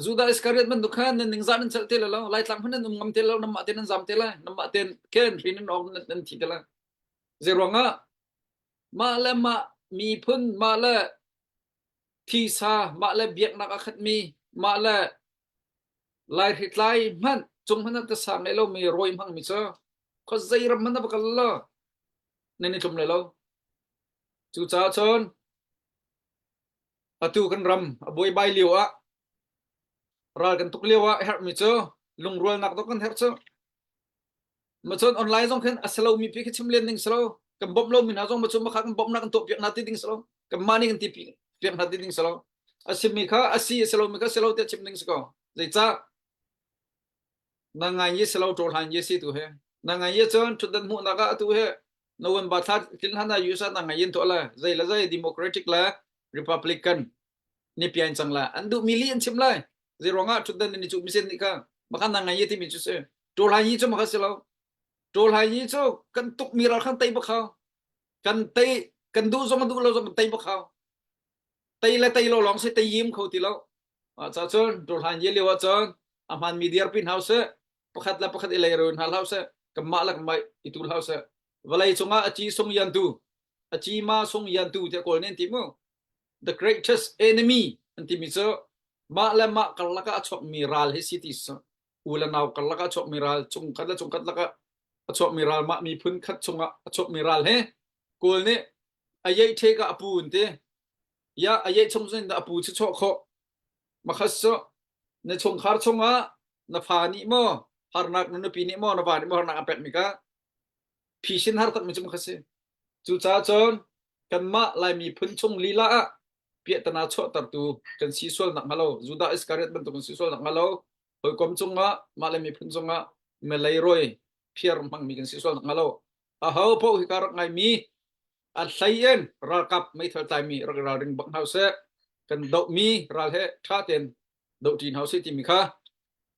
Judah Iskariot bantuk khan nan ningzah nan celh te lo Laitlang hmanh nan um ngam te lo nanmah te nan zam te lai nanmah ten ken hrin in awk nan thi te lai zei ruangah mah le mah miphun mah le thisa mah le biaknak a khatmi mah le laihritlai hmanh cung hmanh ah tasa ngei lomi rawi hmangmi cu khuazei ram hmanh ah va kal law nan i tlum lai lo. Cucaah cun atu kan ram a buaibai lio ah ral kan tuk lio ah herhmi cu lungrualnak dok kan herh cu. Ma cun online zong khin a si lomi pi khi chim len ding si lo. Kan bawmh lomi hna zong ma cun makha kan bawmhnak kan tuah piak hna ti ding si lo. Kan mah nih kan ti piak hna ti ding si lo. A simi kha a si a si lomi kha si lo tiah chim ding si ko. Zeicah na ngai ye si lo ṭawl hlan ye si tu he. Na ngai ye cun ṭhutdan hmuhnak ah atu he November thla tlin hlan ah USA na ngai yin tuah le zei le zei Democratic le Republican ni pian cang la an duh mi li an chim lai zei ruangah ṭhutdan ni cu misen nih kha maka na ngai timi cu si ṭawl hai yi cu maka si lo ṭawl hai yi cu kan tuk mi ral khan tei bak hau kan tei kan duh zong duh lo zong kan tei bak hau tei le tei lo lawng si tei yim kho ti lo ca cun ṭawl hai yi lio ah cun a hman mi dirpi hna seh pakhat le pakhat i lei ro hna hlah seh kanmah le kanmah i tu hlah seh vawlei cungah a ci sung yan tu a ci ma sung yan tu tiah kawl nih an ti mu the greatest enemy an timi cu mah le mah karlak ah a chuakmi ral hi si ti u le nau karlak ah a chuakmi ral chungkhat le chungkhat lakah a chuakmi ral mah miphun khat chungah a chuakmi ral he kawl nih a yeih the ka a pu an ti ya a yeih chung cun a pu chu chuah khawh makhas cu na chungkhar chungah na fa nih maw harnak na nupi nih maw na va nih maw harnak an pekmi ka phisin har takmi cu makhas si cucaah cun kanmah Laimi phun chung lila ah piahtana chuahtertu kan si sual nak hnga lo Judah Iskariot bantuk kan si sual nak hnga lo hawikom cungah mah le miphun cungah milei roi phiar hmangmi kan si sual nak hnga lo aho paoh hi ka rak ngaimi a hlei in ralkap meithal tlaimi rak i ralring bak hna usih kan dohmi ral he ṭha tein dohṭi hna usih timi kha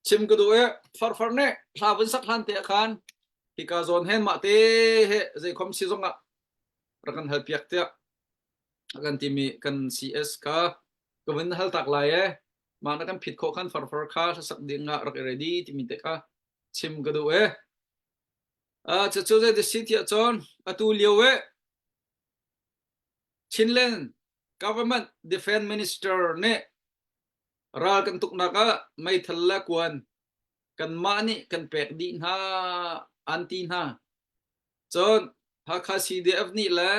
chim ka duh i farfar nih hla vun sak hlan te ah khan hika zawn hen mah te he zeikhom si zong ah rak kan hal piak tiah a kan timi kan CS kha ka vun hal tak lai e mah na kan phit khawh khan farfar kha hlasak ding ah rak i ready timi te kha chim ka duh e uh, cu cu zei si tiah cun atu lio e Chinland government defense minister nih ral kan tuknak ah meithal le kuan kanmah nih kan pek dih hna an ti hna Cun Hakha CDF nih le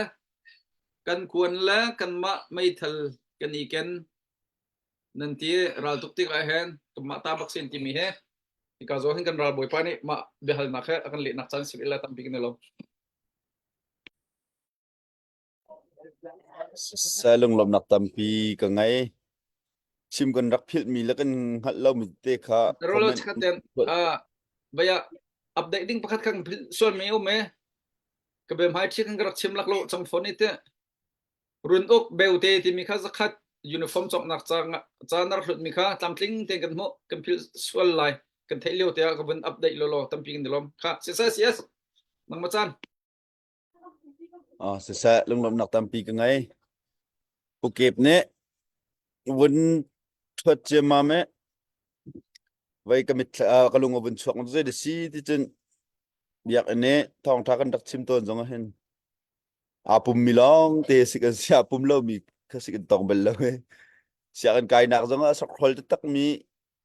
kan kuan le kanmah meithal kan i ken nan ti raltuk tik ah hin kanmah ta bak sin timi he hika zawn hin kan ralbawipa nih mah biahalnak he a kan lehnak caan si la tampi kan i lo. Seh lunglawmhnak tampi ka ngei. Chim kan rak philhmi le kan hngalh lomi te kha Rolo comment chikat ten ah baya update ding pakhat kan philh sual mi um e ka bem hai thi kan rak chim lak lo chang phone ite run uk beute timi kha zakhat uniform choknak ca ca nar hlut mi kha tlamtling te kan hmuh kan philh sual lai kan theih lio te ah ka vun update lo lo tampi kan lom kha siseh cs nang ma chan Ah, siseh lunglawmhnak tampi ka ngei. Pukep nih vun ṭhuat ciammam i vei ka mit ka lung a vun chuak zei da si ti cun biakinn i thawngṭha kan rak chim tawn zong ah hin aa pummi lawng te si kan si aa pum lomi kha si kan tong bal lo i sianginn kainak zong ah sokhrol taktakmi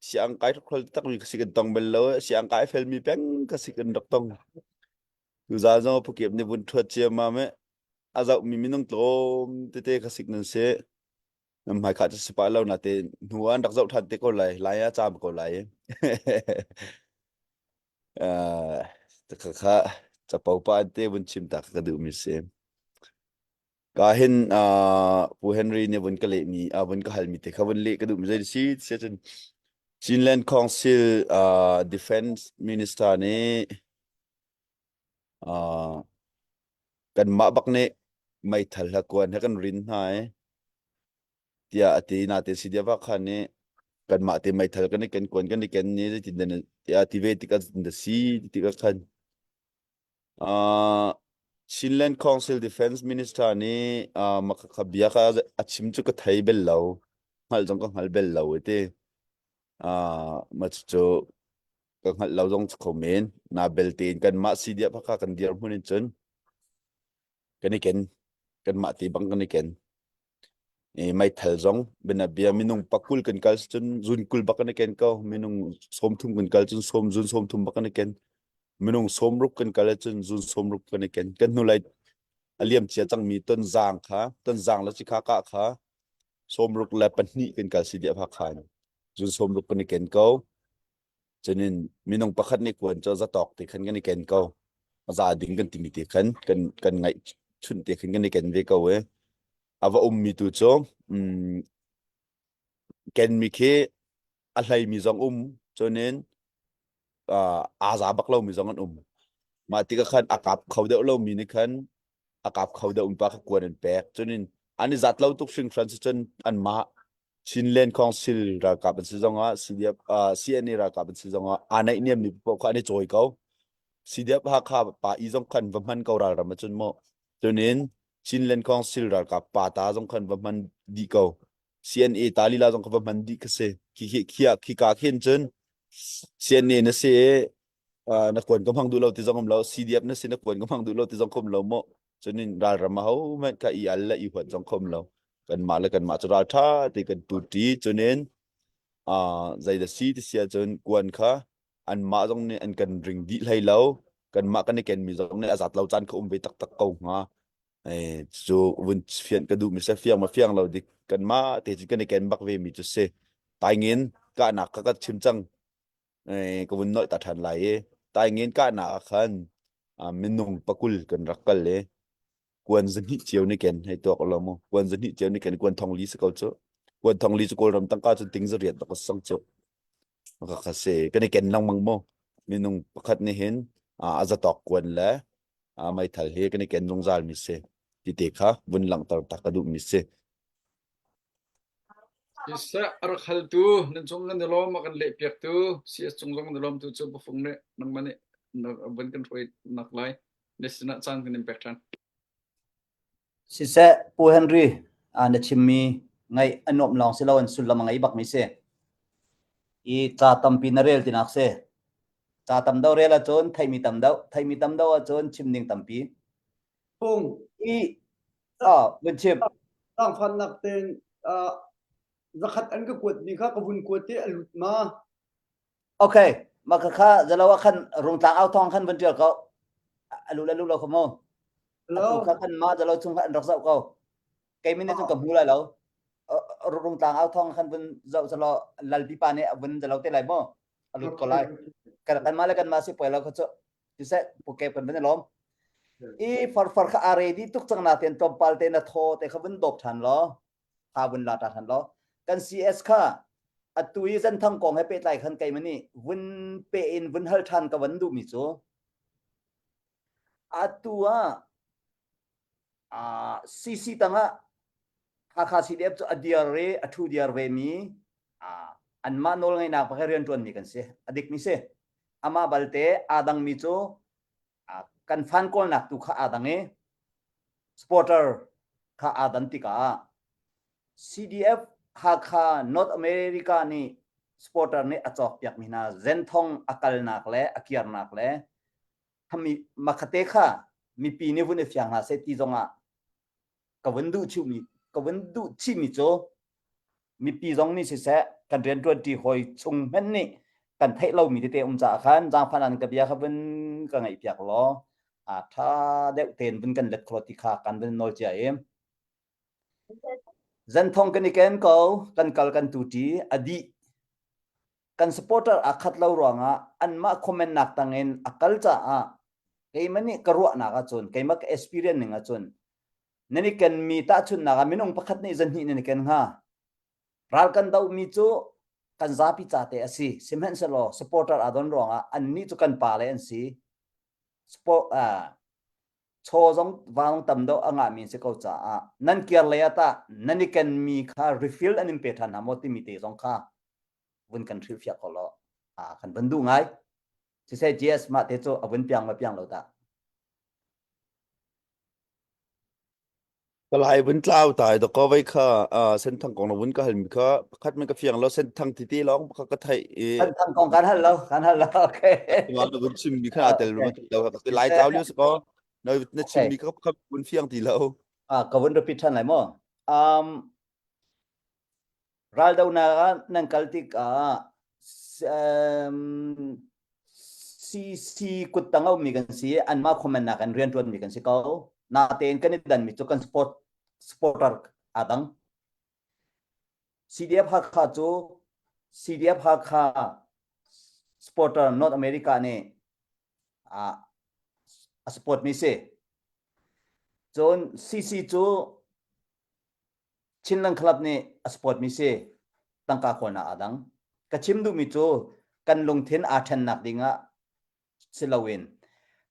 siang kai sokhrol taktakmi kha si kan tong bal lo i siang kai felmi peng kha si kan rak tong. Tuzaan zong pukep nih vun ṭhuat ciammam i a zohmi minung tlawm tete kha sik nan si. Nan hmai khah cu si pah lo natein hnu ah an rak zoh ṭhan te ko lai. Lai ah caam ko lai. Uh, Khakha capo pa te vun chim ta ka duh mi si. Ka hin Pu Henry nih vun ka leh mi vun ka hal mi te kha vun leh ka duh mi zei si si cun Chinland Council Defense Minister nih kanmah bak nih meithal he kuan he kan rin hna i tiah a ti natein CDF khan nih kanmah te meithal kan i ken kuan kan i ken ni zeitin dah tiah ti ve tikah zeitin dah si ti tikah khan uh, Chinland Council Defense Minister nih uh, makha bia kha a chim cu ka thei bel lo hngalh zong ka hngal bel lo ti uh, ma cu ka hngalh lo zong kho men na belte in kanmah CDF kha kan dir hmun in cun kan i ken kanmah ti bang kan i ken i meithal zong bia minung pakul kan kal cun zun kul bak kan i ken ko minung 30 kan kal cun sawm zun 30 bak kan i ken minung 60 kan kal cun zun 60 kan i ken kan hnulei a liam cia cangmi tonzang kha tonzang le cikha ka kha 62 kan kal si dia khan zun 60 kan i ken ko Cunin minung pakhat nih kuan cu zatawk te khan kan i ken ko. Za ding kan timi te khan kan kan ngaih chunh te khan kan i ken ve ko e. A va ummi tu cu mm, kenmi khi a hleimi zong um cunin uh, aa za bak lomi zong an um. Mah tikah khan a kap kho deuh lomi nih khan a kap kho deuh mi pa kha kuan an pek. Cunin an i zat lo tuk hringhran si cun anmah Chinland Council ralkap an si zongah CDF uh, CNA ralkap an si zongah aa naihniam mi paoh kha an i cawi ko. CDF Hakha pa i zong khan va hman ko ralram ahcun mu. Tunin Chinland Council ralkap pa ta zong khan va hman dih ko. CNA ta lila zong kha va hman dih ka si. Khi khi khi khi ka khin cun CNA na si uh, na kuan ka hmang duh lo ti zong um lo CDF na si na kuan ka hmang duh lo ti zong khom lo mu. Cunin ralram a ho hmanh kha i al le i huat zong khom lo. Kanmah le kanmah cu ral ṭha ti kan tuṭi. Cunin uh, zei da si ti si ahcun kuan kha anmah zong nih an kan ring dih hlei lo. Kanmah kan i kenmi zong nih a zat lo caan kha um ve taktak ko hnga. Eh, cu vun fian ka duh mi se fiang ma fiang lo dik kanmah te cu kan i ken bak ve mi cu si. Taingin kahnak kha ka chim cang. Eh, ka vun nolh ta ṭhan lai i taingin kahnak ah khan minung pakul kan rak kal i kuan zahnih cio ni ken hei tuak lo mu kuan zahnih cio ni ken kuan thong li si ko cu kuan thong li cu kawlram tangka cu ting zariat bak sang cu ka kha se kan i ken lengmang mu minung pakhat nih hin a zatawk kuan le meithal hi kan i ken zungzal mi si ti te kha vun langhter tak ka duh mi si Siseh a rak haltu nan cung kan i lawm a kan lehpiaktu CS cung zong kan i lawm tu cu Pafung nih nangmah nih na van kan hruai nak lai na sinah caan kan in pek ṭhan. Siseh Pu Henry na chimmi ngaih a nuamh lawng si loin sullam a ngei bakmi si. I ca tampi na rel tinak si. Ca tam deuh rel ahcun theihmi tam deuh, theihmi tam deuh ahcun chim ding tampi. Phung. I ah vun chim. Zaangfahnak tein zakhat an ka kuatmi kha ka vun kuat i a lut ma? Okay, mah kha kha zalo ah khan rungtlang au thawng khan vun ṭial ko. A lu le lu lo kha mu. Atu kha kan mah zalo chung kha an rak zoh ko. Kei min cun ka hmu lai lo. Rungtlang au thawng khan vun zoh selaw lalpi pa nih a vun zalo te lai mu. A lut ko lai. Kan kanmah le kanmah si poi lo kha cu. Siseh pukep kan van i lawm. I farfar kha a ready tuk cang na ten tlawmpal te na thaw te kha vun dawp than law tha vun la ta than law kan CS kha atu i zanthang kong he pehtlai khan keimah nih vun pe in vun hal than ka van duhmi cu atu ah CC tangah Hakha CDF cu a diar i a thu diar ve mi anmah nawlngeihnak pakhat rianṭuanmi kan si. A dikmi si. Amah balte aa dangmi cu kan fan kawlnak tu kha aa dang i supporter kha aa dan tikah CDF Hakha North America nih supporter nih a cawkpiakmi hna zenthong a kalnak le a kirnak le khami makhate kha mipi nih vun i fiang hna seh ti zongah ka vun duh chihmi ka vun duh chihmi cu mipi zong nih siseh kan rianṭuanṭi hawi chung hmanh nih kan theih lomi tete um caah khan zaangfah nan ka bia kha vun ka ngaihpiak law a ṭha deuh tein vun kan let kho ti kha kan vun nawl cia i Zenthong kan i ken ko kan kal kan tuṭi a dih kan supporter aa khat lo ruangah anmah comment nak tangin a kal caah. Keimah nih ka ruahnak ahcun, keimah ka experience ning ahcun, nan i kenmi tahchunhnak ah minung pakhat nih zan hnih nan i ken hnga. Ral kan dohmi cu kan zapi ca te a si. Sihmanhsehlaw supporter aa don ruangah annih cu kan pale an si. Sport, uh, chaw zong vang tam deuh a ngahmi si ko caah nan kir lei ah tah nan i kenmi kha refill an in pe ṭhan hna maw timi te zong kha vun kan hrilhfiah ko law ah kan van duh ngai. Siseh GS mah te cu a vun piang ma piang lo dah. Kalai vun tlau tai da ko vai kha senthang kong na vun ka hal mi kha pakhat man ka fiang lo senthang ti ti lawng pakhat ka theih i Senthang kong kan hal lo kan hal lo okay ma na vun chim mi kha a tel ma lo ka lai tlau lio ko na na chim mi kha kha vun fiang ti lo ah ka vun repeat than lai mo um Raldohnak ah nan kal tikah um, CC kuttang a ummi kan si i anmah khuamennak in rianṭuanmi kan si ko. Natein kan i danmi cu kan sport supporter aa dang. CDF Hakha cu CDF Hakha supporter North America nih a a support mi si. Cun CC cu Chinland Club nih a support mi si. Tangka kawlnak aa dang. Ka chim duhmi cu kan lungthin aa ṭhennak ding ah si loin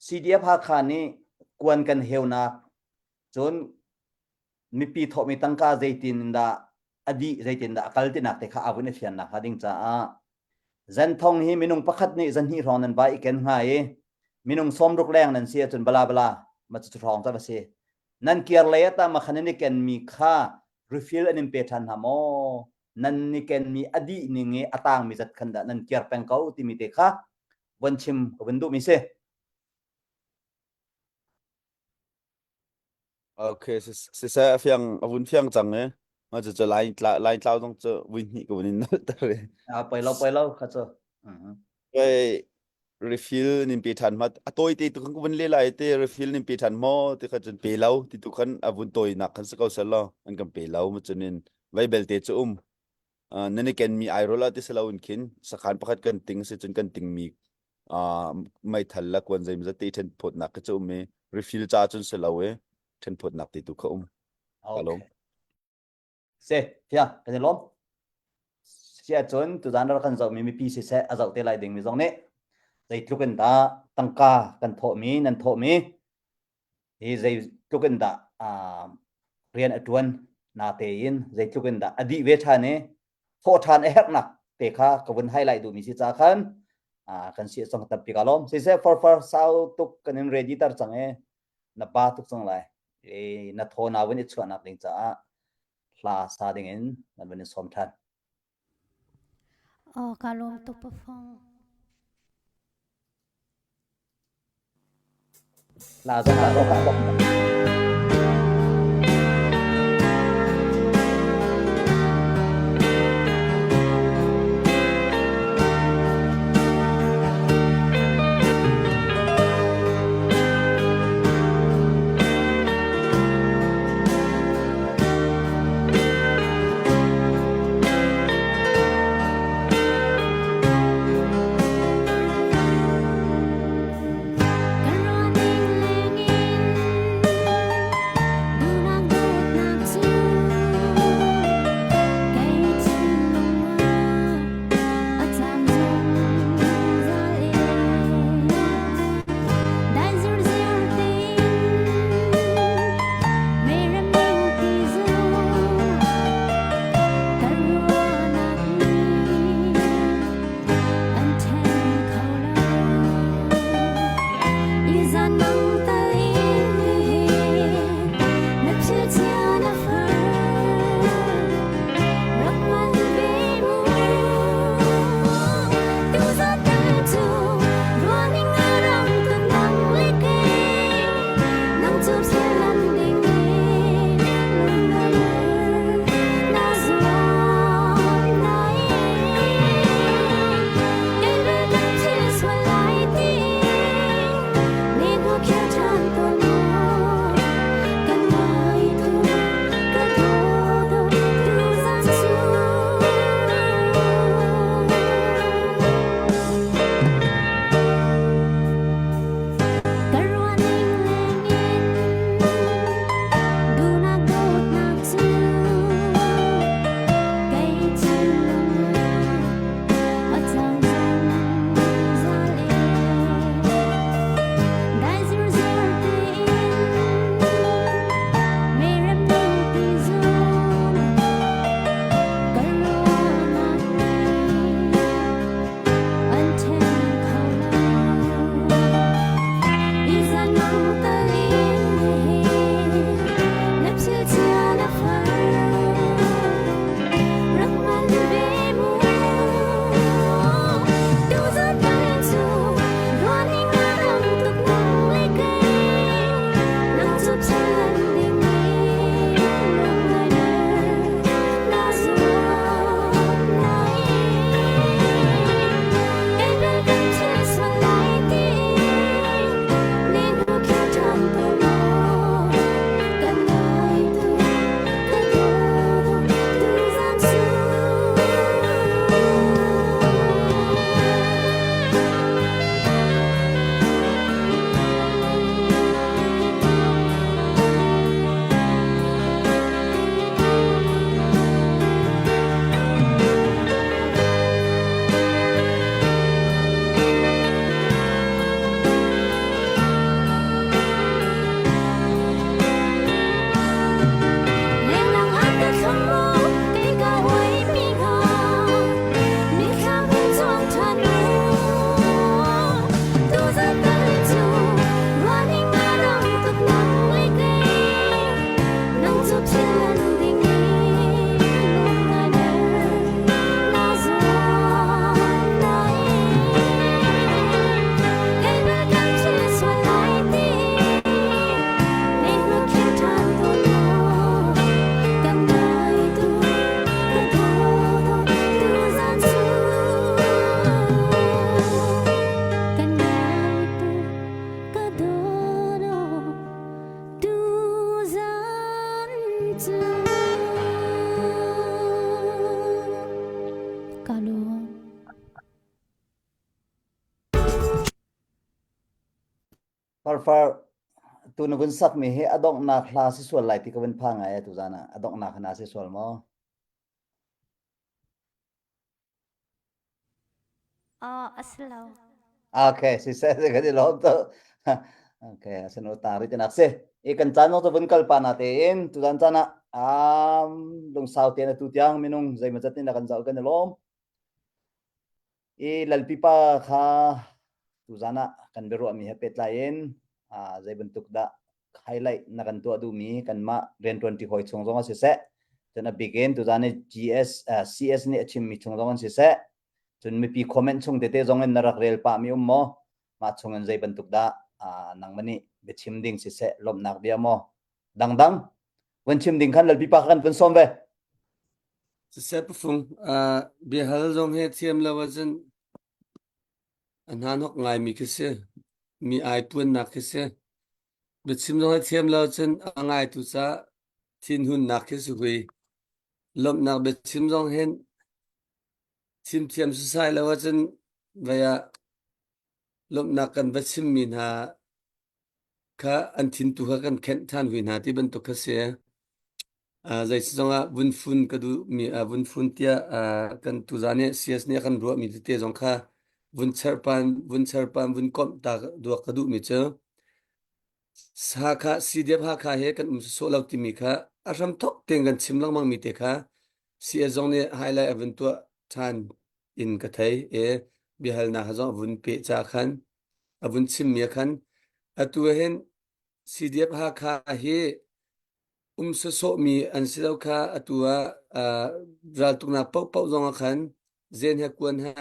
CDF Hakha nih kuan kan heunak cun mipi thawhmi tangka zeitin dah a dih zeitin dah a kal tinak te kha aa vun i fiannak hnga ding caah Zenthong hi minung pakhat nih zanhnih hrawng nan vai i ken hnga i minung sawmruk leng nan si ahcun bala bala ma cu hrawng ca va si. Nan kir lei ah tah ma khan nan i kenmi kha refill an in pe ṭhan hna maw? Nan i kenmi a dih ning i a tangmi zat khan dah nan kir peng ko timi te kha von chim ka vun duhmi si. Okay, siseh a fiang a vun fiang cang i ma cu cu lai tla lai tlau zong cu vui hnih ka vun in nolh ter i. A poi lo poi lo kha cu. Mhm. Wei refill nin pe than ma a tawi te tu kan vun le lai te refill nin pe than mo ti kha cun pe lo ti tu khan a vun tawi nak khan si ko sel lo an kan pe lo ma cun in vei belte cu um nan i ken mi ai rol ah ti si lo in khin sakhan pakhat kan ting si cun kan ting mi meithal le kuan zeimawzat te ṭhen phawtnak khi cu um i refill ca cun si lo i ṭhen phawtnak ti tu kha um. Okay. Se, fia, kan i lawm. Si ahcun tuzan rak kan zohmi mipi siseh a zoh te lai dingmi zong nih zeitluk in dah tangka kan thawhmi nan thawhmi hi zeitluk in dah rian a ṭuan natein zeitluk in dah a dih ve ṭhan i thawh ṭhan a herhnak te kha ka vun highlight duhmi si ca khan kan si cang tampi ka lawm siseh farfar sau tuk kan in ready tar cang e na ba tuk cang lai e na thaw na vun i chuahnak ding caah hla sa ding in nan vun in sawm ṭhan Aw ka lawm tuk pafong. La zong ah Ka ruahning lengin. Farfar tu na vun sakmi hi a donghnak hla si sual lai ti ka vun phang ngai tu zan ah a donghnak hna si sual maw? Aw, a si lo. Okay, si se se kan i lawm to. Okay, asino ta ri tinak si. I kan caan zong cu vun kal pa na tein tuzan caan ah um lungsau tein atu tiang minung zeimawzat nih na kan zoh kan i lawm. I lalpipa kha tuzan ah kan biaruahmi he pehtlai in zei bantuk dah highlight na kan tuah duhmi kanmah rianṭuanṭi hawi chung zong ah siseh, cun a bik in tuzan i GS, CS nih a chimmi chung zong in siseh, cun mipi comment chung tete zong in na rak rel pahmi um maw? Mah chung in zei bantuk dah nangmah nih biachim ding siseh, lawmhnak bia maw? Dangdang vun chim ding khan lalpipa kha kan vun sawm ve. Siseh pafung, biahal zong he thiam lo ahcun a hnahnok ngaimi khi si. Mi ai puannak khi si. Biachim zong he thiam lo ahcun a ngaitu ca thinhunnak khi si hui. Lawmhnak biachim zong hin chim thiam sasai lo ahcun vei ah lawmhnak kan va chimmi hna kha an thin tu kha kan khenh ṭhan hui hna ti bantuk kha si. Uh, zeisi zongah vun fun ka duhmi uh, vun fun tiah uh, kan tuzan i CS nih a kan ruahmi tete zong kha vun cherpan vun cherpan vun komh ta duak ka duhmi cu Hakha CDF Hakha he kan um sawsawh lo timi kha a hram thok tein kan chim lengmang mi te kha CS zong nih highlight a vun tuah ṭhan in ka thei i biahalnak zong a vun peh ca khan a vun chimmi ah khan atu hin CDF Hakha hi um sawsawhmi an si lo kha atu ah uh, raltuknak paohpaoh zong ah khan zen he kuan he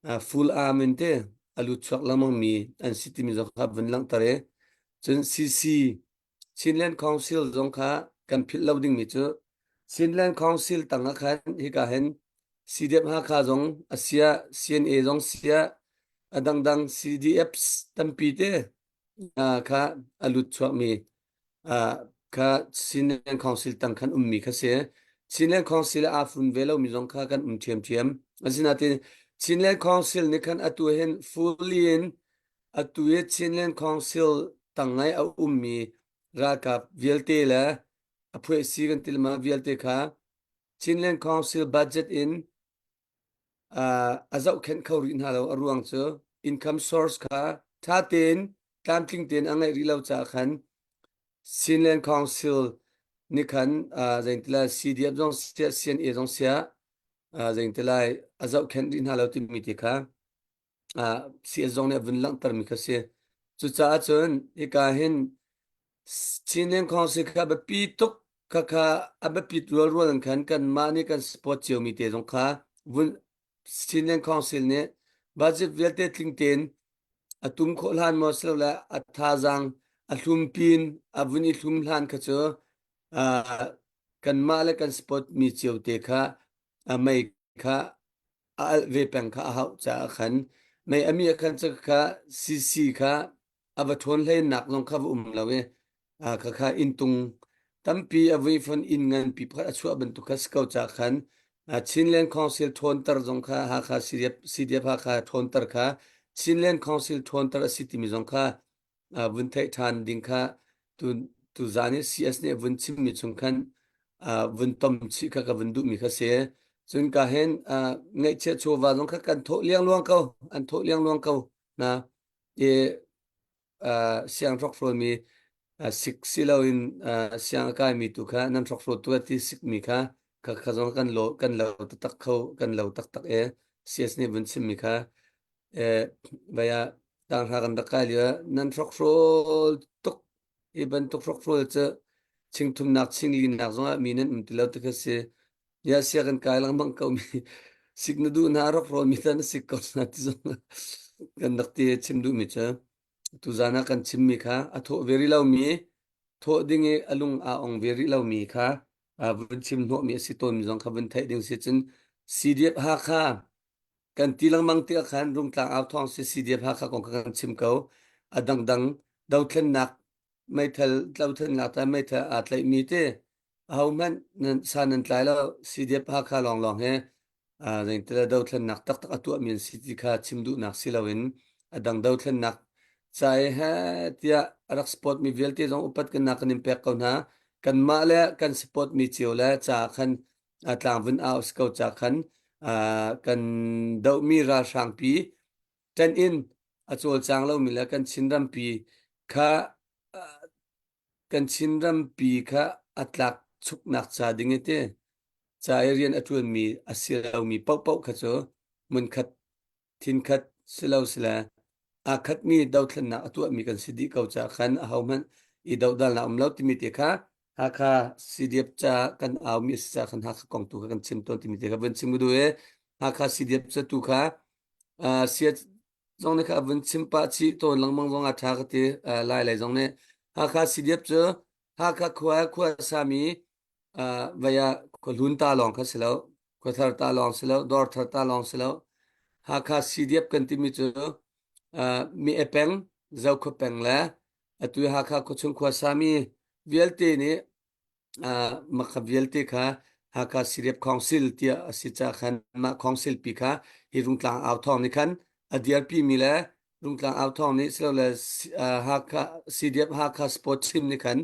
uh, full arm in te a lut chuak lengmang mi an si timi zong kha vun langhter i cun CC Chinland Council zong kha kan philh lo dingmi cu Chinland Council tang ah khan hika hin CDF Hakha zong a siah CNA zong siah a dangdang CDFs tampi te kha a lut chuakmi kha Chinland Council tang khan ummi kha si. Chinland Council aa fun ve lomi zong kha kan um ṭhiamṭhiam. Asinain Chinland Council nih khan atu hin fully in Atu i Chinland Council tangngai a ummi ralkap vialte le a phuaisi kan ti lema vialte kha Chinland Council budget in uh, a zohkhenh kho rih hna lo. A ruang cu income source kha ṭha tein tlamtling tein a ngeih rih lo caah khan Chinland Council nih khan uh, zeintila CDF zong siah CNA zong siah uh, zeintila a zohkhenh rih hna lo timi ti kha CS zong nih a vun langhtermi kha si. Cucaah cun hika hin Chinland Council kha biapi tuk khakha a biapit rualrual in khan kanmah nih kan support ciomi te zong kha vun Chinland Council nih budget vialte tling tein a tum khawh hlan maw silole a thazaang a hlum pin a vun i hlum hlan kha cu kanmah le kan support mi cio te kha a mei kha a alh ve peng kha a hauh caah khan mei a mi a khan cu kha CC kha a va ṭhawn hleinak zong kha va um lo i kha kha inntung tampi a vui fon inn nganpi pakhat a chuah bantuk kha si ko caah khan Chinland Council ṭhawnter zong kha Hakha CDF, CDF Hakha ṭhawnter kha Chinland Council ṭhawnter a si timi zong kha vun theih ṭhan ding kha tu tuzaan i CS nih a vun chimmi chung khan vun tom chih kha ka vun duhmi kha si. Cun ka hin ngaihchiah chawva zong kha kan thawh liangluang ko, an thawh liangluang ko na i siang hrokhrawlmi sik si loin siang a kaimi tu kha nan hrokhrawl tu ti sikmi kha kha kha zong kan lo kan lo taktak kho kan lo taktak e CS nih vun chimmi kha Vai ah tanghra kan rak kai lio ah nan hrokhrawl tuk. Hi bantuk hrokhrawl cu chingthumnak chinglinak zongah mi nan um ti lo ti kha si. Ya sia kan kai lengmang ko mi sik na duh hna hrokhrawl mi ta na sik ko hna ti zong kan rak ti chim duh mi cu tuzan ah kan chim mi kha a thawh ve rih lo mi thawh ding i a lung aa ong ve rih lo mi kha vun chim hnawh mi a si tawn mi zong kha vun theih ding si cun CDF Hakha Kan ti lengmang tikah khan Rungtlang au thawng si CDF Hakha kong kha kan chim ko. A dangdang dothlennak meithal dothlennak ta meithal aa tlaihmi te ahohmanh nan sa nan tlai lo CDF Hakha lawnglawng he zeintila dothlennak taktak a tuahmi an si ti kha chim duhnak si loin a dang dothlennak. Ca i he tiah a rak support mi vialte zong upat kan nak kan in pek ko hna. Kanmah le kan support mi cio le ca khan tlang vun au si ko ca khan kan dohmi ralhrangpi ṭan in a cawlcang lomi le kan Chin rampi kha kan Chin rampi kha a tlak chuknak ca ding i ti ca i rian a ṭuanmi a si lomi paohpaoh kha cu hmunkhat thinkhat silo sile aa khatmi dothlennak a tuahmi kan si dih ko caah khan ahohmanh i dohdalnak um lo timi te kha Hakha CDF ca kan aumi a si caah khan Hakha kong tu kha kan chim tawn timi te kha vun chim ka duh i Hakha CDF ca tu kha uh, sia zong nih kha vun chim pah chih tawn lengmang zong a ṭha ka ti uh, lai lei zong nih Hakha CDF cu Hakha khua khua sami uh, vaya khuahlun ta lawng kha si lo khuathar ta lawng si lo dawr thar ta lawng si lo Hakha CDF kan timi cu uh, mi e peng Zokhua peng le atu Hakha khuachung khua sami vialte nih uh, makha vialte kha Hakha CDF Council tiah a si ca khan mah council pi kha hi Rungtlang au thawng nih khan a dirpi mi le Rungtlang au thawng nih silole Hakha CDF Hakha Sport Team nih khan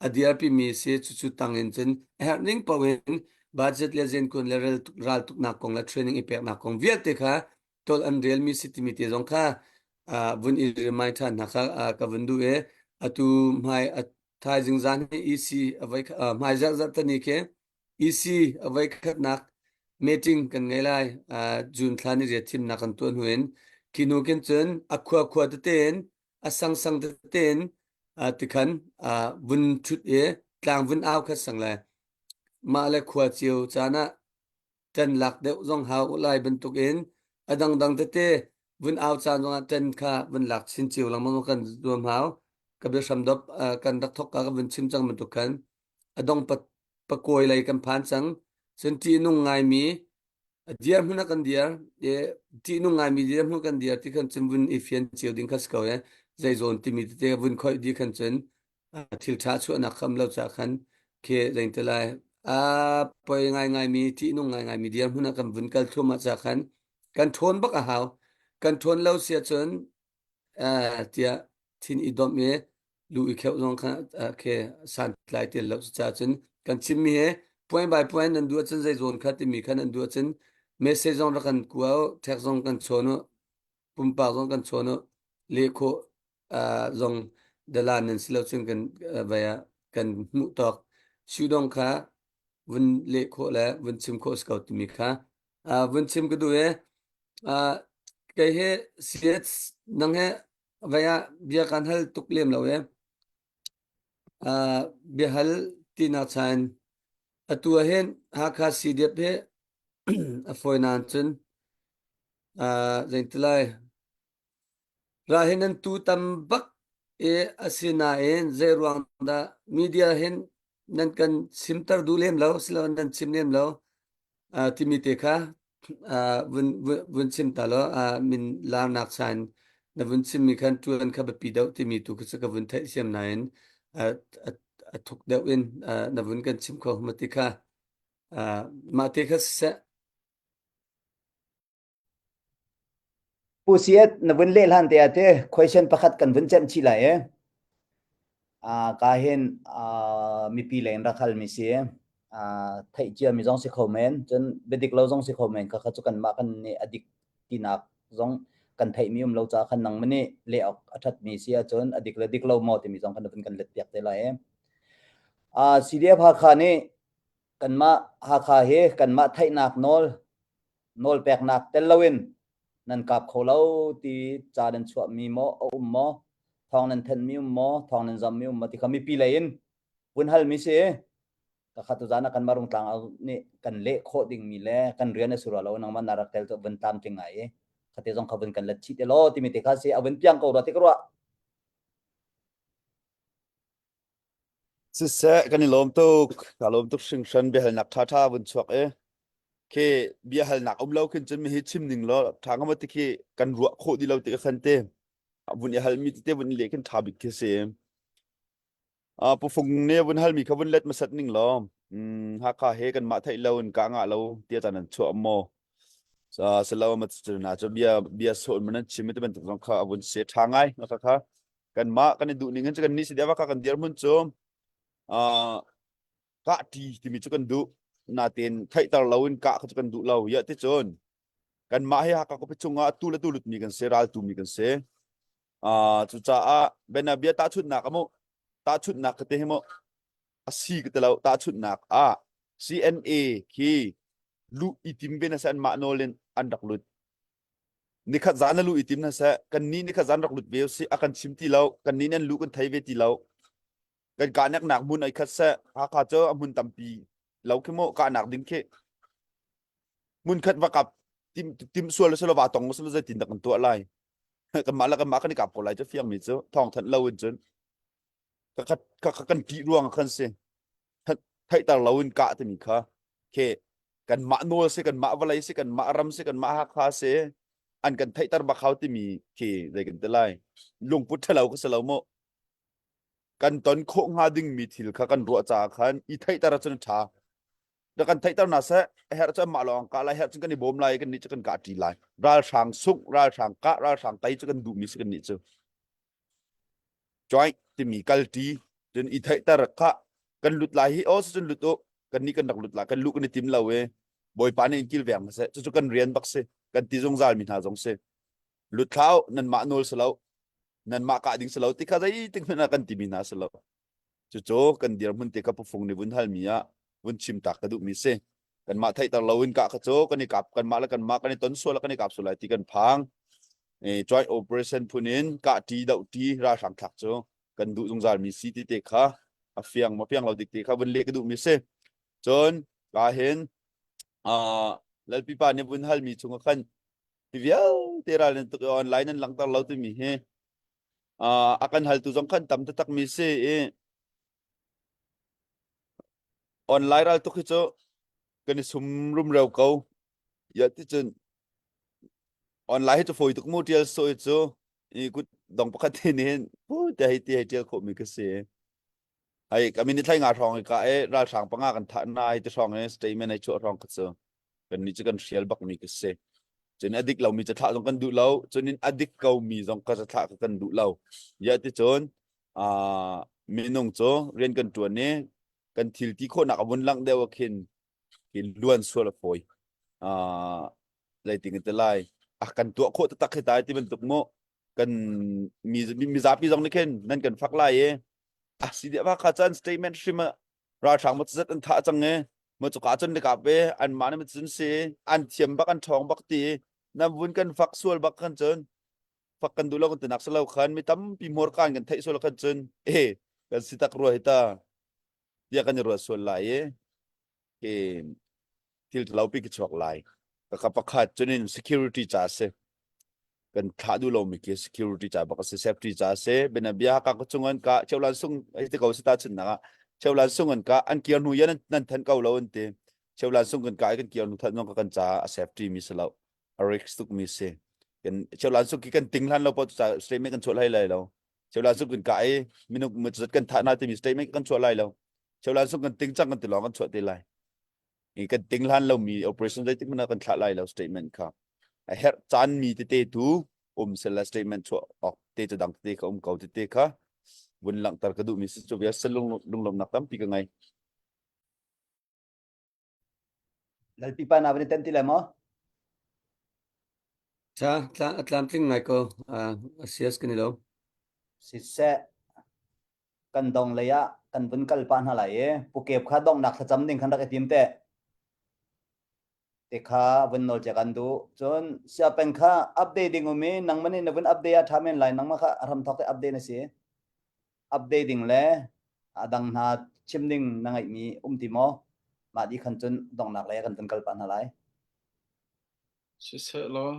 a dirpi mi si cucu tang in cun a herh ning paoh in budget le zenkun le raltuknak kong le training i peknak kong vialte kha tol an relmi si timi te zong kha vun i remind ṭhan hna kha ka vun duh i atu hmai thaizing zan hi EC avai hmai zarh zarh tani khi EC avai khatnak meeting kan ngei lai June thla ni riat thimnak kan tuah hnu in khi hnu kin cun a khua khua tete in a sang sang tete in tikhan vun ṭhut i tlang vun au khat sang le mah le khua cio caan ah ṭan lak deuh zong hau lai bantukin a dangdang tete vun au caan zongah ṭan kha vun lak chin cio lengmang kan zuam hau. Ka biahram dop kan rak thok ka vun chim cang bantuk khan a dong pakawi lei kan phan cang. Cun ṭihnung ngaimi dirhmun ah kan dir i ṭihnung ngaimi dirhmun kan dir ti khan cun vun i fian cio ding kha si ko e. Zeizawn timi tete vun khoih dih khan cun thil ṭha chuahnak kham lo ca khan khi zeinte lai a poi ngaingaimi ṭihnung ngaingaimi dirhmun ah kan vun kal thluahmah ca khan kan ṭhawn bak a hau kan ṭhawn lo si ahcun tiah thin i domh i lu i kheuh zong kha khi santlai ti lo cucaah cun kan chimmi hi point by point nan duh ahcun zei zawn kha timi kha nan duh ahcun message zong rak kan kua u text zong kan chawn u pumpak zong kan chawn u leh khawh zong dalan nan si lo cun kan vai ah kan hmuh tawk sudong kha vun leh khawh le vun chim khawh si ko timi kha vun chim ka duh i kei hi CS nang he vai ah bia kan hal tuk lem lo e biahal tinak chan atu ah hin Hakha CDF hi a fawi nan cun zeitilai Ra hi nan tu tam bak i asinain zeiruang dah media hin nan kan chimter duh lem lo silo nan chim lem lo uh, timi te kha uh, vun, vun, vun chim ta law uh, min larnak chan na vun chimmi khan tuan kha biapi deuh timi tu kha ka vun theih siam nain uh, a thuk deuh in uh, na vun kan chim kho ma ti kha uh, mah te kha siseh Pu Siat na vun leh hlan te ah te question pakhat kan vun cemh chih lai e. Uh, ka hin uh, mipi lei in rak hal mi si. Uh, theih cia mi zong si kho men, cun biadik lo zong si kho men, kha kha cu kanmah kan nih a dik tinak zong kan theih mi um lo ca khan nang mani leh awk a that mi si ahcun a dik le dik lo maw timi zong kan vun kan let piak te lai e. Uh, CDF Hakha nih kanmah Hakha hi kanmah theihnak nawl nawlpeknak tel loin nan kap kho lo ti ca nan chuahmi maw a um maw thawng nan thenhmi um maw thawng nan zammi um maw ti kha mipi lei in vun halmi si ka kha tuzan ah kan marung tlang nih kan leh khawh dingmi le kan rian a si rua lo nangmah na rak tel cu vun tlamtling ngai i khate zong kha vun kan let chih te law timi te kha si a vun piang ko rua ti ka ruah Siseh, kan i lawm tuk. Ka lawm tuk hringhran biahalnak ṭhaṭha vun chuak i khi biahalnak um lo khin cun mihi chim ning law ṭha ngam ti khi kan ruah khawh di lo ti ka khan te vun i halmi tete vun i leh khin ṭha bik khi si. Uh, Pufung nih vun halmi kha vun let hmasat ning law mm, Hakha he kanmah theih lo in ka ngah lo tia caan an chuah maw? Silo ma cu na cu bia bia sawn man chim ti bantuk zong kha avun se tha ngai na kha kha kan mah kan i duh ning in cu kan ni si dia ka kan dir mun cu kah ṭi timi cu kan duh. Natein theihter loin kah kha cu kan duh lo. Ya ti cun kanmah hi Hakha khuapi chungah tu le tu lutmi kan si, raltu mi kan si. Uh, cucaah benabia tahchunhnak amu tahchunhnak ka te hi mu a si ka ti lo tahchunhnak ah CNA khi luh i tim ve na se an mah nawl in an rak lut nikhat zan na lu i tim na se kan ni nikhat zan rak lut ve si a kan chim ti lo kan ni nan lu kan thei ve ti lo kan kahnak nak hmun ai khat seh Hakha cu a hmun tampi lo khi mu kahnak ding khi hmun khat va kap tim tim sual selo va tong selo zeitin dah kan tuah lai kanmah le kanmah kan i kap ko lai cu fiang mi cu thawng thanh lo in cun ka ka ka kan ṭih ruang khan si theihter lo in kah timi kha khi kanmah nawl si kanmah vawlei si kanmah ram si kanmah Hakha si an kan theihter bak hau timi khi zei kan ti lai lungput ṭhalo ka si lo mu kan ton khawh hnga dingmi thil kha kan ruah caah khan i theihter ahcun a ṭha. Da kan theihter hna seh, a herh cu anmah lawng kah lai, herh cun kan i bawm lai, kan nih cu kan kah ṭi lai. Ralhrang sungh, ralhrang kah, ralhrang tei cu kan duhmi si kan nih cu. Joint timi kalṭi, cun i theihter kha kan lut lai hi, aw cun lut u, kan nih kan rak lut lai, kan luh kan i tim lo i Bawipa nih in kilveng hna seh, cucu kan rian bak si, kan ti zungzal mi hna zong si. Lut thlau, nanmah nawl si lo, nanmah kah ding si lo ti kha zeitik hmanh ah kan timi hna si lo cucu kan dirhmun te kha pufung nih vun halmi ah vun chim tak ka duhmi si kanmah theihter loin kah kha cu kan i kap kanmah le kanmah kan i ton sual kan i kap sual lai ti kan phang joint operation phun in kah ṭi doh ṭi ralhrang thlak cu kan duh zungzal mi si ti te kha a fiang ma fiang lo dik te kha vun leh ka duhmi si cun ka hin lalpipa nih vun halmi chung ah khan Hi vialte ral nan tuk i online nan langhter lo timi hi uh, a kan haltu zong khan tam taktak mi si i online ral tuk hi cu kan i sum rumreu ko ya ti cun online hi cu fawi tuk mu tial so cu i kut dong pakhat te nih hin pu te hei ti hei tial khawh mi ka si Hei ka min i thlai nga hrawng i ka e ralhrang panga kan thah na ai ti hrawng i statement ai chuah hrawng kha cu kan nih cu kan hrial bak mi ka si. Cun a dik lomi ca thlah zong kan duh lo, cun in a dik ko mi zong ka thlah ka kan duh lo. Ya ti cun uh, minung cu rian kan tuan i kan thil ti khawhnak a vun langh deuh ah khin khi luan sual a fawi. Uh, zeitin ka ti lai a kan tuah khawh taktak hi tai ti bantuk mu kan mi mizapi zong nih khin nan kan fak lai i a si deh va kha chan statement hrim ah ralhrang ma zat an thah cang e ma cuka cun le kap e an mah ne cun si an thiam bak an ṭhawng bak ti nan vun kan fak sual bak khan cun fak kan duh lo kan tinak selo khan mi tampi hmur kan kan theih sual khan cun e kan si tak rua hi ta tiah kan i ruat sual lai i ke thil ṭhalo pi ka chuak lai ka pakhat cunin security ca si kan thlah duh lomi khi security ca bak a si safety ca si benabia ka ka chung an ka cheulan sung ai te ko si ta chun nak ah cheulan sung an ka an kir hnu yan nan than ko lo an ti cheulan sung kan ka kan kir hnu than ka kan ca a safety mi si lo a risk tuk mi si kan cheulan sung ki kan ting hlan lo po ca statement kan chuah lai lai lo cheulan sung kan ka i minung zat kan thah na timi statement kan chuah lai lo cheulan sung kan ting cang kan ti lawng kan chuah te lai i kan ting hlan lomi operation zeitik hmanh ah kan thlah lai lo statement kha a herh caan mi tete tu um sela statement chuah awk te cu dang tete kha um ko tete kha vun langhter ka duhmi si cu bia lung lunglawmnak tampi ka ngei Lalpi pa na van i ten ti lai maw? Tha tla a tlamtling ngai ko. Uh, asias kan i lo. Siseh kan dong lei ah kan vun kal pah hna lai i pukep kha donghnak thlacam ding khan rak i tim te. Te kha vun nawl cia kan duh. Cun siapeng kha update ding um i nangmah nih na vun update ah ṭha men lai nangmah kha ram thawk te update na si. Update ding le a dang hna chim ding na ngeihmi um ti maw? Mah dih khan cun donghnak lei ah kan vun kal pah hna lai. Siseh law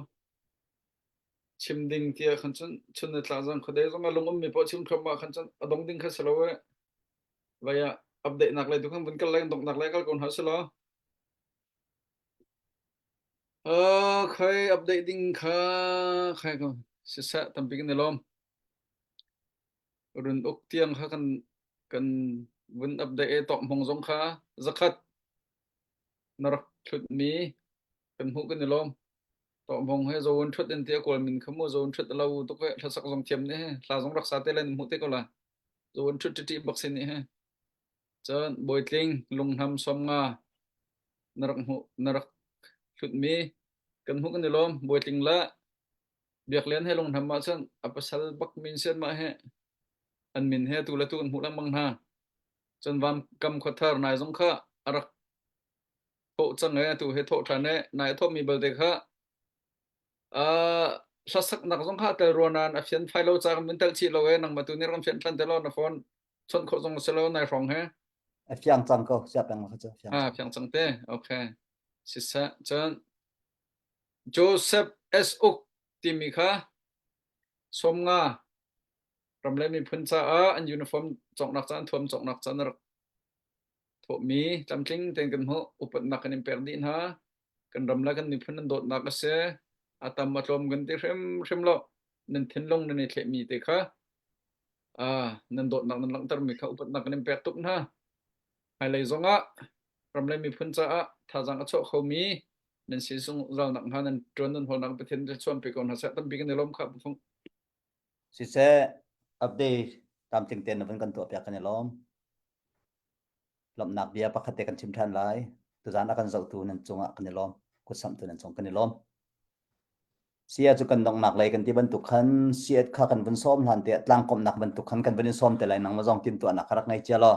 chim ding tiah khan cun chun le tlak zan khuadei zong a lung ummi poah chim thluahmah khan cun a dong ding kha si lo e. Vai ah update nak lei tu khan vun kal leng donghnak lei kal ko hna si law. Uh, khai update ding kha khai ko siseh tampi kan i lawm. Run uk tiang kha kan kan vun update e tok hmong zong kha zakhat na rak thutmi kan hmuh kan i lawm. Tawhmong he zo an ṭhut in ti a kawl min kha mu zo an ṭhut a lo tuk he hlasak zong thiam nih he hla zong rak sa te lai na hmuh te ko la. Zo an ṭhut ṭiṭi bak si nih he. Cun Bawitling lungnam 50 na rak hmuh na rak hlutmi kan hmuh kan i lawm. Bawitling le Biaklian he lungnam ahcun a pasal bak min sian mah he an min he tu le tu kan hmuh lengmang hna. Cun Vankam khuathar nai zong kha a rak thawh cang e atu he thawh ṭhan e nai a thawhmi balte kha uh, hlasaknak zong kha tel rua nain a fian fai lo ca kan vun tel chih lo e nangmah tu nih kan fian ṭhan te lo na phone chawnh khawh zong si lo nai hrawng he A fiang cang ko sia peng kha cu fiang. Ah fiang cang te okay siseh cun Joseph S Uk timi kha 50 ram le miphun caah an uniform cawknak ca an thuam cawknak ca na rak thawhmi tlamtling tein kan hmuh upatnak kan in pek dih hna kan ram le kan miphun nan dawtnak a si a tam a tlawm kan ti hrimhrim lo nan thinlung nan i thlehmi te kha ah nan dawtnak nan langhtermi kha upatnak kan in pek tuk hna hmailei zongah ram le miphun caah thazaang a chuah khomi nan si zungzal nak hnga nan ṭuan nan hawlnak Pathian chuan pe ko hna seh tampi kan i lawm kha pufung Siseh update tlamtling tein na vun kan tuahpiak kan i lawm. Lawmhnak bia pakhat te kan chim ṭhan lai. Tuzaan a kan zohtu nan cungah kan i lawm. Kutsamhtu nan cung kan i lawm. Sia cu kan donghnak lei kan ti bantuk khan siat kha kan vun sawm hlan te tlangkomhnak bantuk khan kan vun in sawm te lai nangmah zong timhtuahnak kha rak ngei cia law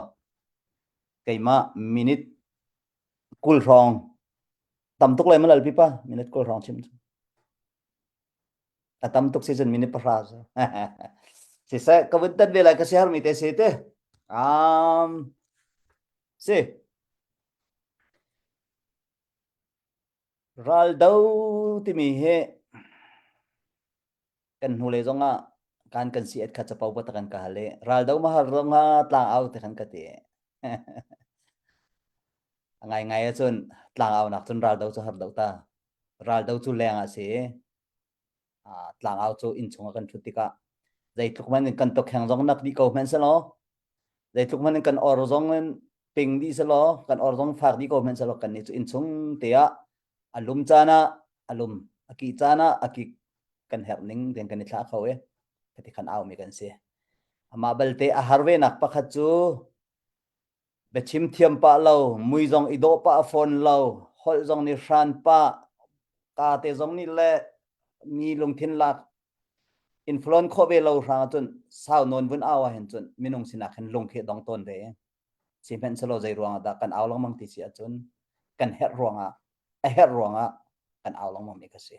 keimah minute 20 hrawng tam tuk lai malal pipa minute 20 hrawng chim cu a tam tuk si cun minute pahra cu siseh ka vun tat ve lai ka si harmi te si te um si Raldo timi hi kan hnulei zongah kan kan si et kha capo pa kan ka hal i raldo ma har zong ha tlang au te khan ka ti. A ngai ngai ahcun tlang au nak cun raldo cu har do ta. Raldo cu leng ah si tlangau cu inn chungah kan ṭhut tikah zeitluk hmanh in kan tokheng zong nak dih ko hmanh selaw zeitluk hmanh in kan or zong in ping dih selaw kan or zong fak dih ko hmanh selaw kan nih cu inn chung te ah a lum caan ah a lum a kih caan ah a kik kan herh ning ten kan i thlah kho i khati khan au mi kan si amah balte a har ve nak pakhat cu Biachim thiam pah lo, mui zong i dawh pah fawn lo, holh zong nih hran pah, ka te zong nih le mi lungthin lak influence khawh ve lo hrang ahcun sau nawn vun au ahhin cun minung sinak hin lung khi dong tawn ve. Sihmanhsehlaw zei ruangah dah kan au lengmang ti si ahcun kan herh ruangah a herh ruangah kan au lengmang mi ka si.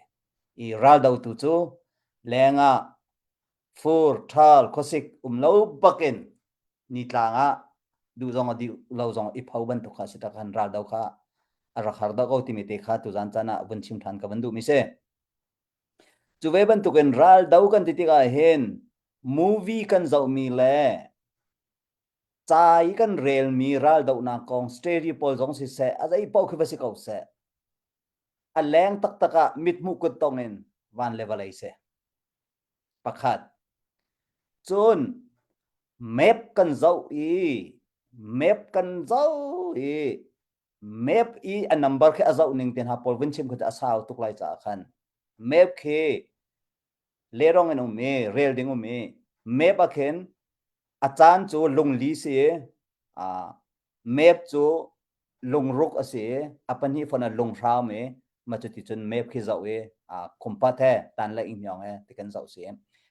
I raldotu cu lengah fur, ṭhal, khuasik um lo bakin nitlang ah duh zong a duh lo zong i pho bantuk kha si tak han ral do kha a rak har do ko timi te kha tuzan caan ah vun chim ṭhan ka van duh mi si. Cu ve bantukin ral do kan ti tikah hin movie kan zohmi le ca i kan relmi ral dohnak kong story pawl zong siseh a zei paoh khi va si ko seh a leng taktak ah mithmuh kut tong in van le vawlei si. Pakhat. Cun map kan zoh i map kan zoh i map i a number khi a zoh ning te hna pawl vun chim khi a sau tuk lai caah khan map khi lerong in um i rel ding um i map ah khin a caan cu lungli si i map cu lungruk a si i a pahnih fon ah lunghram i ma cuti cun map khi zoh i khumpat he tan le ingmyong he ti kan zoh si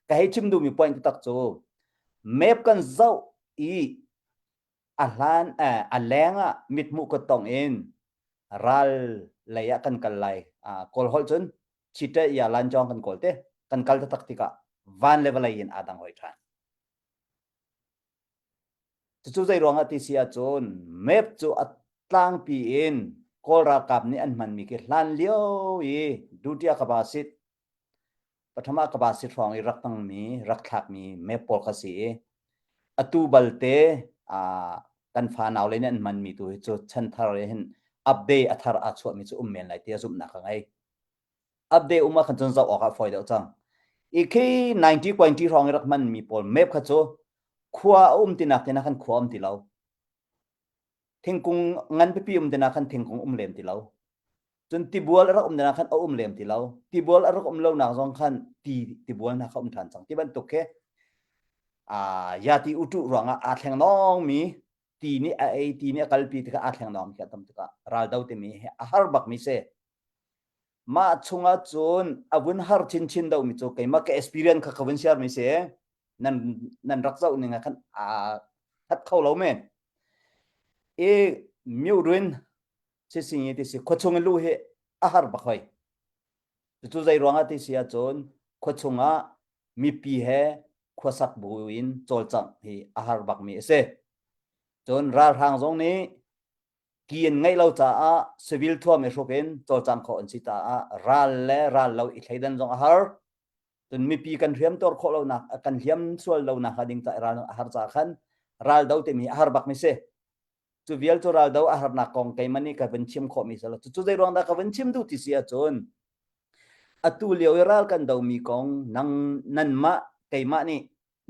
ka hei chim duhmi point tak cu map kan zoh i a hlan a leng ah mithmuh ka tong in ral lei ah kan kal lai kawl holh cun chite ya lan jong kan kawl te kan kal taktak tikah van le vawlei in aa dang hoi ṭhan Cucu zei ruangah ti si ahcun map cu a tlangpi in Kawl ralkap nih an hmanmi khi hlan lio i Dutya Kabasit Pathama Kabasit hrawng i rak tangmi rak thlakmi map pawl kha si i atu balte aa kan fanau le nih an hmanmi tu hi cu chanthar hin update a thar aa chuahmi cu um men lai ti a zumhnak ka ngei. Update um ah khan cun zoh awk ah fawi deuh cang. I khi 90.20 hrawng i rak hmanmi pawl map kha cu khua a um tinak tinak khan khua um ti lo. Thingkung ngan pipi um tinak khan thingkung um lem ti lo. Cun tibual a rak um nak khan a um lem ti lo. Tibual a rak um lo nak zong khan ti tibual hna kha um ṭhan cang. Ti bantuk khi aa yati utu ruangah aa thleng nawng mi ti nih a ei ti nih a kalpi tikah aa thleng nawng mi khi a tam tikah raldo timi hi a har bak mi si. Mah chungah cun a vun har chinchin deuh mi cu keimah ka experience kha ka vun share mi si. Nan nan rak zoh ning ah khan aa that kho lo men. I Myurin sising i ti si khuachung in luh hi a har bak hoi. Cucu zei ruangah ti si ahcun khuachung ah mipi he khuasak bu in cawlcangh hi a har bak mi a si. Cun ralhrang zong nih ki an ngeih lo caah civil thuam i hruk in cawlcang khawh an si caah ral le ral lo i thleidan zong a har. Cun mipi kan hriam tuar khawh lonak kan hliam sual lonak hnga ding caah ral a har caah khan ral do timi a har bak mi si. Cu vial cu raldo a harnak kong keimah nih ka vun chim khawhmi si lo. Cucu zei ruang dah ka vun chim duh ti si ahcun atu lio i ral kan domi kong nang nanmah keimah nih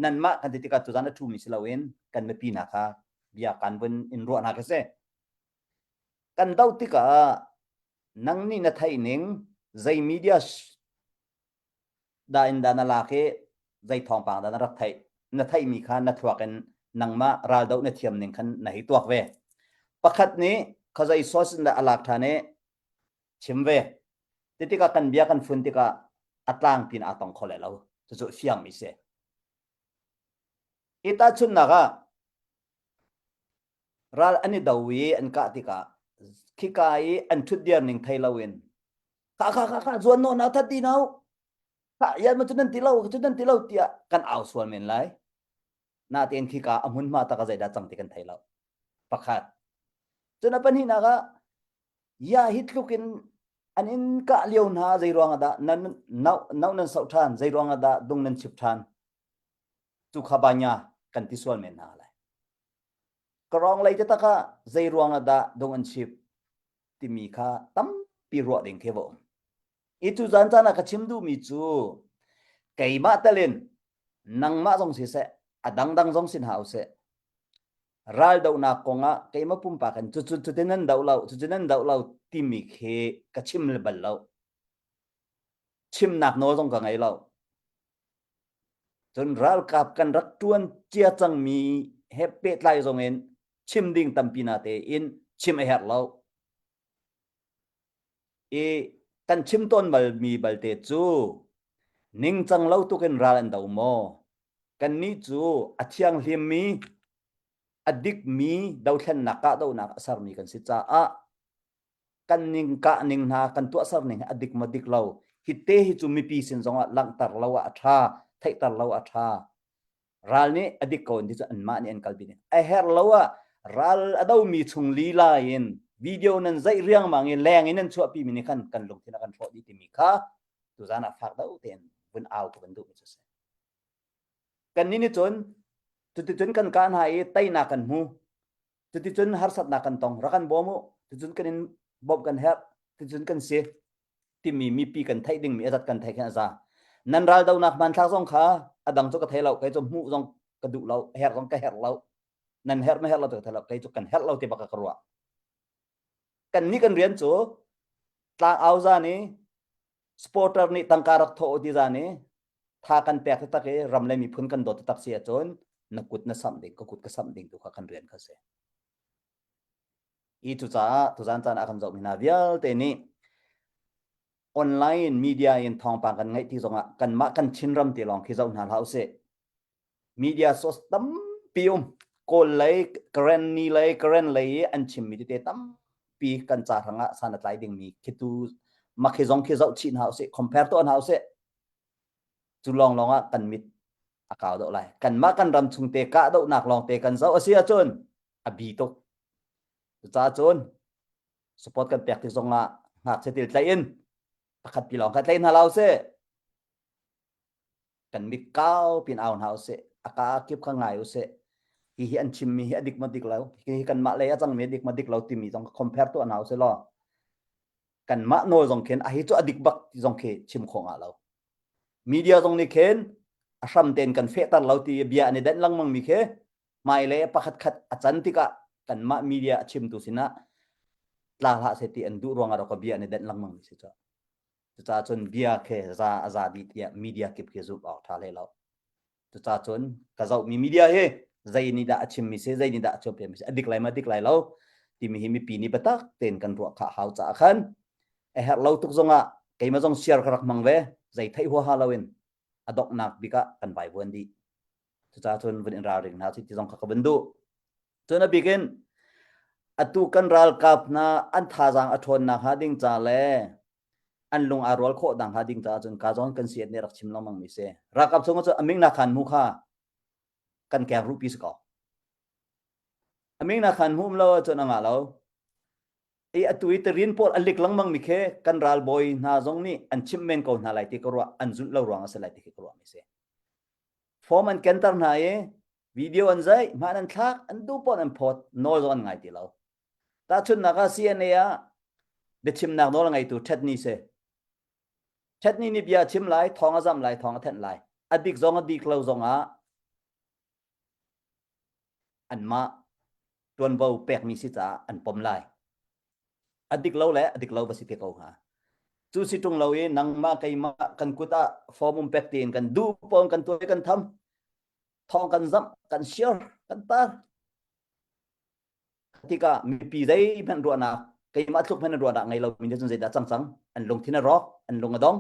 nanmah kan ti tikah tuzan a ṭhumi si loin kan mipi hna kha bia kan vun in ruah hna ka si. Kan do tikah nang nih na theih ning zei media dah in dah na lak i zei thawngpang dah na rak theih na theihmi kha na thluak in nangmah raldoh na thiam ning khan na hei tuak ve pakhat nih khazei source in dah a lak ṭhan i chim ve ti tikah kan bia kan fun tikah a tlangpi in aa tong kho lai lo cucu fiangmi si i tahchunhnak ah ral an i do i an kah tikah khika i an ṭhutdir ning thei loin kha kha kha kha zuan naw na that ti nau kha yan ma cu nan ti lo cu nan ti lo tiah kan au sual men lai natein khika a hmunhma tak a zeidah cang ti kan thei lo pakhat cun a pahnihnak ah ya hi tluk in an in kah lio hna zei ruang ah dah nan nau nau nan soh ṭhan zei ruang ah dah dung nan chip ṭhan cu kha banya kan ti sual men hna lai Karong lei te tak ah zei ruang ah dah dung an chip timi kha tampi ruah ding khi va um. I cu zan caan ah ka chim duhmi cu keimah telin nangmah zong siseh a dangdang zong sin hau seh raldohnak kongah keimah pumpak in cucu cutin nan doh lo cucu nan doh lo timi khi ka chim bal lo chimnak nawl zong ka ngei lo Cun ralkap kan rak ṭuan cia cangmi he pehtlai zongin chim ding tampi na tein chim a herh lo. I kan chim tawn balmi balte cu ningcang lo tukin ral an do maw? Kannih cu a thianghlimmi, a dikmi dothlennak kahdohnak a sermi kan si caah kan ning kah ning hna kan tuahser ning a dik maw dik lo hi te hi cu mipi sin zongah langhter lo ah a tha theihter lo a tha ral nih a dik ko in ti cu anmah nih an kalpi ding a herh lo ah ral a domi chung lila in video nan zeih riangmang i leng in nan chuahpi mi nih khan kan lungthin a kan hrawh dih timi kha tuzan ah fak deuh tein vun au ka van duh mi cu si kan nih nih cun cuticun kan kah hna i teinak kan hmu Cuticun harsatnak kan tong, rak kan bawm u, cucun kan in bawmh kan herh, cuticun kan si timi mipi kan theih dingmi a zat kan theih khin a za. Nan raldonak hmanthlak zong kha a dang cu ka thei lo, kei cu hmuh zong ka duh lo, herh zong ka herh lo. Nan herh ma herh lo ti ka thei lo, kei cu kan herh lo ti bak ka ruah. Kan nih kan rian cu tlang au zan i supporter nih tangka rak thawh u ti zan i tha kan pek taktak i ram le miphun kan dawt taktak si ahcun na kut na samh ding ka kut ka samh ding tu kha kan rian kha si i cucaah tuzan caan ah kan zohmi hna vialte nih online media in thawngpang kan ngaih ti zongah kanmah kan Chinram ti lawng khi zoh hna hlah usih media source tampi um kawl lei Karen ni lei Karen lei i an chimmi tete tampi kan ca hrangah san a tlai dingmi khi tu makhi zong khi zoh chih hna usih compare tuah hna usih Cu lawnglawng ah kan mit a kau deuh lai. Kanmah kan ram chung te kahdohnak lawngte kan zoh a si ahcun a bi tuk. Cucaah cun support kan pek tik zongah ngakchia til tlaih in pakhat pi lawng kha tlaih hna lo sih. Kan mit kau pin au hna usih. A ka kip kha ngai usih. Hi hi an chimmi hi a dik maw dik lo. Hi hi kanmah lei a cangmi a dik maw dik lo timi zong compare tuah hna usih law kanmah nawl zong khin a hi cu a dik bak ti zong khi chim khawh ngah lo media zong nih khin a hram tein kan fehter lo ti bia an i denh lengmang mi khi hmailei pakhat khat a can tikah kanmah media a chimtu sinah Tla hlah seh ti an duh ruangah rak bia an i denh lengmang mi si cu. Cucaah cun bia khi za a za dih tiah media kip khi zumh awk ṭha hlei lo. Cucaah cun ka zohmi media hi zei nih dah a chimmi si, zei nih dah a cawnpiakmi si, a dik lai ma dik lai lo timi hi mipi nih biatak tein kan ruah khah hau caah khan a herh lo tuk zongah keimah zong share ka rak hmang ve, zei theih huaha loin a donghnak bik ah kan vaivuan dih. Cucaah cun vun in ralring hna ti zong kha ka vun duh. Cun a bik in atu kan ralkap hna an thazaang a ṭhawnnak hnga ding ca le an lung aa rual khawh nak hnga ding caah cun ka zawn kan siat nih rak chim lengmang mi si. Ralkap chung cu a ming na khan mu kha kan keng rupi si ko. A ming na khan mu um lo ahcun a ngah lo. I atu i tarin pawl a lik lengmang mi khi kan ralbawi hna zong nih an chimh men ko hna lai ti ka ruah an zulh lo ruang a si lai ti khi ka ruah mi si. Form an kenter hna i video an zaih, hmaan an thlak, an duh paoh an phawt, nawl zong an ngai ti lo. Tahchunhnak ah CNA ah biachimnak nawl a ngeitu Ṭhetni si. Ṭhetni nih bia a chim lai, thawng a zamh lai, thawng a thenh lai. A dik zong a dik lo zong ah anmah ṭuanvo pekmi si caah an pom lai. A dik lo le a dik lo va si te ko hnga. Cu si ṭung lo i nangmah keimah kan kut ah form um pek tiin kan duh paoh kan tuah i kan tham. Thawng kan zamh, kan share, kan tar. Tikah mipi zeihmanh ruahnak keimah tluk hmanh ruahnak ngei lomi nih cun zeidah cang cang an lungthin a rawk an lung a dong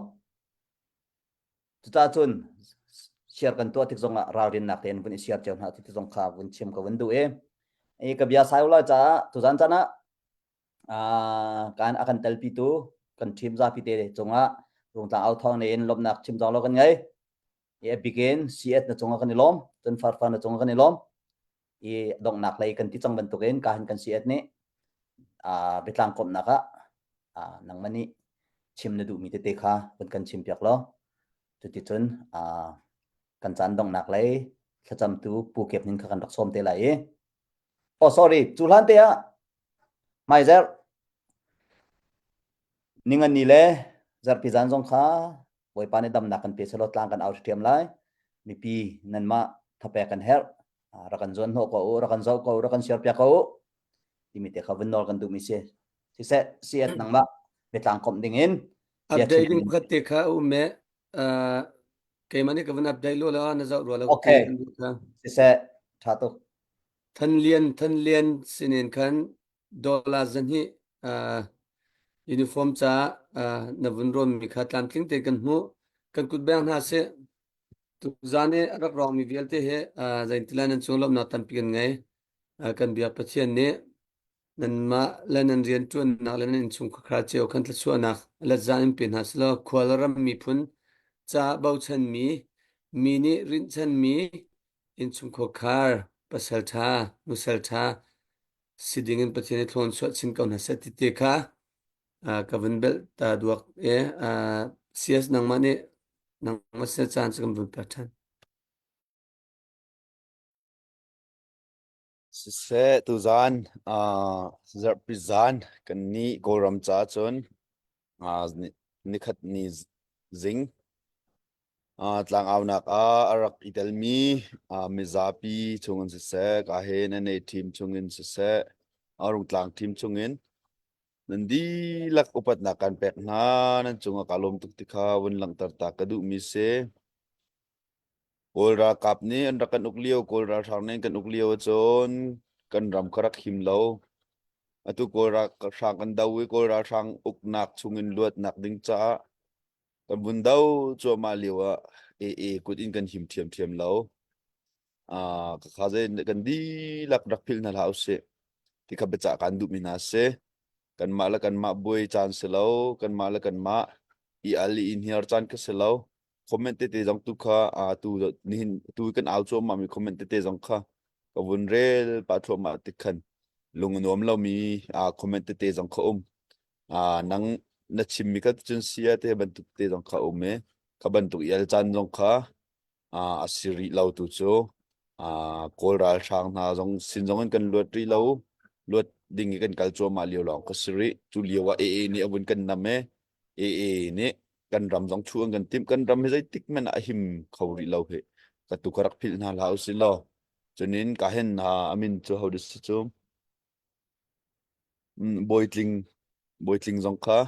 cucaah cun share kan tuah tik zongah ralrinnak tein vun i share cio hna ti zong kha vun chim ka vun duh i i ka bia sai lai caah tuzan caan ah kan a kan telpitu kan team zapi te cungah rungtlang au thawng in lawmhnak chim zong lo kan ngei i a bikin CS na cungah kan i lawm cun farfar na cungah kan i lawm i donghnak lei kan ti cang bantukin ka han kan si et nih biatlang komhnak ah nangmah nih chim na duhmi tete kha van kan chim piak law cuticun kan caan donghnak lei thlacamtu pu kep nin kha kan rak sawm te lai i oh sorry cu hlan te ah hmaizer ningan ni le zarpi zan zong kha Bawipa nih damnak kan pe selaw tlang kan au ṭhiam lai. Mipi nanmah thapek kan herh. Rak kan zuan hnawh ko u, rak kan zoh ko u, rak kan share piak ko u. Timi te kha vun nawl kan duhmi si. Siseh, siat nangmah biatlang komh ding in Update ding pakhat te kha um me. Keimah nih ka vun update lo la na zoh rua lo. Okay. Siseh, tha tuk. Than Lian Than Lian sinin khan dollar zahnih uniform caah na vun rawnmi kha tlamtling tein kan hmuh. Kan kut beng hna sih. Tuzaan i a rak rawkmi vialte hi zeintila nan cung lawmhnak tampi kan ngei. Kan biak Pathian nih nanmah le nan rianṭuannak le nan innchungkhar cio khan thluachuahnak let-zan in pe hna selaw khual ram miphun caah bochanmi, mi nih rinhchanmi innchungkhar pasal ṭha, nusal ṭha si ding in Pathian i thlawn chuah chin ko hna seh ti te kha ka vun belh ta duak e CS nangmah nih nangmah sin caan cu kan vun pek ṭhan. Siseh tuzaan zarhpi zaan kan nih Kawlram ca cun nikhat ni zing Tlangaunak ah a rak i telmi mizapi chungin siseh, kahin NA team chungin siseh, Rungtlang team chungin nan dihlak upatnak kan pek hna. Nan cungah kaa lawm tuk ti kha vun langhter ta ka duhmi si. Kawl ralkap nih an rak kan uk lio, Kawl ralhrang nih an kan uk lio ahcun kan ram kha rak him lo. Atu Kawl ralhrang kan do i Kawl ralhrang uknak chungin luatnak ding caah Kan vun do cuahmah lio ah AA kut in kan him ṭhiamṭhiam lo. Ah, ka kha zei kan dihlak rak philh hna hlah usih. Ti kha biacah kan duhmi hna a si. Kanmah le kanmah buai caan si lo, kanmah le kanmah i al i hniar caan kha si lo. Comment tete zong tu kha ah tu nihin tu kan au cuahmah mi comment tete zong kha ka vun rel pah thluahmah tik khan lung a nuam lomi ah comment tete zong kha um. Ah, nang na chimmi kha cun sia te bantuk te zong kha um i kha bantuk ial caan zong kha ah, a si rih lo tu cu ah, Kawl ralhrang hna zong sin zong in kan luat rih lo luat ding i kan kal cuahmah lio lawng ka si rih cu lio ah AA nih a vun kan nam i AA nih kan ram zong chu an kan timh kan ram hi zeitik hmanh ah a him kho rih lo hi ka tu ka rak philh hna hlah usih law cunin ka hen hna amin cu ho si cu Bawitling. Bawitling zong kha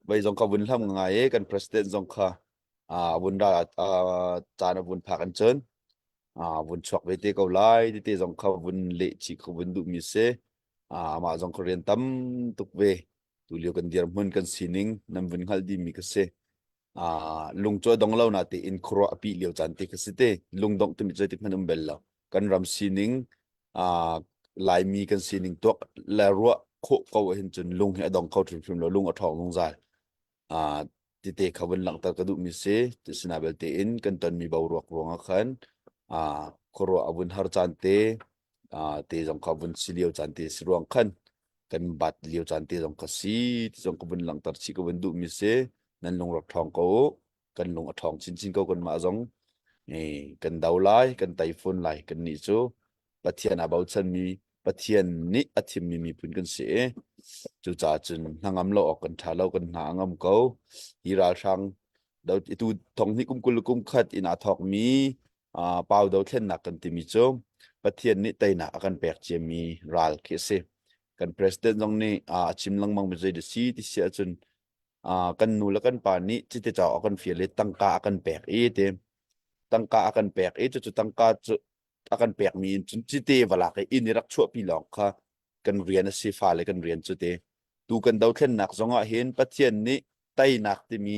vei zong kha vun hlam ngai i kan president zong kha vun ra caan a vun phak in cun vun chuak ve te ko lai ti te zong kha vun leh chih kha vun duhmi si. Amah zong kha rian tam tuk ve. Tulio kan dirhmun kan sining nan vun hngalh dihmi ka si. Lung cu a dong lo na tein khuaruah a pih lio caan te kha si te. Lungdongh timi cu zeitik hmanh um bel lo. Kan ram sining Laimi kan sining tuak le ruah khawh ko ahhin cun lung hi a dong kho hrimhrim lo. Lung a ṭhawng zungzal. Tete kha vun langhter ka duhmi si. Sina belte in kan tonmi boruak ruangah khan khuaruah a vun har caan te te zong kha vun si lio caan te si ruang khan kan bat lio caan te zong kha si ti zong ka vun langhter chih ka vun duhmi si. Nan lung rak ṭhawng ko u. Kan lung a ṭhawng chinchin ko kanmah zong. Kan do lai, kan tei fawn lai. Kannih cu Pathian aa bochanmi, Pathian nih a thimmi miphun kan si i cucaah cun hnangam lo awk kan ṭha lo, kan hna a ngam ko. Hi ralhrang do tu thong hnih kum 20 kum khat in aa thawkmi pau dothlennak kan timi cu Pathian nih teinak a kan pek ciami ral khi a si. Kan president zong nih a chim lengmang mi zei dah si ti si ahcun kan nu le kan pa nih cite cauk a kan fial i tangka a kan pek i ti tangka a kan pek i cucu tangka cu a kan pekmi in cun cite va lak i inn i rak chuahpi lawng kha kan rian a si fale kan rian cu te tu kan dothlennak zongah hin Pathian nih teinak timi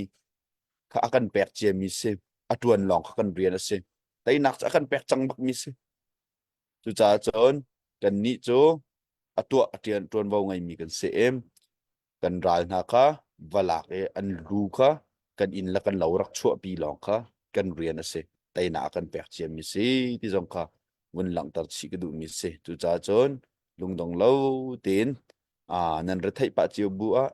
kha a kan pek ciami si a ṭuan lawng kha kan rian a si teinak cu a kan pek cang bakmi si cucaah cun kannih cu a tuah a ṭian ṭuanvo ngeimi kan si i kan ral hna kha va lak i an lu kha kan inn le kan lo rak chuahpi lawng kha kan rian a si teinak a kan pek ciami si ti zong kha vun langhter chih ka duhmi si cucaah cun lungdong lo tein nan retheih pah cio bu ah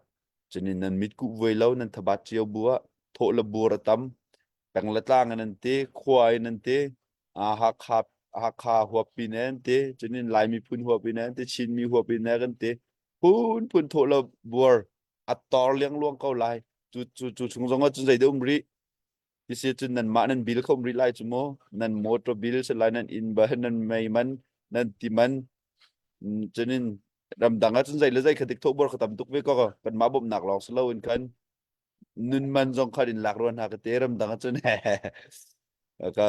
cunin nan mitkuh vuai lo nan thabat cio bu ah thawh le bur a tam peng le tlang in an ti khua in an ti Hakha Hakha huap in an ti cunin Lai miphun huap in an ti Chinmi huap in an ti phun phun thawh le buar a tor liangluang ko lai cu cu cu chung zong ah cun zei dah um rih ti si cun nanmah nan bill kho um rih lai cu mu nan motor bill si lai nan inn ba nan mei man nan ti man cunin ramdang ah cun zei le zei kha dik thawh buar kha tam tuk ve ko kanmah bawmhnak lawng si lo in khan nun man zong khan in lak rua hna ka te ramdang ah cun ka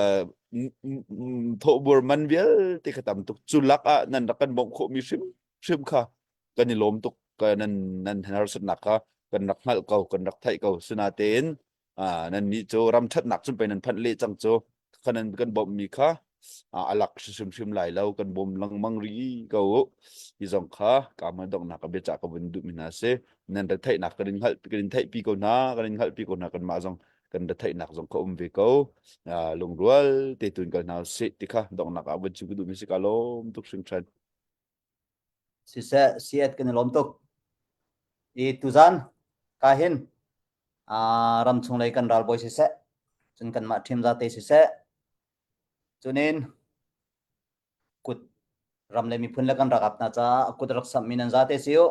thawhbur man vialte kha tam tuk cu lak ah nan rak kan bawmh khawhmi hrim hrim kha kan i lawm tuk ka nan nan harsatnak kha kan rak hngalh ko kan rak theih ko sinatein nan nih cu ram ṭhatnak cun pei nan phanh leh cang cu kha nan kan bawmhmi kha a lak hrimhrim lai lo kan bawm lengmang rih ko hi zong kha ka ma donghnak a biacah ka vun duhmi hna si nan retheihnak kan in hngalh kan in theihpi ko hna kan in hngalhpi ko hna kanmah zong kan retheihnak zong kha um ve ko lungrual te tun kal hna sih ti kha donghnak ah vun chim ka duhmi si ka lawm tuk hringhran Siseh siat kan i lawm tuk. I tuzan ka hin ram chung lei kan ralbawi siseh cun kanmah ṭhim zate siseh cunin kut ram le miphun le kan ralkap hna caah kut rak samhmi nan zate si u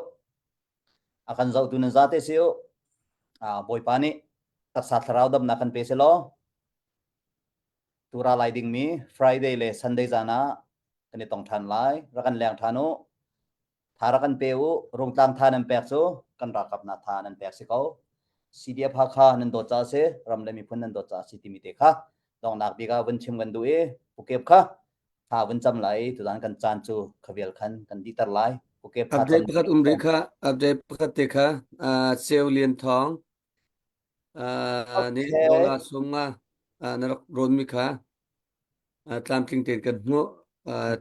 a kan zohtu nan zate si u Bawipa nih taksa thlarau damnak kan pe selaw tura lai dingmi Friday le Sunday zan ah kan i tong ṭhan lai rak kan leng ṭhan u Tha rak kan pe u, Rungtlang tha nan pek cu kan ralkap hna tha nan pek si ko. CDF Hakha nan dawt caah si, ram le miphun nan dawt caah si timi te kha donghnak bik ah vun chim kan duh i Pukep kha thla vun cam lai i tuzan kan caan cu khavial khan kan dihter lai. Pukep thla Update cam pakhat um rih kha, update pakhat te kha, uh, Ceu Lian Thawng, uh, nih Okay. dollar sum nga uh, na rak rawnmi kha tlamtling tein kan hmuh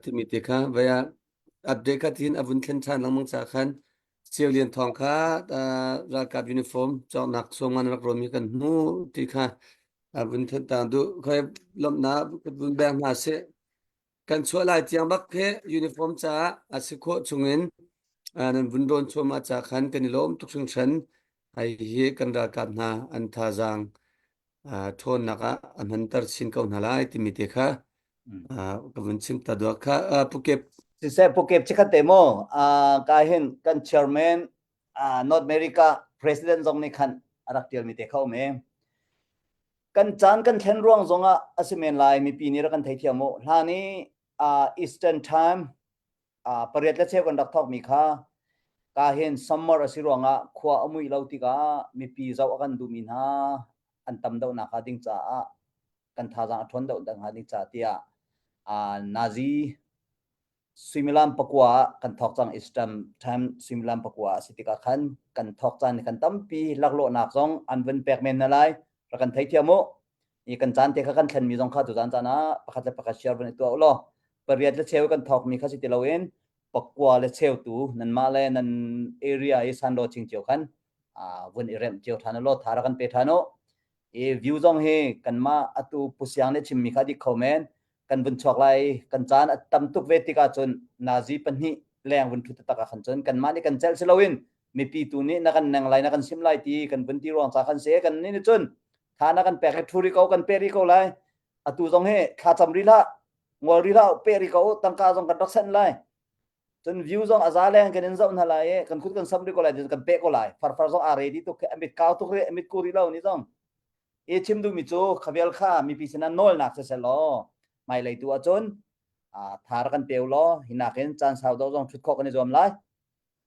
timi te kha vai ah update kha tin a vun thlen ṭhan lengmang ca khan Ceu Lian Thawng kha ralkap uniform cawknak suangan rak rawmi kan hmu ti kha a vun thlen tang duh khoi lawmhnak vun beng hna sih kan chuah lai tiang bak khi uniform caah a si khawh chungin nan vun rawn chuahmah ca khan kan i lawm tuk hringhran ai hi kan ralkap hna an thazaang ṭhawnnak ah a hmanter chin ko hna lai timi te kha ka vun chim ta duak kha Pukep Siseh Pukep chikhat te mu ka hin kan chairman North America president zong nih khan a rak tialmi te kha um e kan caan kan thlen ruang zongah a si men lai mipi nih rak kan theithiam u hlan i Eastern time pariat le cheu kan rak thawkmi kha. Ka hin summer a si ruangah khua a muih lo tikah mipi zoh a kan duhmi hna an tam deuhnak hnga ding caah kan thazaang a ṭhawn deuh hnga ding caah tiah nazi suimilam pakua ah kan thawk cang Eastern time suimilam pakua a si tikah khan kan thawk caan kan tampi laklawhnak zong an vun pek men na lai rak kan theithiam u i kan caan te kha kan thlenmi zong kha tuzan caan ah pakhat le pakhat share vun i tuah u law pariat le cheu kan thawkmi kha si ti loin pakua le cheu tu nanmah le nan area i sanlo ching cio khan vun i remh cio ṭhan u law tha rak kan pe ṭhan u i view zong hi kanmah atu pusiang nih chimmi kha dik kho men kan vun chuak lai kan caan a tam tuk ve tikah cun nazi pahnih leng vun ṭhut tak ah khan cun kanmah nih kan celh si loin mipi tu nih na kan neng lai na kan sim lai ti kan vun ti ruang ca khan si kan nih nih cun tha na kan pek hi ṭhu ri ko kan pe ri ko lai atu zong hi thla cam ri hlah ngol ri hlah pe ri ko tangka zong kan rak sanh lai cun view zong a za leng kan in zoh hna lai i kan kut kan sam ri ko lai kan pe ko lai farfar zong aa ready tuk a mit kau tuk ri a mit ku ri lo ni zong i chim duhmi cu khavel kha mipi sinah nawlnak siseh law hmailei tu ahcun thar kan peu law hinakin caan sau deuh zong ṭhut khawh kan i zuam lai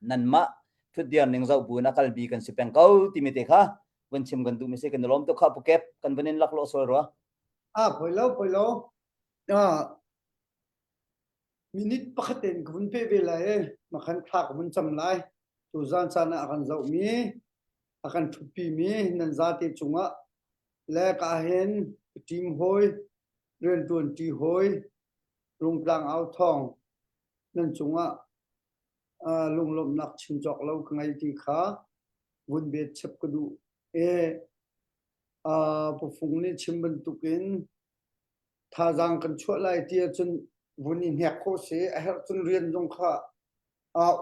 nanmah ṭhutdir ning zoh bu in a kalbi kan si peng ko timi te kha vun chim kan duhmi si kan i lawm tuk kha pukep kan vun in laklawh sual rua ah poi lo poi lo ah minute pakhat in ka vun pe ve lai e makhan thla ka vun cam lai tu zan caan ah a kan zohmi a kan ṭhutpi mi nan zate cungah le ka hin team hawi rianṭuan ṭi hawi rungtlang au thawng nan cungah lunglawmhnak chim cawk lo ka ngei ti kha vun bet chap ka duh e pufung nih chim bantukin thazaang kan chuah lai ti ahcun vun i hnek khawh si a herh cun rian zong kha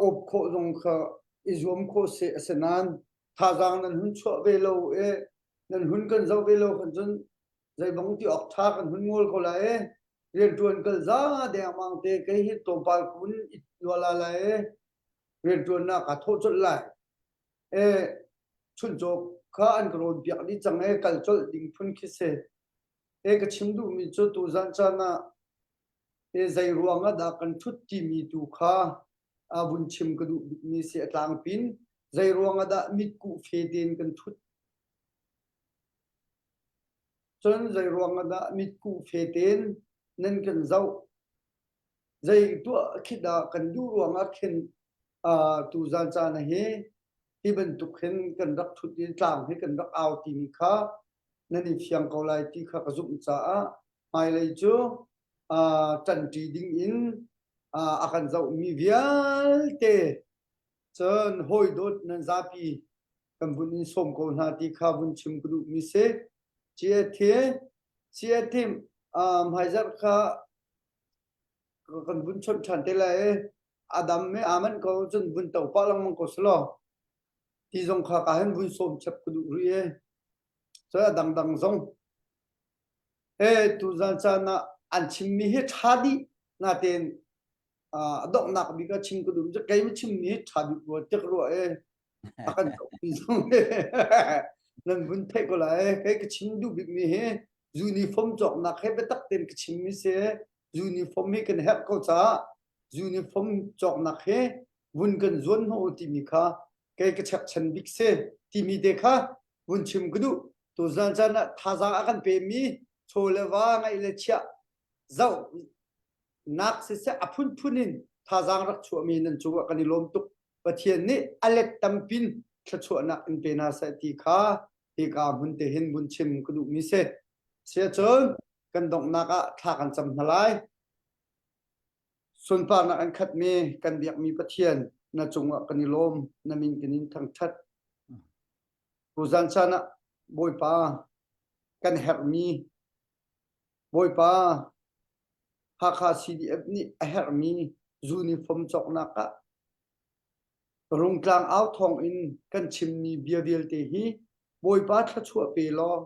awp khawh zong kha i zuam khawh si asinain thazaang nan hun chuah ve lo i nan hun kan zoh ve lo khan cun zeibang ti awk ṭha kan hun ngol ko lai i rianṭuan kal za dengmang te kei hi tlawmpal kun i luala lai i rianṭuannak kaa thawh colh lai e chuncaw kha an ka rawn piak dih cang e kal colh ding phun khi si e ka chim duhmi cu tuzan caan ah e zei ruang ah dah kan ṭhut timi tu kha a vun chim ka duh bikmi si a tlangpin zei ruang ah dah mitkuh fe tein kan ṭhut Cun zei ruang ah dah mitkuh fe tein nan kan zoh? Zei tuah khi dah kan duh ruangah khin uh, tuzan caan hi hi bantuk hin kan rak ṭhut i tlang hi kan rak au timi kha nan i fiang ko lai ti kha ka zumh caah hmailei cu uh, ṭanṭi ding in uh, a kan zohmi vialte cun hawi dawt nan zapi kan vun in sawm ko hna ti kha vun chim ka duhmi si. Cia cia thim hmaizarh kha kan vun chawnh ṭhan te lai i a dam i aa manh ko cun vun to pah lengmang ko selaw ti zong kha ka hin vun sawm chap ka duh rih i cun a dangdang zong he tuzan caan ah an chimmi hi ṭha dih natein a donghnak bik ah chim ka duh cu kei chimmi hi ṭha bik rua tik rua i a kan mi zong nan vun theih ko lai kei ka chim duh bik mi hi uniform cawknak he biatak tein ka chim mi si uniform hi kan herh ko caah uniform cawknak he vun kan zuan hnawh timi kha kei ka chekchan bik si timi te kha vun chim ka duh tuzan caan ah thazaang a kan pe mi chaw le va ngaih le chiah zoh nak siseh a phunphun in thazaang rak chuahmi nan cungah kan i lawm tuk Pathian nih a let tampin thluachuahnak in pe hna seh ti kha hika hmun te hin vun chim ka duhmi si. Siacun kan donghnak ah thla kan cam hna lai. Sunparnak an khatmi kan biakmi Pathian na cungah kan i lawm, na min kan in thangṭhat. Tuzan caan ah Bawipa kan herhmi Bawipa Hakha CDF nih a herhmi uniform cawknak ah Rungtlang au thawng in kan chimmi bia vialte hi Bawipa thluachuah pe law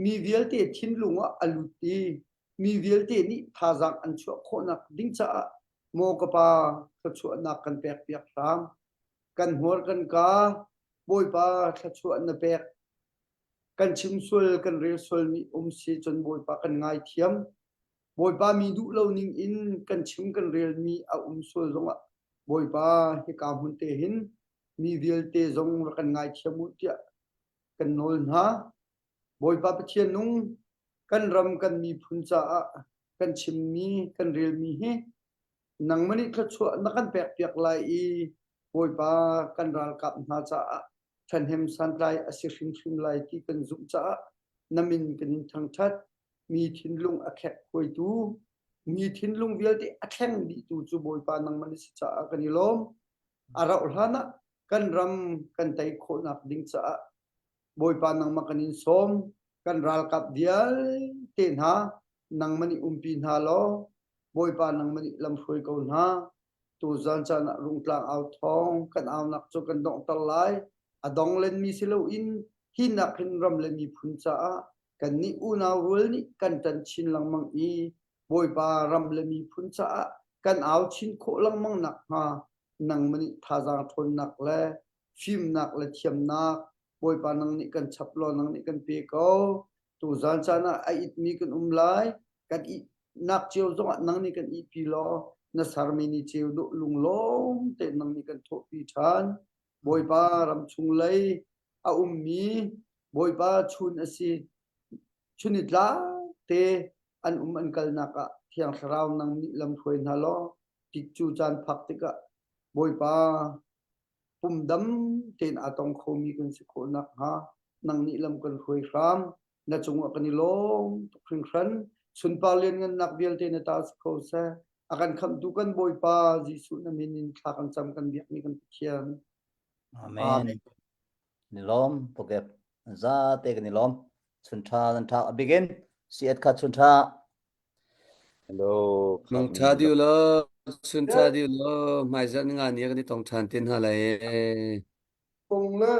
mi vialte thinlung ah a lut i mi vialte nih thazaang an chuah khawhnak ding caah maw ka pa thluachuahnak kan pekpiak hram. Kan hmur kan ka Bawipa thluachuah na pek. Kan chim sual kan rel sualmi um si cun Bawipa kan ngaithiam. Bawipa mi duh lo ning in kan chim kan relmi a um sual zongah. Bawipa hika hmun te hin mi vialte zong rak kan ngaithiam u tiah kan nawl hna. Bawipa Pathian nung kan ram kan miphun caah kan chimmi kan relmi hi nangmah nih thluachuah na kan pekpiak lai i Bawipa kan ralkap hna caah ṭhahnem santlai a si hrimhrim lai ti kan zumh caah na min kan in thangṭhat. Mi thinlung a khek khuaitu, mi thinlung vialte a thleng dihtu cu Bawipa nangmah na si caah kan i lawm. A rauh hlan ah kan ram kan tei khawhnak ding caah Bawipa nangmah kan in sawm. Kan ralkap vialte hna nangmah nih umpi hna law Bawipa nangmah nih lamhruai ko hna. Tuzan caan ah Rungtlang au thawng kan aunak cu kan donghter lai. A dong lenmi si loin hi nak hin ram le miphun caah kannih unau rual nih kan ṭan chin lengmang i Bawipa ram le miphun caah kan au chin khawh lengmang nakhnga nangmah nih thazaang ṭhawnnak le fimnak le thiamnak Bawipa nang nih kan chap law nang nih kan pe ko. Tuzan caan ah a itmi kan um lai. Kan ihnak cio zongah nang nih kan ihpi law na sermi ni ceu dawh lunglawm tein nang nih kan thawhpi ṭhan. Bawipa ram chung lei a ummi Bawipa chun a si. Chunitlak te an um an kalnak ah Thiang Thlarau nang nih lam hruai hna law tikcu caan phak tikah Bawipa pumdam tein aa tong khomi kan si khawh nakhnga nang nih lam kan hruai hram. Na cungah kan i lawm tuk hringhran. Sunpar lianngannak vialte na ta si kho seh. A kan khamhtu kan Bawipa Jesuh na min in thla kan cam kan biakmi kan Pathian. Amen. Amen. Ni lawm pokep za te kan i lawm. Chun tha nan tha begin. Si et kha chun tha. Hello. Mang tha diu lo, chun tha diu lo, hmaizarh ni nga ni kan i tong ṭhan te hna lai. Kong le.